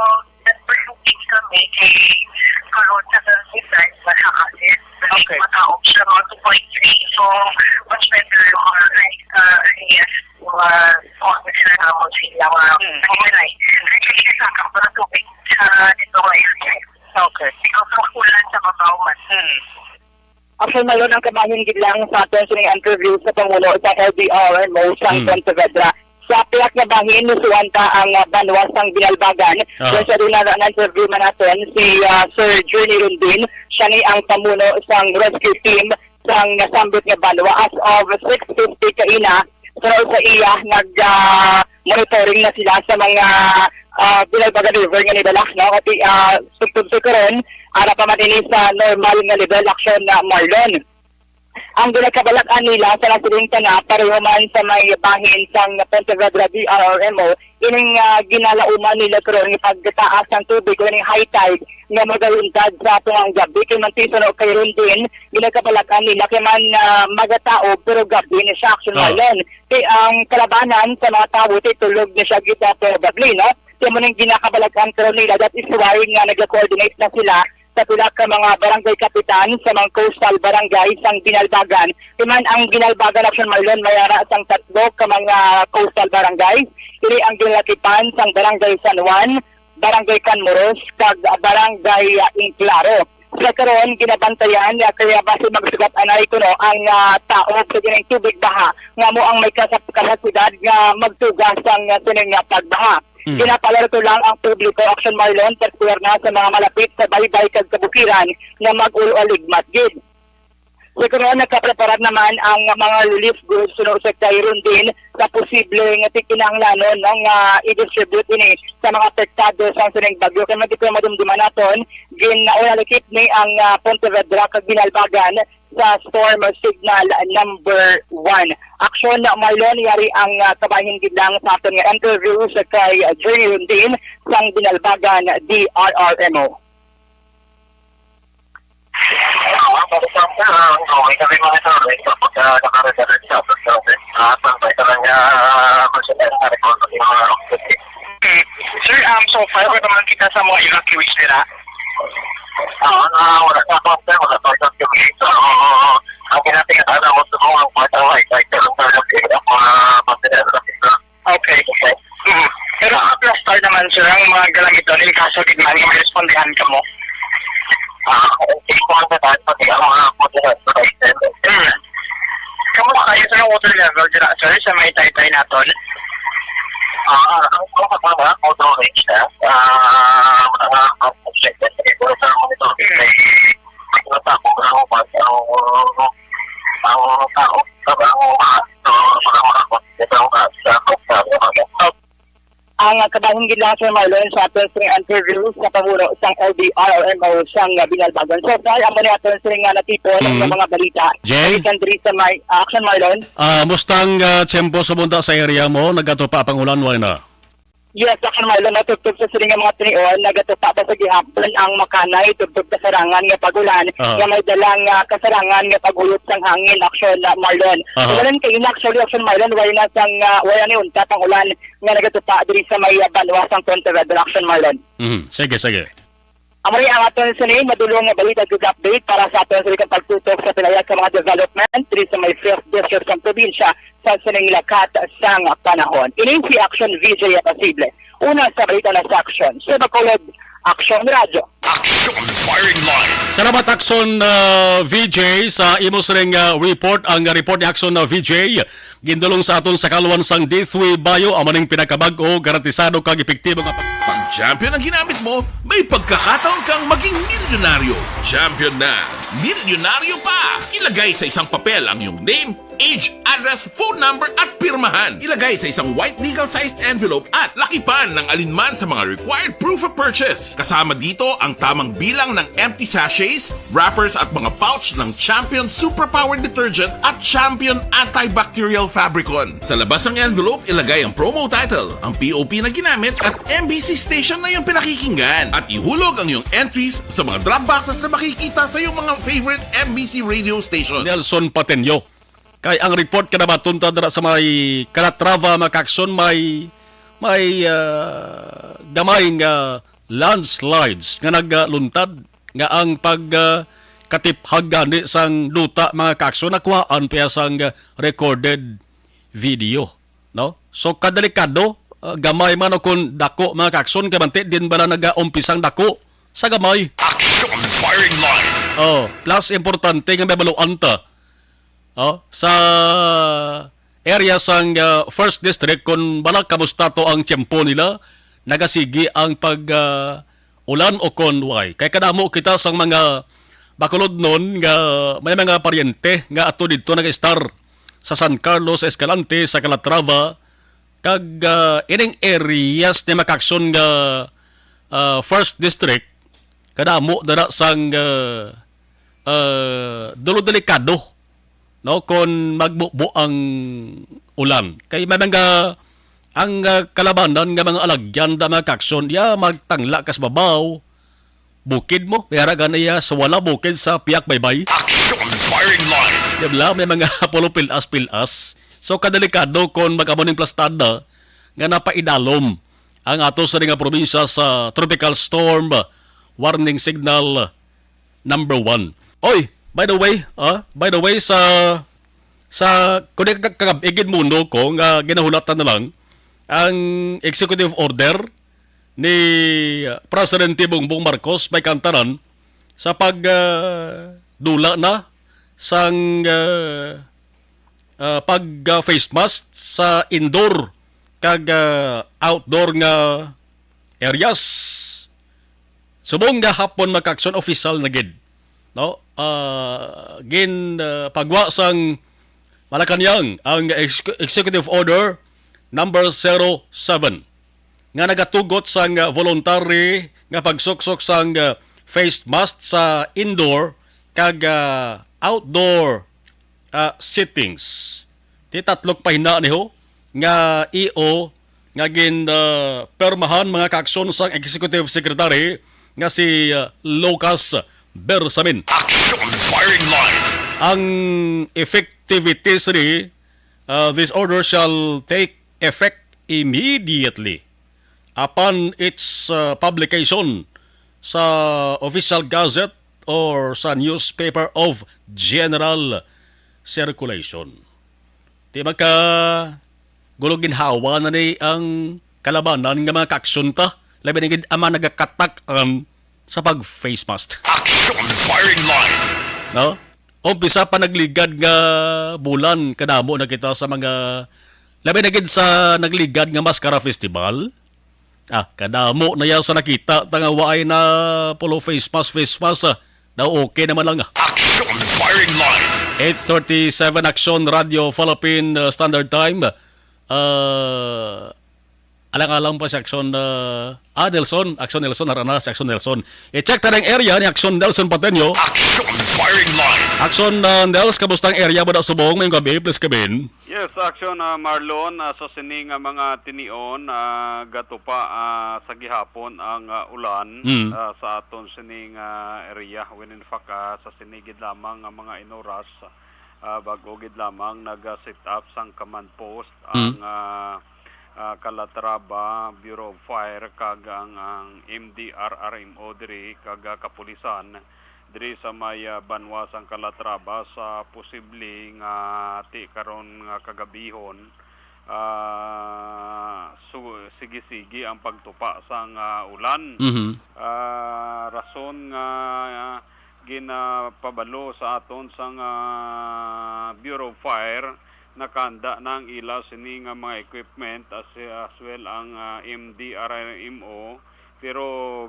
nag-looking kami kay karon sa Sunset Drive, mataas. Okay. Mataas siya, mga two point three. So, much better, mga, like, ah, yes, mga, oh, sila nga mo sila, mga, Mm. Ay, kasi sa mga tubig sa dito ngayon. Okay. Because of ulan sa babaw man. Mm. Actually, Marlon, ang kabahin gid lang sa aton sining interview sa pamuno sa L D R M O sa Mm. Pontevedra. Sa pihak nga bahin, nusuan ta ang, ah, banwa sang Binalbagan. Aha. Kung sa una nga interview man naton si, ah, Sir Journey Rondin, siya ni ang pamuno sang rescue team sang nasambit nga banwa. As of six fifty kaina, pero sa iya, nag, ah, monitoring na sila sa mga, ah, Binalbagan River nga nidala, no? Kati, ah, tubtob sa karon, ara pa man ini sa normal nga level, Action, ah, Marlon. Ang ginakabalat-an nila sa nasiling tana, pareho man sa may bahin sang Pontevedra D R R M O, ining, ah, ginalauman nila karon nga pagtaas sang tubig o ining high tide nga magaluntad sa atong gab-i. Kay mantiso no kay Rondin, ginakabalat-an nila kay man, ah, magataob pero gab-i na siya, Action, Ah. Marlon. Kay ang kalabanan sa mga tawo, kay tulog na siya gid, ah, probably, no? Kay mo nang ginakabalat-an karon nila, that is why nga nag-coordinate na sila sa pila ka mga barangay kapitan sa mga coastal barangay sang Binalbagan. Kay man ang Binalbagan, Action, Marlon, may ara sang tatlo ka mga coastal barangay. Ini ang ginalakipan sang Barangay San Juan, Barangay Canmoros, kag Barangay, ah, Enclaro. Sa karon, ginabantayan nga kaya basi magsugat anay kuno ang, ah, taob sa gining tubig baha nga mo ang may kasap-, kapasidad nga magtuga sang, ah, sining, ah, pagbaha. Mm. Ginapaalerto lang ang publiko, Action, Marlon, particular na sa mga malapit sa baybay kag kabukiran nga mag-ul-aligmat gid. Sa karon, nakapreparar naman ang mga relief goods suno sa kay Rondin sa posible nga tig-kinahanglanon, no, nga i-distribute ini sa mga apektado sang sining bagyo. Kay man gid madumduman naton, gin-, o nalikip ni ang, ah, Pontevedra kag Binalbagan sa storm signal number one. Action, Marlon, yari ang, ah, kabahin gid lang sa aton nga interview sa kay, ah, Journey Rondin sang Binalbagan D R R M O. Ah, para sa akin, ah, okay kami mga tao, eh, kapag, ah, nakareserve sa, sa, ah, pantay ka lang, ah, personal na record sa mga office. Okay. Sir, um, so far, wala naman kita sa mga evacuees nila? Ah, ah, wala pa ako, sir. Wala pa ako, sir. So, ang kinatingnan ko, gusto ko ang part ng wifi, pero sa mga personal na office. Okay. Mm. Pero sa Plastar naman, sir, ang mga galamiton, in kaso gid man, may respondihan ka mo? Ah, okay po ang daan, pati ang mga photo na sa extended. Mm. Kamusta kayo sa water level dira, sir, sa may taytay naton? Ah, ang mga mga photo range na, ah, mga object na sa mga monitor, Mm. may mga tao na ang, ang tao, sa mga mga, sa mga mga, sa mga, sa mga, Ang, ah, kabahin gid lang, Sir Marlon, sa aton sining interview sa pamuno sang L D R R M O sang, ah, Binalbagan. So far, amo ni aton sining, ah, natipon Mm. nga mga balita. Jay? Gikan diri sa may, ah, Action, Marlon. Ah, mustang, ah, tiyempo sa bunda sa area mo? Nagatupa pang ulan, wala na? Yes, Action, Marlon, natubtob sa sining nga mga tinion, nagatupa pa sa gihapon ang makanay, tubtob sa sarangan nga pag-ulan, Aha. nga may dalang, ah, kasarangan nga pag-uyot sang hangin, Action, ah, Marlon. Aha. Ulan kay ina, actually, Action, Marlon, wala na sang, ah, wala ni unta pang ulan nga nagatupa diri sa may, ah, banwa sang Pontevedra, Action, Marlon. Mhm. Sige, sige. Amo ni ang aton sining madulong nga balita ug update para sa aton sining pagtutok sa pinaagi ka mga development diri sa may fifth district sang probinsya sa sining lakat sang panahon. Ini si Action V J Apasible. Una sa balita na sa Action. Sa Bacolod, Action Radyo. Action Firing Line. Salamat, Action, ah, V J, sa imo sining, ah, report. Ang report ni Action, ah, V J, gindulong sa aton sa kaluan sang D three Bio, amo ning pinakabag-o, garantisado kag epektibo nga pag- Pag champion ang ginamit mo, may pagkakataon kang maging milyonaryo. Champion na, milyonaryo pa! Ilagay sa isang papel ang iyong name, Age, address, phone number at pirmahan. Ilagay sa isang white legal-sized envelope at lakipan ng alinman sa mga required proof of purchase. Kasama dito ang tamang bilang ng empty sachets, wrappers at mga pouch ng Champion Superpower Detergent at Champion Antibacterial Fabricon. Sa labas ng envelope, ilagay ang promo title, ang P O P na ginamit at M B C station na iyong pinakikinggan. At ihulog ang iyong entries sa mga drop boxes na makikita sa iyong mga favorite M B C radio station. Nelson Patenyo. Kay ang report kay nabaton ta dira sa may Calatrava, mga kaakson, may, may, ah, gamay nga landslides nga nagluntad nga ang pag, ah, katiphag gani sang duta, mga kaakson, nakuhaan pa sang, ah, recorded video, no? So, kadelikado, ah, gamay man o kon dako, mga kaakson, kay manti din bala nagaumpisang dako sa gamay. Action Firing Line. Oh, plus importante nga mabaluan ta. Oh, sa area sang, ah, First District, kung bala kamusta to ang tiyempo nila, nagasigi ang pag, ah, ulan o kon way. Kay kadamo kita sang mga Bacolodnon nga may mga paryente nga ato didto nag-estar sa San Carlos Escalante, sa Calatrava, kag, ah, ining areas ni mga kaakson nga, ah, First District, kadamo dira sang, ah, ah, dulo delikado, no, kon magbubo ang ulan. Kay may mga, ang, ah, kalabanan nga mga alagyan da, mga kaakson, ya magtangla kas babaw, bukid mo, may ara gani ya sa wala bukid sa piyak baybay. Action Firing Line. Di ba? May mga pulo pilas-pilas. So, kadelikado kon mag-amo ning plastada nga napaidalom ang ato sa nga probinsya sa Tropical Storm Warning Signal number one. Oy, by the way, ah, by the way, sa, sa, kung di ka kagab-, igid mundo ko nga ginahulatan na lang ang executive order ni, ah, Presidente Bongbong Marcos may kantanan sa pag, ah, dula na sang, ah, ah, pag, ah, face mask sa indoor kag, ah, outdoor nga areas. Subong gahapon, mga kaakson, official na gid, no? Ah, gin, ah, pagwa sang Malacañang ang ex-, Executive Order number zero seven nga nagatugot sang, ah, voluntary nga pagsuksok sang, ah, face mask sa indoor kag, ah, outdoor, ah, settings. Ti tatlok pahina niho nga E O nga gin, ah, permahan, mga kaakson, sang Executive Secretary nga si, ah, Lucas Bersamin. Action Firing Line. Ang effectivity sini, ah, this order shall take effect immediately upon its, ah, publication sa Official Gazette or sa Newspaper of General Circulation. Di magka gulo ginhawa na ni ang kalabanan nga mga kaakson ta, labi na gid ang mga nagakatak-an sa pag-face mask. Action Firing Line. No? Umpisa pa nagligad nga bulan, kadamo na kita sa mga, labi na gid sa nagligad nga Mascara Festival. Ah, kadamo na yan sa nakita ta nga waay na pulo face mask, face mask, ah. Daw okay naman lang, ah. Action Firing Line. Eight thirty-seven, Action Radio Philippine, uh, Standard Time. Uh, alang-alang pa si Action, uh, ah, Nelson. Action Nelson, harana si Action Nelson. I-check ta ang area ni Action Nelson Patenyo. Action Firing Line. Action, uh, Nels, kamusta ang area mo na subong? Ngayong gabi, please, Kevin. Yes, Action, ah, Marlon, ah, sa sini nga mga tinion, ah, gatupa, ah, sa gihapon ang, ah, ulan, Mm. ah, sa aton sining, ah, area. When in fact, ah, sa sini gid lamang nga mga inoras, ah, bag-o gid lamang nag-set up sang command post ang, Mm. ah, ah, Calatrava Bureau of Fire kag ang, ang M D R R M O diri kag, ah, kapulisan diri sa may, ah, banwa sang Calatrava sa posible nga ti karon nga kagabihon, ah, su-, sige-sige ang pagtupa sang, ah, ulan. Mhm. Ah, rason nga, ah, ginapabalo sa aton sang, ah, Bureau of Fire, nakahanda na ang ila sini nga mga equipment as, as well ang, ah, M D R R M O, pero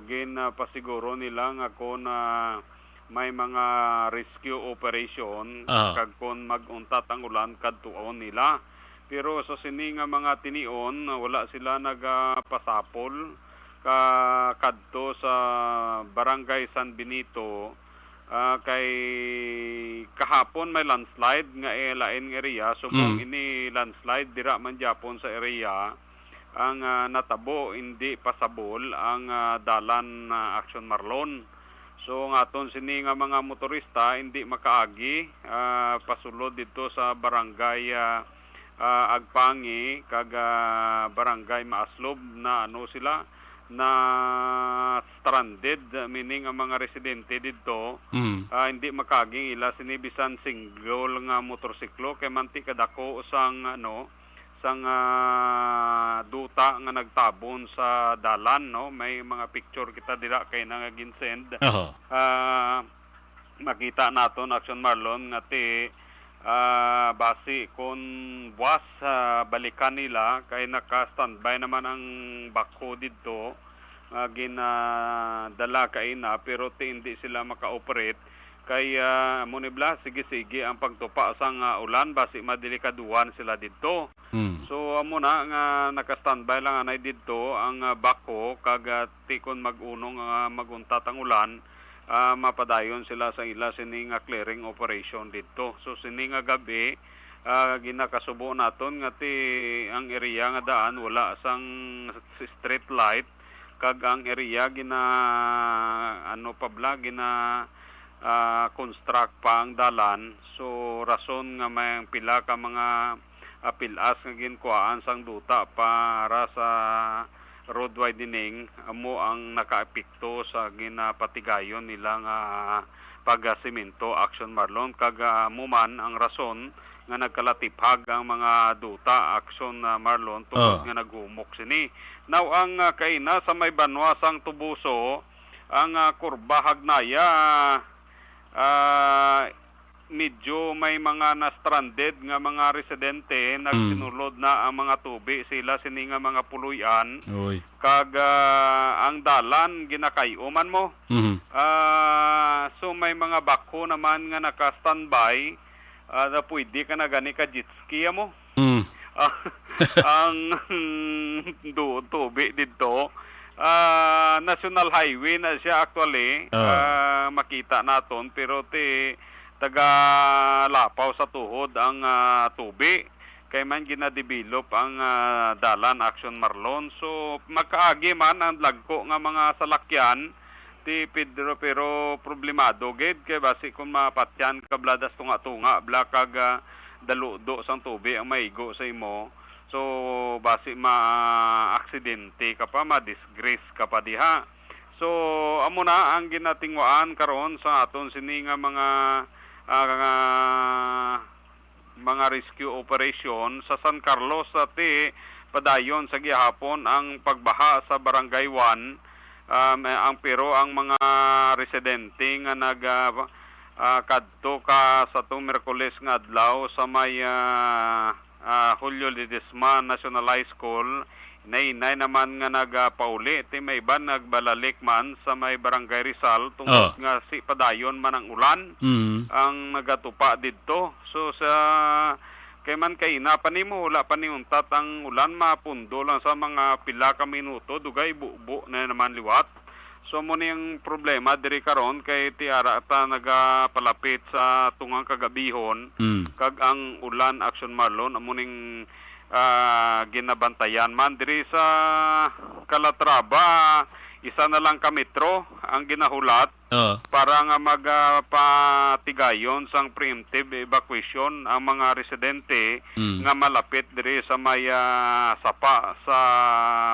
ginapasiguro nila nga kon, ah, may mga rescue operation, Aha. kag kon mag-untat ang ulan, kadtuon nila. Pero sa sini nga mga tinion, wala sila nagapasapol ka kadto sa Barangay San Benito, ah, kay kahapon may landslide nga, eh, lain nga area. Subong Mm. ini landslide, dira man gyapon sa area ang, ah, natabo, hindi pasabol ang, ah, dalan, ah, Action Marlon. So, ang aton sini nga mga motorista hindi makaagi, ah, pasulod didto sa barangay, ah, ah, Agpangi kag, ah, barangay Maaslob na ano sila, na stranded, meaning ang mga residente didto, Mm. ah, hindi makaagi ang ila sini bisan single nga motorsiklo kay manti kadako sang ano, sang, ah, duta nga nagtabon sa dalan, no? May mga picture kita dira kay na nga ginsend. Oho. Ah, makita naton, Action Marlon, nga ti, ah, basi kon buwas, ah, balikan nila kay naka-standby naman ang backhoe didto nga ginadala kaina, pero ti hindi sila maka-operate kay, ah, amo ni bala, sige-sige ang pagtupa sang, ah, ulan, basi madelikaduhan sila didto. Mm. So, amo na nga naka-standby lang anay didto ang, ah, backhoe kag, ah, ti kon mag-unong, ah, mag-untat ang ulan, ah, mapadayon sila sa ila sini nga clearing operation didto. So, sini nga gab-i, ah, ginakasubo naton nga ti ang area nga daan wala sang street light kag ang area gina, ano pa bala, gina, ah, construct pa ang dalan. So, rason nga may pila ka mga, ah, pilas nga ginkuhaan sang duta para sa road widening, amo ang nakaepekto sa ginapatigayon nila nga pagsemento, Action Marlon, kag, ah, amo man ang rason nga nagkalatiphag ang mga duta, Action, ah, Marlon, tungod Oh. nga naghumok sini. Now, ang, ah, kaina sa may banwa sang Tubuso, ang, ah, kurba Hagnaya, ah, medyo may mga na-stranded nga mga residente, Mm. nagsinulod na ang mga tubi sila sini nga mga puloy-an, Uy. kag, ah, ang dalan ginakay-o man mo. Mhm. Ah, so may mga backhoe naman nga naka-standby, ah, na pwede ka na gani ka jet ski mo. Mm. Ah, ang du-, tubi didto, ah, National Highway na siya actually, Ah. ah, makita naton, pero ti taga Lapaw sa tuhod ang, ah, tubi. Kay man ginadevelop ang, ah, dalan Action Marlon. So, makaagi man ang dagko nga mga salakyan, ti Pedro, pero problemado gid kay basi kung mapatyan ka bala das tunga-tunga, bala kag, ah, daludo sang tubi ang maigo sa imo. So, basi ma-aksidente ka pa, ma-disgrace ka pa diha. So, amo na ang ginatingwaan karon sa aton sini nga mga, ah, mga rescue operation sa San Carlos. Sa ti padayon sa gihapon ang pagbaha sa Barangay One, um, ang, pero ang mga residente nga nag, ah, ah, kadto ka sa tong Miyerkules nga adlaw sa may, ah, ah, Julio Ledesma National High School, hinay-hinay naman nga nagapauli, ti may iban nagbalalik man sa may Barangay Rizal tungod Oh. nga si padayon man ang ulan Mm. ang nagatupa didto. So, sa, kay man kay ina pa nimo, wala pa ni untat ang ulan, mapundo lang sa mga pila ka minuto, dugay bubo na naman liwat. So, mo ni ang problema diri karon kay ti ara ta nagapalapit sa tungang kagabihon, Mm. kag ang ulan, Action Marlon, amo ning, ah, ginabantayan man diri sa Calatrava. Isa na lang ka metro ang ginahulat Oo. para nga mag, ah, patigayon sang preemptive evacuation ang mga residente Mm. nga malapit diri sa may, ah, sapa sa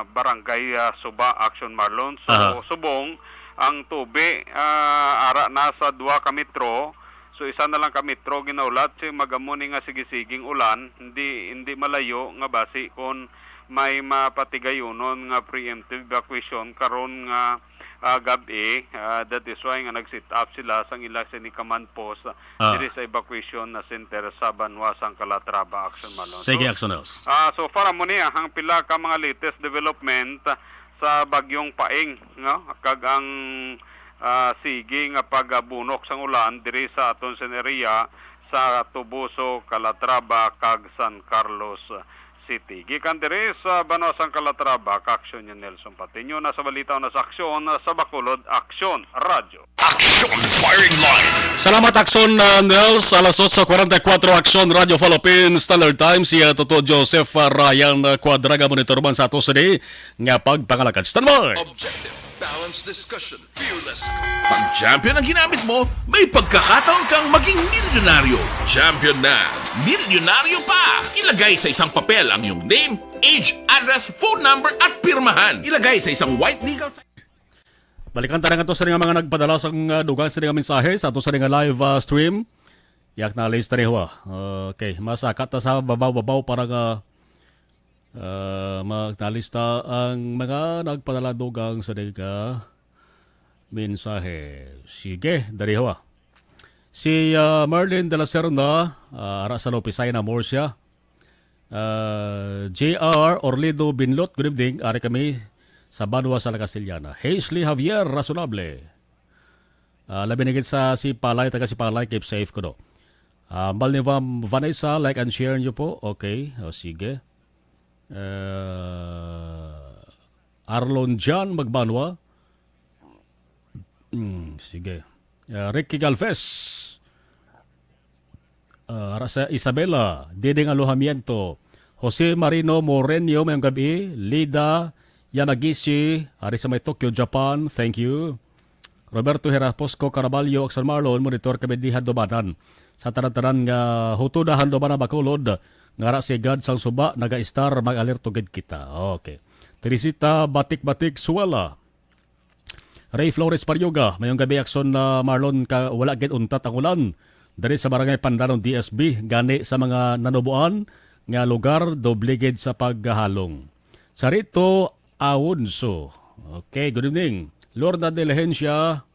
Barangay, ah, Suba, Action Marlon. So, Aha. subong ang tubi, ah, ara na sa dua ka metro. So, isa na lang ka metro ginaulat si magamo ni nga sige-siging ulan, hindi, hindi malayo nga basi kon may mapatigayunon nga preemptive evacuation karon nga, ah, gab-i. Ah, that is why nga nag-set up sila sang ila sini command post, ah, Ah. diri sa evacuation na center sa banwa sang Calatrava, Action Marlon. Sige, So, Action House. ah, so far, amo ni ang pila ka mga latest development, ah, sa Bagyong Paeng, no? Kag ang, ah, sige nga pagabunok sang ulan diri sa aton sini area sa Toboso, Calatrava, kag San Carlos City. Gikan diri sa banwa sang Calatrava, ka-aksyon ni Nelson Patiño, na sa balita o na sa aksyon sa Bacolod, Aksyon Radyo. Aksyon Firing Line. Salamat, Aksyon, uh, Nels. Alas otso kuwarenta y kuwatro, Aksyon Radyo Philippines Standard Time. Si, uh, Toto Joseph, uh, Ryan, uh, Cuadra nga monitor man sa ato sini nga pagpangalagad. Standby! Objective, balanced discussion, fearless. Pag champion ang ginamit mo, may pagkakataon kang maging milyonaryo. Champion na, milyonaryo pa! Ilagay sa isang papel ang iyong name, age, address, phone number, at pirmahan. Ilagay sa isang white legal Balikan ta na nga to sa nga mga nagpadala sang, ah, dugang sa nga mensahe sa ato sa nga live, ah, stream. Yak na lista ni Juan. Okay, masaka ta sa babaw-babaw para nga, ah, mag-, nalista ang mga nagpadala dugang sa nga mensahe. Sige, dari Juan. Si, ah, Merlin de la Serna, ah, ara sa Lopisay na Murcia. Ah, J R Orlido Binlot, good evening. Ari kami sa banwa sa La Castellana. Hazley Javier Rasunable. Ah, labi na gid sa Sipalay, taga Sipalay, keep safe kuno. Ah, Malnivam Vanessa, like and share niyo po. Okay, o sige. Ah, Arlon John Magbanwa. Hmm, sige. Ah, Ricky Galvez. Ah, ara sa Isabela, Diding Alojamiento. Jose Marino Morenio, mayong gabi. Lida Yamagishi, ari sa may Tokyo, Japan. Thank you. Roberto Heraposco Caraballo, Aksyon Marlon, monitor kami diha Dumanan. Sa tanan-tanan nga hutudahan Dumanan, Bacolod, nga ara si God sang suba, naga-estar, mag-alerto gid kita. Okay. Teresita Batik-Batik Suela. Ray Flores Parioga, mayong gabi, Aksyon na Marlon, ka wala gid untat ang ulan diri sa Barangay Pandanon D S B, gani sa mga nanuboan nga lugar, doble gid sa paghalong. Charito Awonso. Okay, good evening. Lorna Delegencia,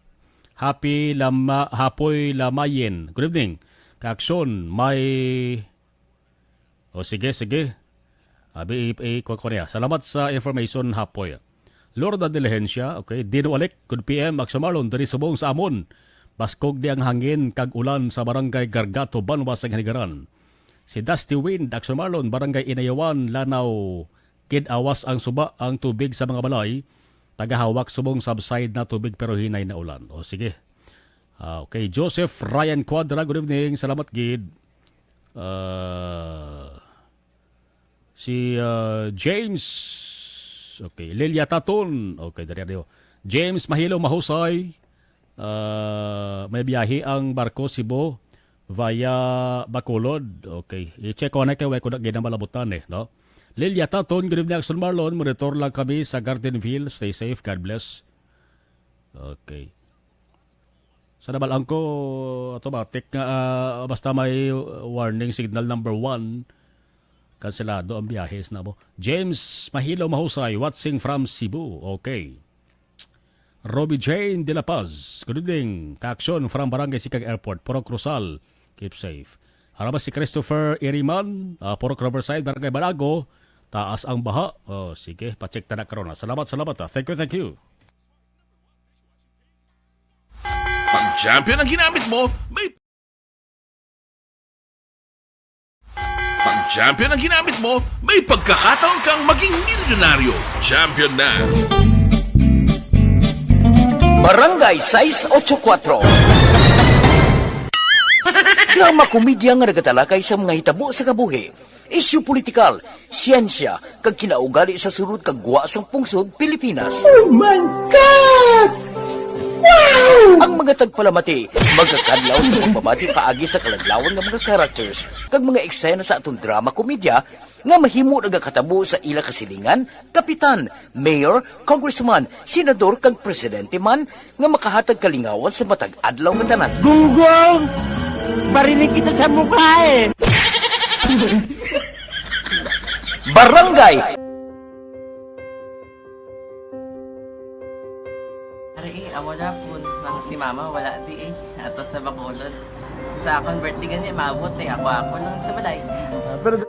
Happy Lama-, Hapoy Lamayen. Good evening. Kaaksyon, may O, sige, sige. Abi, i-, i-, kuha ko niya. Salamat sa information, Hapoy. Lorna Diligencia, okay. Dino Alec, good P M, Aksyon Marlon, diri subong sa amon. Baskog di ang hangin kag ulan sa Barangay Gargato, Banwa sa Ginhigaran. Si Dusty Wind, Aksyon Marlon, Barangay Inayawan, Lanao, gid awas ang suba ang tubig sa mga balay. Tagahawak subong subside na tubig pero hinay na ulan. O, sige. Ah, okay, Joseph Ryan Cuadra, good evening. Salamat gid. Ah, si, ah, James, okay, Lilia Taton, okay, dari, dari, oh. James Mahilo Mahusay, ah, may biyahe ang barko Cebu via Bacolod. Okay, i-check ko na kay way ko na ginamalabutan eh, no? Lilia Taton, good evening, Aksyon Marlon. Monitor lang kami sa Gardenville. Stay safe. God bless. Okay. Sa nabalaan ko, automatic nga, ah, basta may warning signal number one, kanselado ang biyahe sa namo. James Mahilo Mahusay, watching from Cebu. Okay. Robbie Jane de la Paz, good evening. Kaaksyon from Barangay Sikag Airport, Purok Rosal. Keep safe. Harap si Christopher Iriman, ah, Purok Riverside, Barangay Balago. Taas ang baha. Oh, sige, pa-check ta na karon, ah. Salamat, salamat, ah. Thank you, thank you. Pag champion ang ginamit mo, may Pag champion ang ginamit mo, may pagkakataon kang maging milyonaryo. Champion na. Barangay sais ocho kuwatro. Drama komedya nga nagatalakay sa mga hitabo sa kabuhi, isyu politikal, siyensya, kag kinaugali sa sulod kag gwa sang pungsod Pilipinas. Oh my God! Wow! Ang mga tagpalamati magakadlaw sa pagbabati paagi sa kaladlawan nga mga characters kag mga eksena sa aton drama komedya nga mahimo nagakatabo sa ila kasilingan, kapitan, mayor, congressman, senador, kag presidente man nga makahatag kalingawan sa matag adlaw nga tanan. Gunggong! Barinig kita sa mukha eh! Barangay. Ari, eh, amo na po. Ang si mama, wala di eh. Ato sa Bacolod. Sa akon birthday gani, maabot eh. Ako, ako lang sa balay. Ah, pero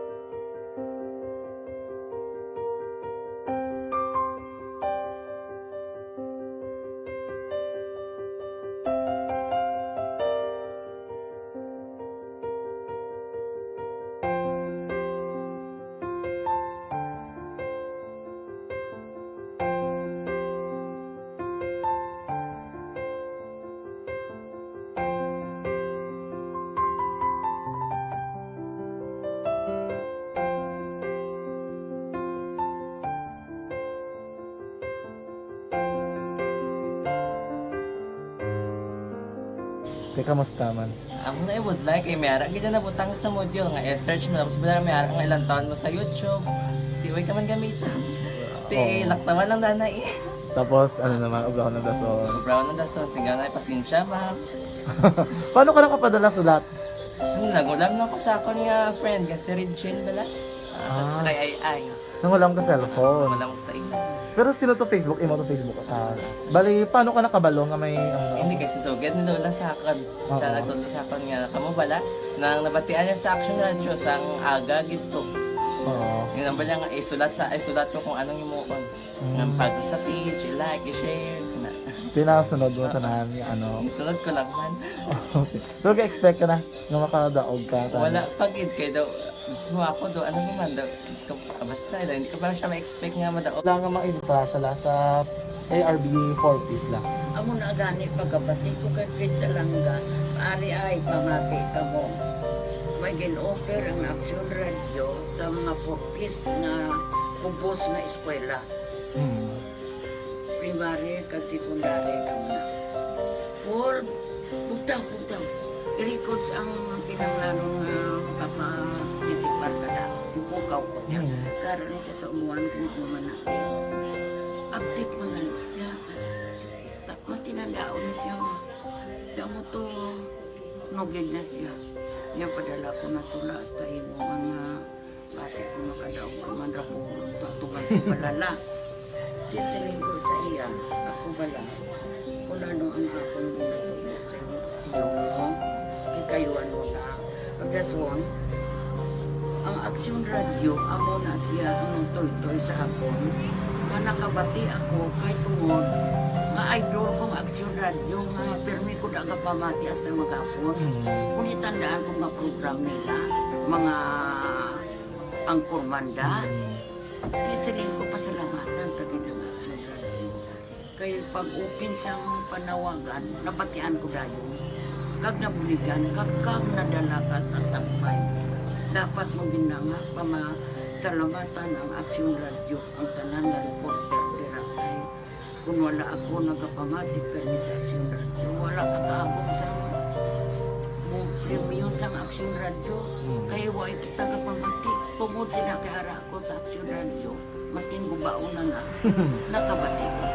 Kamusta man? Amo na ibudlay kay may ara gid na nabutang sa module nga i-search mo, tapos bala may ara nga ilang taon mo sa YouTube. Di way ka man gamiton. Ti Oo. Laktawan lang danay. Tapos, ano naman, ubrahon ng dason. Ubrahon ng dason, sigang na, pasensya, ma'am. Paano ka nakapadala sulat? Ano, nagulam na ko sa akon nga friend, nga si Regine bala. Ah, Ah. Sa kay Ai Ai. Nangulam ka cellphone. Nangulam ko sa imo. Pero sino to Facebook? Imo to Facebook account? Bali, paano ka nakabalo nga may, ano? Hindi, kay si Sugad ni Lola sa akon. Siya Oo. Nagtudlo sa akon nga, kamo bala, nang nabatian niya sa Action Radio, sang aga gid to. Oo. Yun ang bala nga, isulat sa, isulat ko kung anong himuon. Mm. Nga pag sa page, i-like, i-share, na. Tinasunod mo Oo. Tanan nga, ano? Isunod ko lang man. Okay. Pero ga-expect ka na nga makadaog ka, tanan? Wala pa gid, kay daw, mismo ako do, ano naman daw, Diyos ko, basta, hindi ko pa siya ma-expect nga madaog. Wala nga maibutasa la sa A R B four Ps la. Amo na gani pagkabati ko kay Fred Salanga, ari ay pamati kamo. May gin-offer ang Action Radio sa mga four Ps nga kubos nga eskwela. Hmm. Primary kag secondary kamo na. Paul, bugtaw, bugtaw. I-records ang kinahanglanon nga makapa-certificar ka na. Ipukaw ko niya. Mm. Karon ni siya sa umuan kung ano man na. Update man na siya. Ta-, matinandaon na siya. Kaya mo to, nugid na siya. Niya padala ko na tula hasta imo mga Basi kung makadaog ka man ra po, tatuman ko balala. Di siling ko sa iya, ako bala, kung ano ang akong ginatubo sa imo, tiyo mo, kikayuan mo na. Pagdason, ang Aksyon Radyo, amo na siya ang nagtoytoy sa akon. Nga nakabati ako, kay tungod, nga idol kong Aksyon Radyo, nga pirmi ko nagapamati hasta maghapon. Mm. Kung itandaan ko nga program nila, mga Ang Kurmanda. Mm. Di siling ko pasalamatan ta gid ang Aksyon Radyo. Kay pag-open sang panawagan, nabatian ko dayon. Kag nabuligan, kag, kag nadala ka sa tambay. Dapat mo gina nga pamasalamatan ang Aksyon Radyo, ang tanan nga reporter dira kay Kung wala ako nagapamati kani sa Aksyon Radyo, wala ka kaabot sa mo premyo sang Aksyon Radyo. Mm. Kay wa kita gapamati. Tungod sila kay ara ako sa Aksyon Radyo, maskin gubaon na nga, nakabati ko.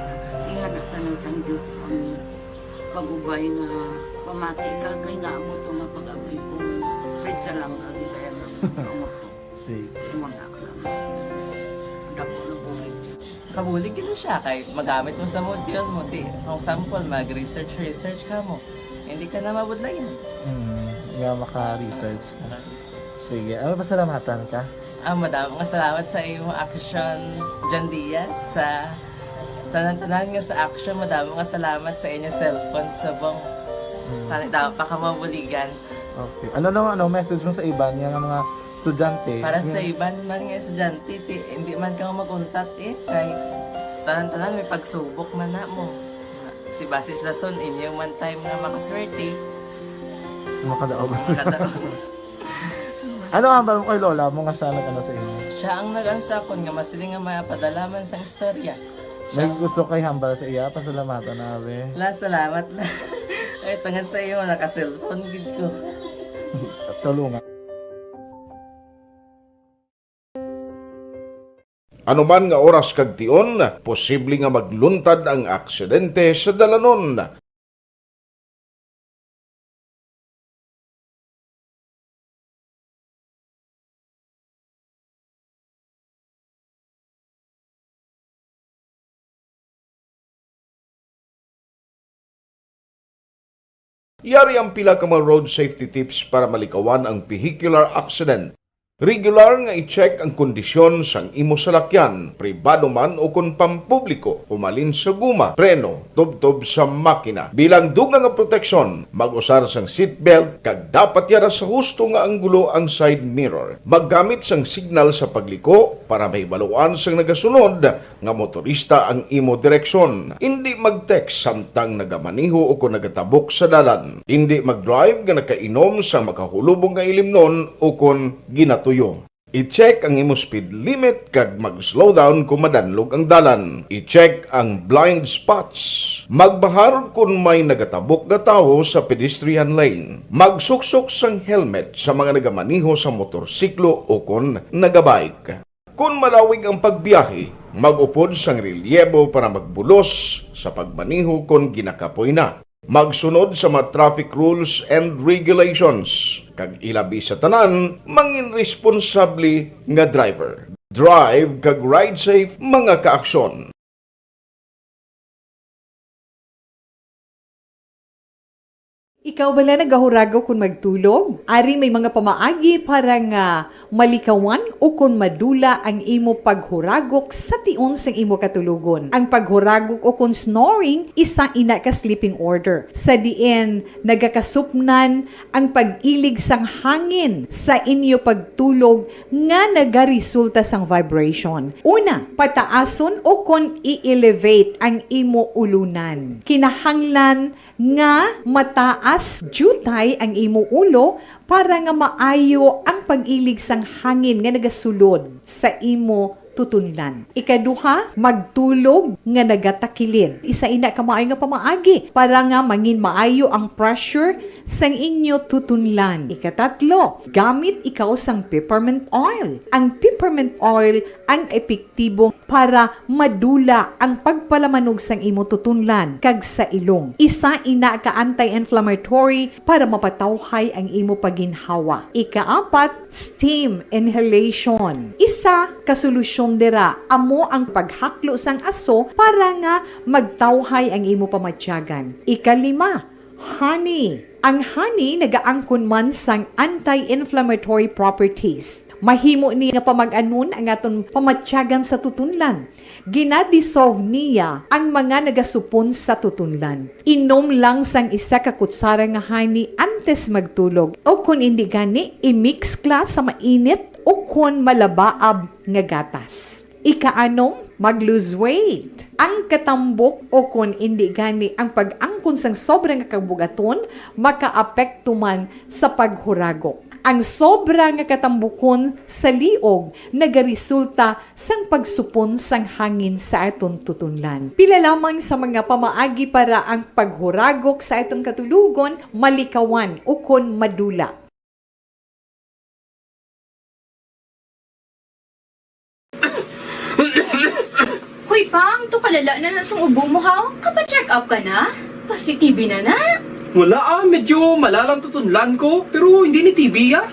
Ingana tanan sang Diyos ang pag-ubay nga pamati ka, kay nga amo to nga pag-abli ko, Fred Salanga, gid kaya nga amo to. Sige. Imo na lang. Dako na bulig. Kabulig gid na siya kay magamit mo sa module mo. Di, for example, mag-research, research ka mo. Hindi ka na mabudlayan. Hmm, nga maka-research ka. Maka-research. Sige, ano, pasalamatan ka? Ah, madamo nga salamat sa imo, Action John Diaz, sa tanan-tanan nga sa Action. Madamo nga salamat sa inyo cellphone subong. Hmm. Tani daw pa ka mabuligan. Okay. Ano naman, ano, message mo sa iban nga, nga mga estudyante? Para sa Yung iban man nga estudyante, ti, hindi man ka mag-untat eh. Kay tanan-tanan may pagsubok man na mo. Ti basis lason, inyo man time nga makaswerte. Makadaog. Makadaog. Ano ang hambal mo kay lola mo nga siya nag-ano sa inyo? Siya ang nag-ano sa akon nga masiling nga mapadala man sang istorya. May gusto kay hambal sa iya, pasalamatan na, be. La, salamat na. Ay, tungod sa iyo, naka-cellphone gid ko. Tulungan. Anuman nga oras kag tion, posible nga magluntad ang aksidente sa dalanon. Yari ang pila ka mga road safety tips para malikawan ang vehicular accident. Regular nga i-check ang kondisyon sang imo salakyan, pribado man o kon pampubliko, humalin sa guma, preno, tubtob sa makina. Bilang dugang nga proteksyon, mag-usar sang seatbelt kag dapat yara sa husto nga anggulo ang side mirror. Maggamit sang signal sa pagliko para mahibaluan sang nagasunod nga motorista ang imo direksyon. Indi mag-text samtang nagamaneho o kon nagatabok sa dalan. Indi mag-drive nga nakainom sang makahulubong nga ilimnon o kon ginatuyo. I-check ang imo speed limit kag mag-slow down kon madanlog ang dalan. I-check ang blind spots. Magbahar kon may nagatabok nga tawo sa pedestrian lane. Magsuksok sang helmet sa mga nagamaneho sa motorsiklo o kon nagabike. Kon malawig ang pagbiyahe, mag-upod sang relyebo para magbulos sa pagmaneho kon ginakapoy na. Magsunod sa mga traffic rules and regulations, kag ilabi sa tanan, mangin responsable nga driver. Drive kag ride safe, mga kaaksyon. Ikaw bala nagahuragok kon magtulog? Ari may mga pamaagi para nga malikawan o kon madula ang imo paghuragok sa tion sang imo katulogon. Ang paghuragok o kon snoring, isa ina ka sleeping order, sa diin nagakasupnan ang pag-ilig sang hangin sa inyo pagtulog nga nagaresulta sang vibration. Una, pataason o kon i-elevate ang imo ulunan. Kinahanglan nga mataas diutay ang imo ulo para nga maayo ang pag-ilig sang hangin nga nagasulod sa imo tutunlan. Ikaduha, magtulog nga nagatakilid. Isa ina ka maayo nga pamaagi para nga mangin maayo ang pressure sang inyo tutunlan. Ikatatlo, gamit ikaw sang peppermint oil. Ang peppermint oil ang epektibo para madula ang pagpalamanog sang imo tutunlan kag sa ilong. Isa ina ka anti-inflammatory para mapatawhay ang imo pagginhawa. Ikaapat, steam inhalation. Isa ka solusyon dira amo ang paghaklo sang aso para nga magtawhay ang imo pamatyagan. Ikalima, honey. Ang honey nagaangkon man sang anti-inflammatory properties. Mahimo ni nga pamag-anon ang aton pamatyagan sa tutunlan. Gina-dissolve niya ang mga nagasupon sa tutunlan. Inom lang sang isa ka kutsara nga honey antes magtulog, o kon indi gani, i-mix kla sa mainit o kon malabaab nga gatas. Ikaanom, mag-lose weight. Ang katambok o kon indi gani ang pag-angkon sang sobra nga kabugaton makaapekto man sa paghuragok. Ang sobra nga katambukon sa liog nagaresulta sang pagsupon sang hangin sa aton tutunlan. Pila lamang sa mga pamaagi para ang paghuragok sa aton katulogon malikawan ukon madula. Hoy, Pang, to kalala na na sang ubo mo, ha? Kapa-check up ka na? Positive na na? Wala, ah, medyo malalang tutunlan ko, pero hindi ni T B, ah.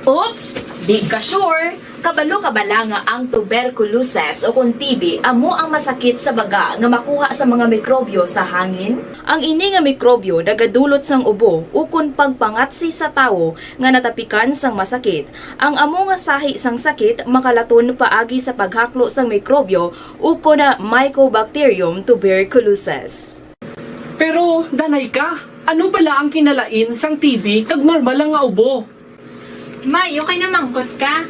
Oops, di ka sure. Kabalo ka bala nga ang tuberculosis o kon T B amo ang masakit sa baga nga makuha sa mga mikrobyo sa hangin? Ang ini nga mikrobyo nagadulot sang ubo ukon pagpangatsi sa tawo nga natapikan sang masakit. Ang amo nga sahi sang sakit makalaton paagi sa paghaklo sang mikrobyo ukon na Mycobacterium tuberculosis. Pero, danay ka, ano bala ang kinalain sang T B kag normal lang nga ubo? May, okay na mangkot ka.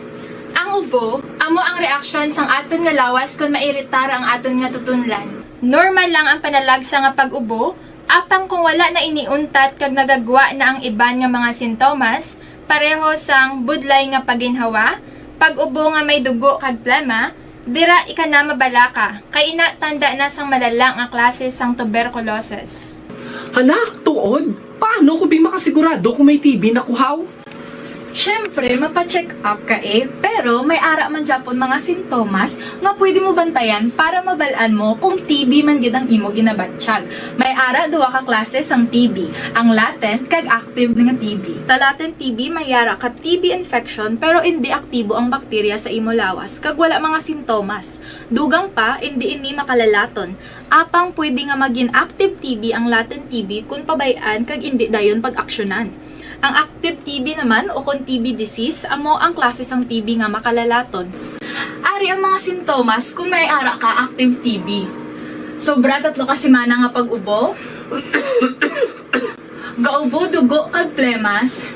Ang ubo, amo ang reaksyon sang aton nga lawas kon mairitar ang aton nga tutunlan. Normal lang ang panalagsa nga pag-ubo, apang kung wala na ini untat kag nagagwa na ang iban nga mga sintomas, pareho sang budlay nga paginhawa, pag-ubo nga may dugo kag plema, dira ika na mabalaka, kay ina tanda na sang malala nga klase sang tuberculosis. Hala, tuod? Paano ko bi makasigurado kung may T B na kuhaw? Siyempre, mapa-check up ka eh. Pero may ara man gyapon mga sintomas nga pwede mo bantayan para mabal-an mo kung T B man gid ang imo ginabatyag. May ara duha ka klase sang T B, ang latent kag active nga T B. Sa latent T B may ara ka T B infection pero indi aktibo ang bakterya sa imo lawas kag wala mga sintomas. Dugang pa, indi ini makalalaton. Apang pwede nga magin active T B ang latent T B kon pabay-an kag indi dayon pag-aksyonan. Ang active T B naman o kon T B disease amo ang klase sang T B nga makalalaton. Ari ang mga sintomas kon may ara ka active T B. Sobra tatlo ka semana nga pag-ubo. Gaubo, dugo kag plemas.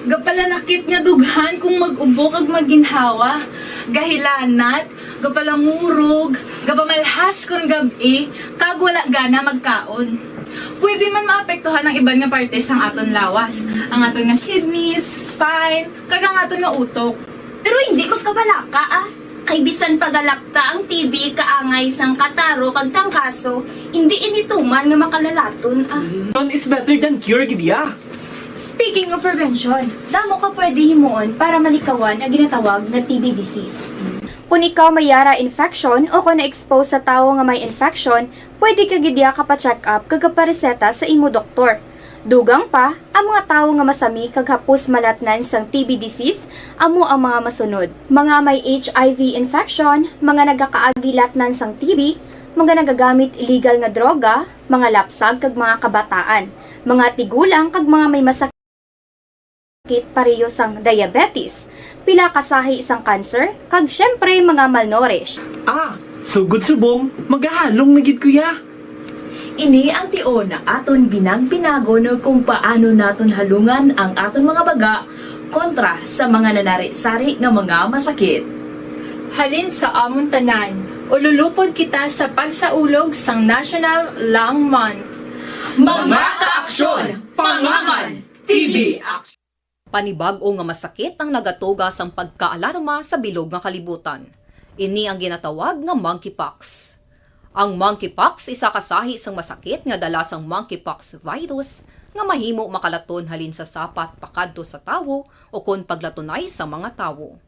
Gapalanakit nga dughan kung mag-ubo kag maginhawa. Gahilanat, gapalangurog, gapamalhas kon gab-i, kag wala gana magkaon. Pwede man maapektuhan ang iban nga parte sang aton lawas, ang aton nga kidneys, spine, kag ang aton nga utok. Pero hindi magkabalaka, ah. Kay bisan pagalapta ang T B kaangay sang kataro kag trangkaso, hindi ini tuman nga makalalaton, ah. Prevention is better than cure, gid ya. Speaking of prevention, damo ka pwede himuon para malikawan ang ginatawag na T B disease. Kung ikaw may yara infection o kung na-expose sa tawo nga may infection, pwede ka gid ya ka pa-check up kag kapareseta sa imo doktor. Dugang pa, ang mga tawo nga masami kag hapos malatnan sang T B disease amo ang mga masunod: mga may H I V infection, mga nagakaagi latnan sang T B, mga nagagamit illegal nga droga, mga lapsag kag mga kabataan, mga tigulang kag mga may masakit pareho sang diabetes, pila ka sahi sang cancer, kag siyempre mga malnourished. Ah, sugod subong, magahalong na gid ko ya. Ini ang tion nga aton binag-binagon kung paano naton halungan ang aton mga baga kontra sa mga nanari-sari nga mga masakit. Halin sa amon tanan, ululupod kita sa pagsaulog sang National Lung Month. Mga kaaksyon, pangaman, T B aksyon. Panibag-o nga masakit ang nagatuga sang pagkaalarma sa bilog nga kalibutan. Ini ang ginatawag nga monkeypox. Ang monkeypox isa ka sahi sang masakit nga dala sang monkeypox virus nga mahimo makalaton halin sa sapat pakadto sa tawo ukon paglatunay sa mga tawo.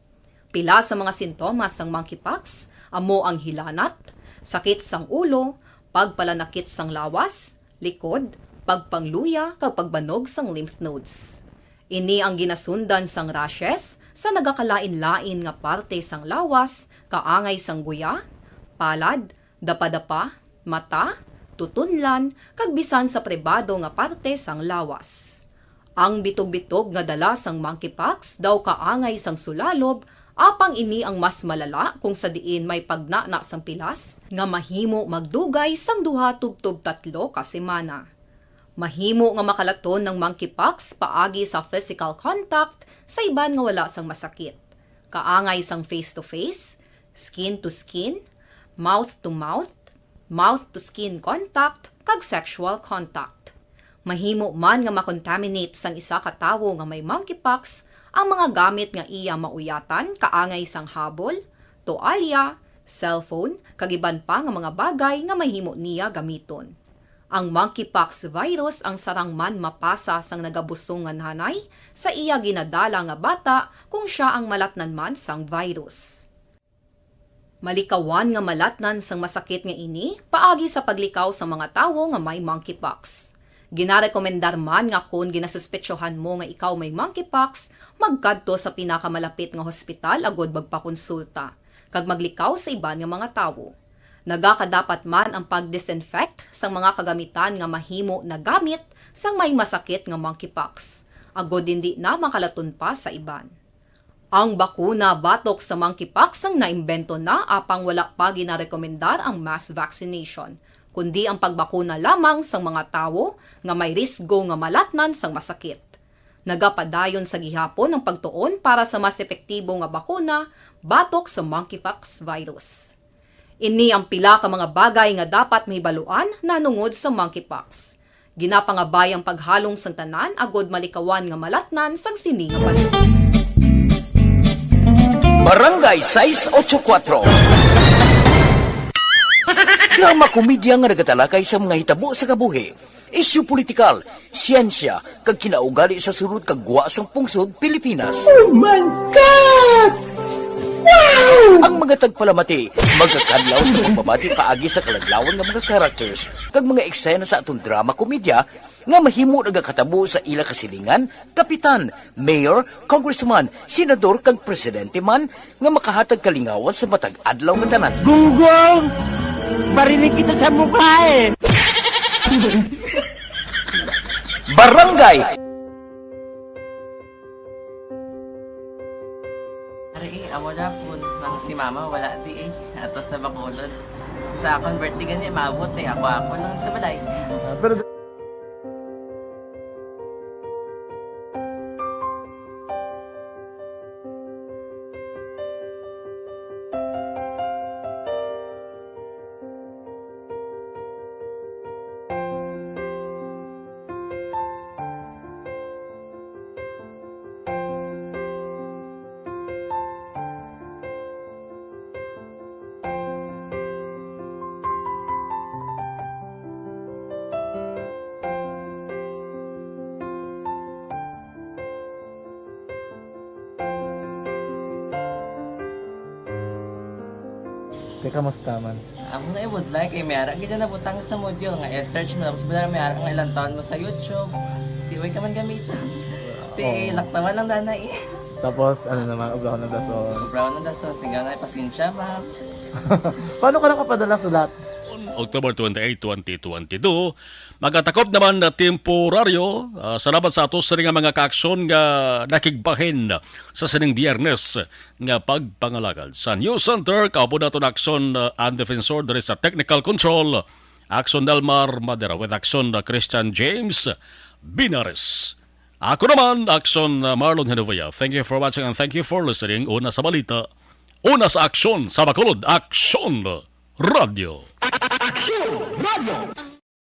Pila sa mga sintomas sang monkeypox amo ang hilanat, sakit sang ulo, pagpalanakit sang lawas, likod, pagpangluya, kag pagbanog sang lymph nodes. Ini ang ginasundan sang rashes sa nagakalain-lain nga parte sang lawas, kaangay sang guya, palad, dapadapa, mata, tutunlan, kag bisan sa pribado nga parte sang lawas. Ang bitog-bitog nga dala sang monkeypox daw kaangay sang sulalob, apang ini ang mas malala kung sa diin may pagnana sang pilas nga mahimo magdugay sang duha tubtob tatlo ka semana. Mahimo nga makalaton ang monkeypox paagi sa physical contact sa iban nga wala sang masakit, kaangay sang face-to-face, skin-to-skin, mouth-to-mouth, mouth-to-skin contact, kag sexual contact. Mahimo man nga makontaminate sang isa ka tawo nga may monkeypox ang mga gamit nga iya mauyatan, kaangay sang habol, toalya, cellphone, kag iban pa nga mga bagay nga mahimo niya gamiton. Ang monkeypox virus ang sarang man mapasa sang nagabusong nga nanay sa iya ginadala nga bata kung sia ang malatnan man sang virus. Malikawan nga malatnan sang masakit nga ini paagi sa paglikaw sa mga tawo nga may monkeypox. Ginarekomendar man nga kon ginasuspetsohan mo nga ikaw may monkeypox, magkadto sa pinakamalapit nga hospital agud magpakonsulta kag maglikaw sa iban nga mga tawo. Nagakadapat man ang pag-disinfect sang mga kagamitan nga mahimo nagamit sang may masakit nga monkeypox, agud indi na makalaton pa sa iban. Ang bakuna batok sa monkeypox ang naimbento na, apang wala pa ginarekomendar ang mass vaccination, kundi ang pagbakuna lamang sang mga tawo nga may risgo nga malatnan sang masakit. Nagapadayon sa gihapon ang pagtuon para sa mas epektibo nga bakuna batok sa monkeypox virus. Ini ang pila ka mga bagay nga dapat mahibaluan nahanungod sa monkeypox. Ginapangabay ang paghalong sang tanan agud malikawan nga malatnan sang sini nga balay. Barangay sais ocho kuatro. Drama komedya nga nagatalakay sa mga hitabo sa kabuhi, isyu politikal, siyensya, kag kinaugali sa sulod kag gwa sang pungsod Pilipinas. Oh my God! Wow! Ang mga tagpalamati magakadlaw sa pagbabati paagi sa kaladlawan nga mga characters kag mga eksena sa aton drama komedya nga mahimo nagakatabo sa ila kasilingan, kapitan, mayor, congressman, senador, kag presidente man nga makahatag kalingawan sa matag adlaw nga tanan. Gunggong! Barinig kita sa mukha eh! Barangay! Ari eh, amo na po. Nang si mama, wala di eh. Atos na Bacolod. Sa akon birthday gani, maabot eh. Ako, ako lang sa balay. Ah, pero Kamusta man? Ako na ibudlay kay may ara gid na nabutang sa module nga i-search mo, tapos wala may ara nga ilang taon mo sa YouTube. Di way ka man gamiton. Di Oo. Laktawan lang dana eh. Tapos, ano naman, obrahon ng dason. Brown na dason, singga nga pasensya, ma'am. Paano ka nakapadala sulat? October twenty-eight, twenty twenty-two, magatakop naman na temporaryo. Ah, salamat sa ato sa nga mga kaaksyon nga nakigbahin sa sining Biyernes nga pagpangalagad sa News Center. Kaupod naton aksyon, ah, ang defensor diri sa technical control, aksyon Delmar Madera, with aksyon, ah, Christian James Binares. Ako naman, aksyon, ah, Marlon Genovea. Thank you for watching and thank you for listening. Una sa balita, una sa aksyon, sa Bacolod, Aksyon Radio. Aksyon Radio.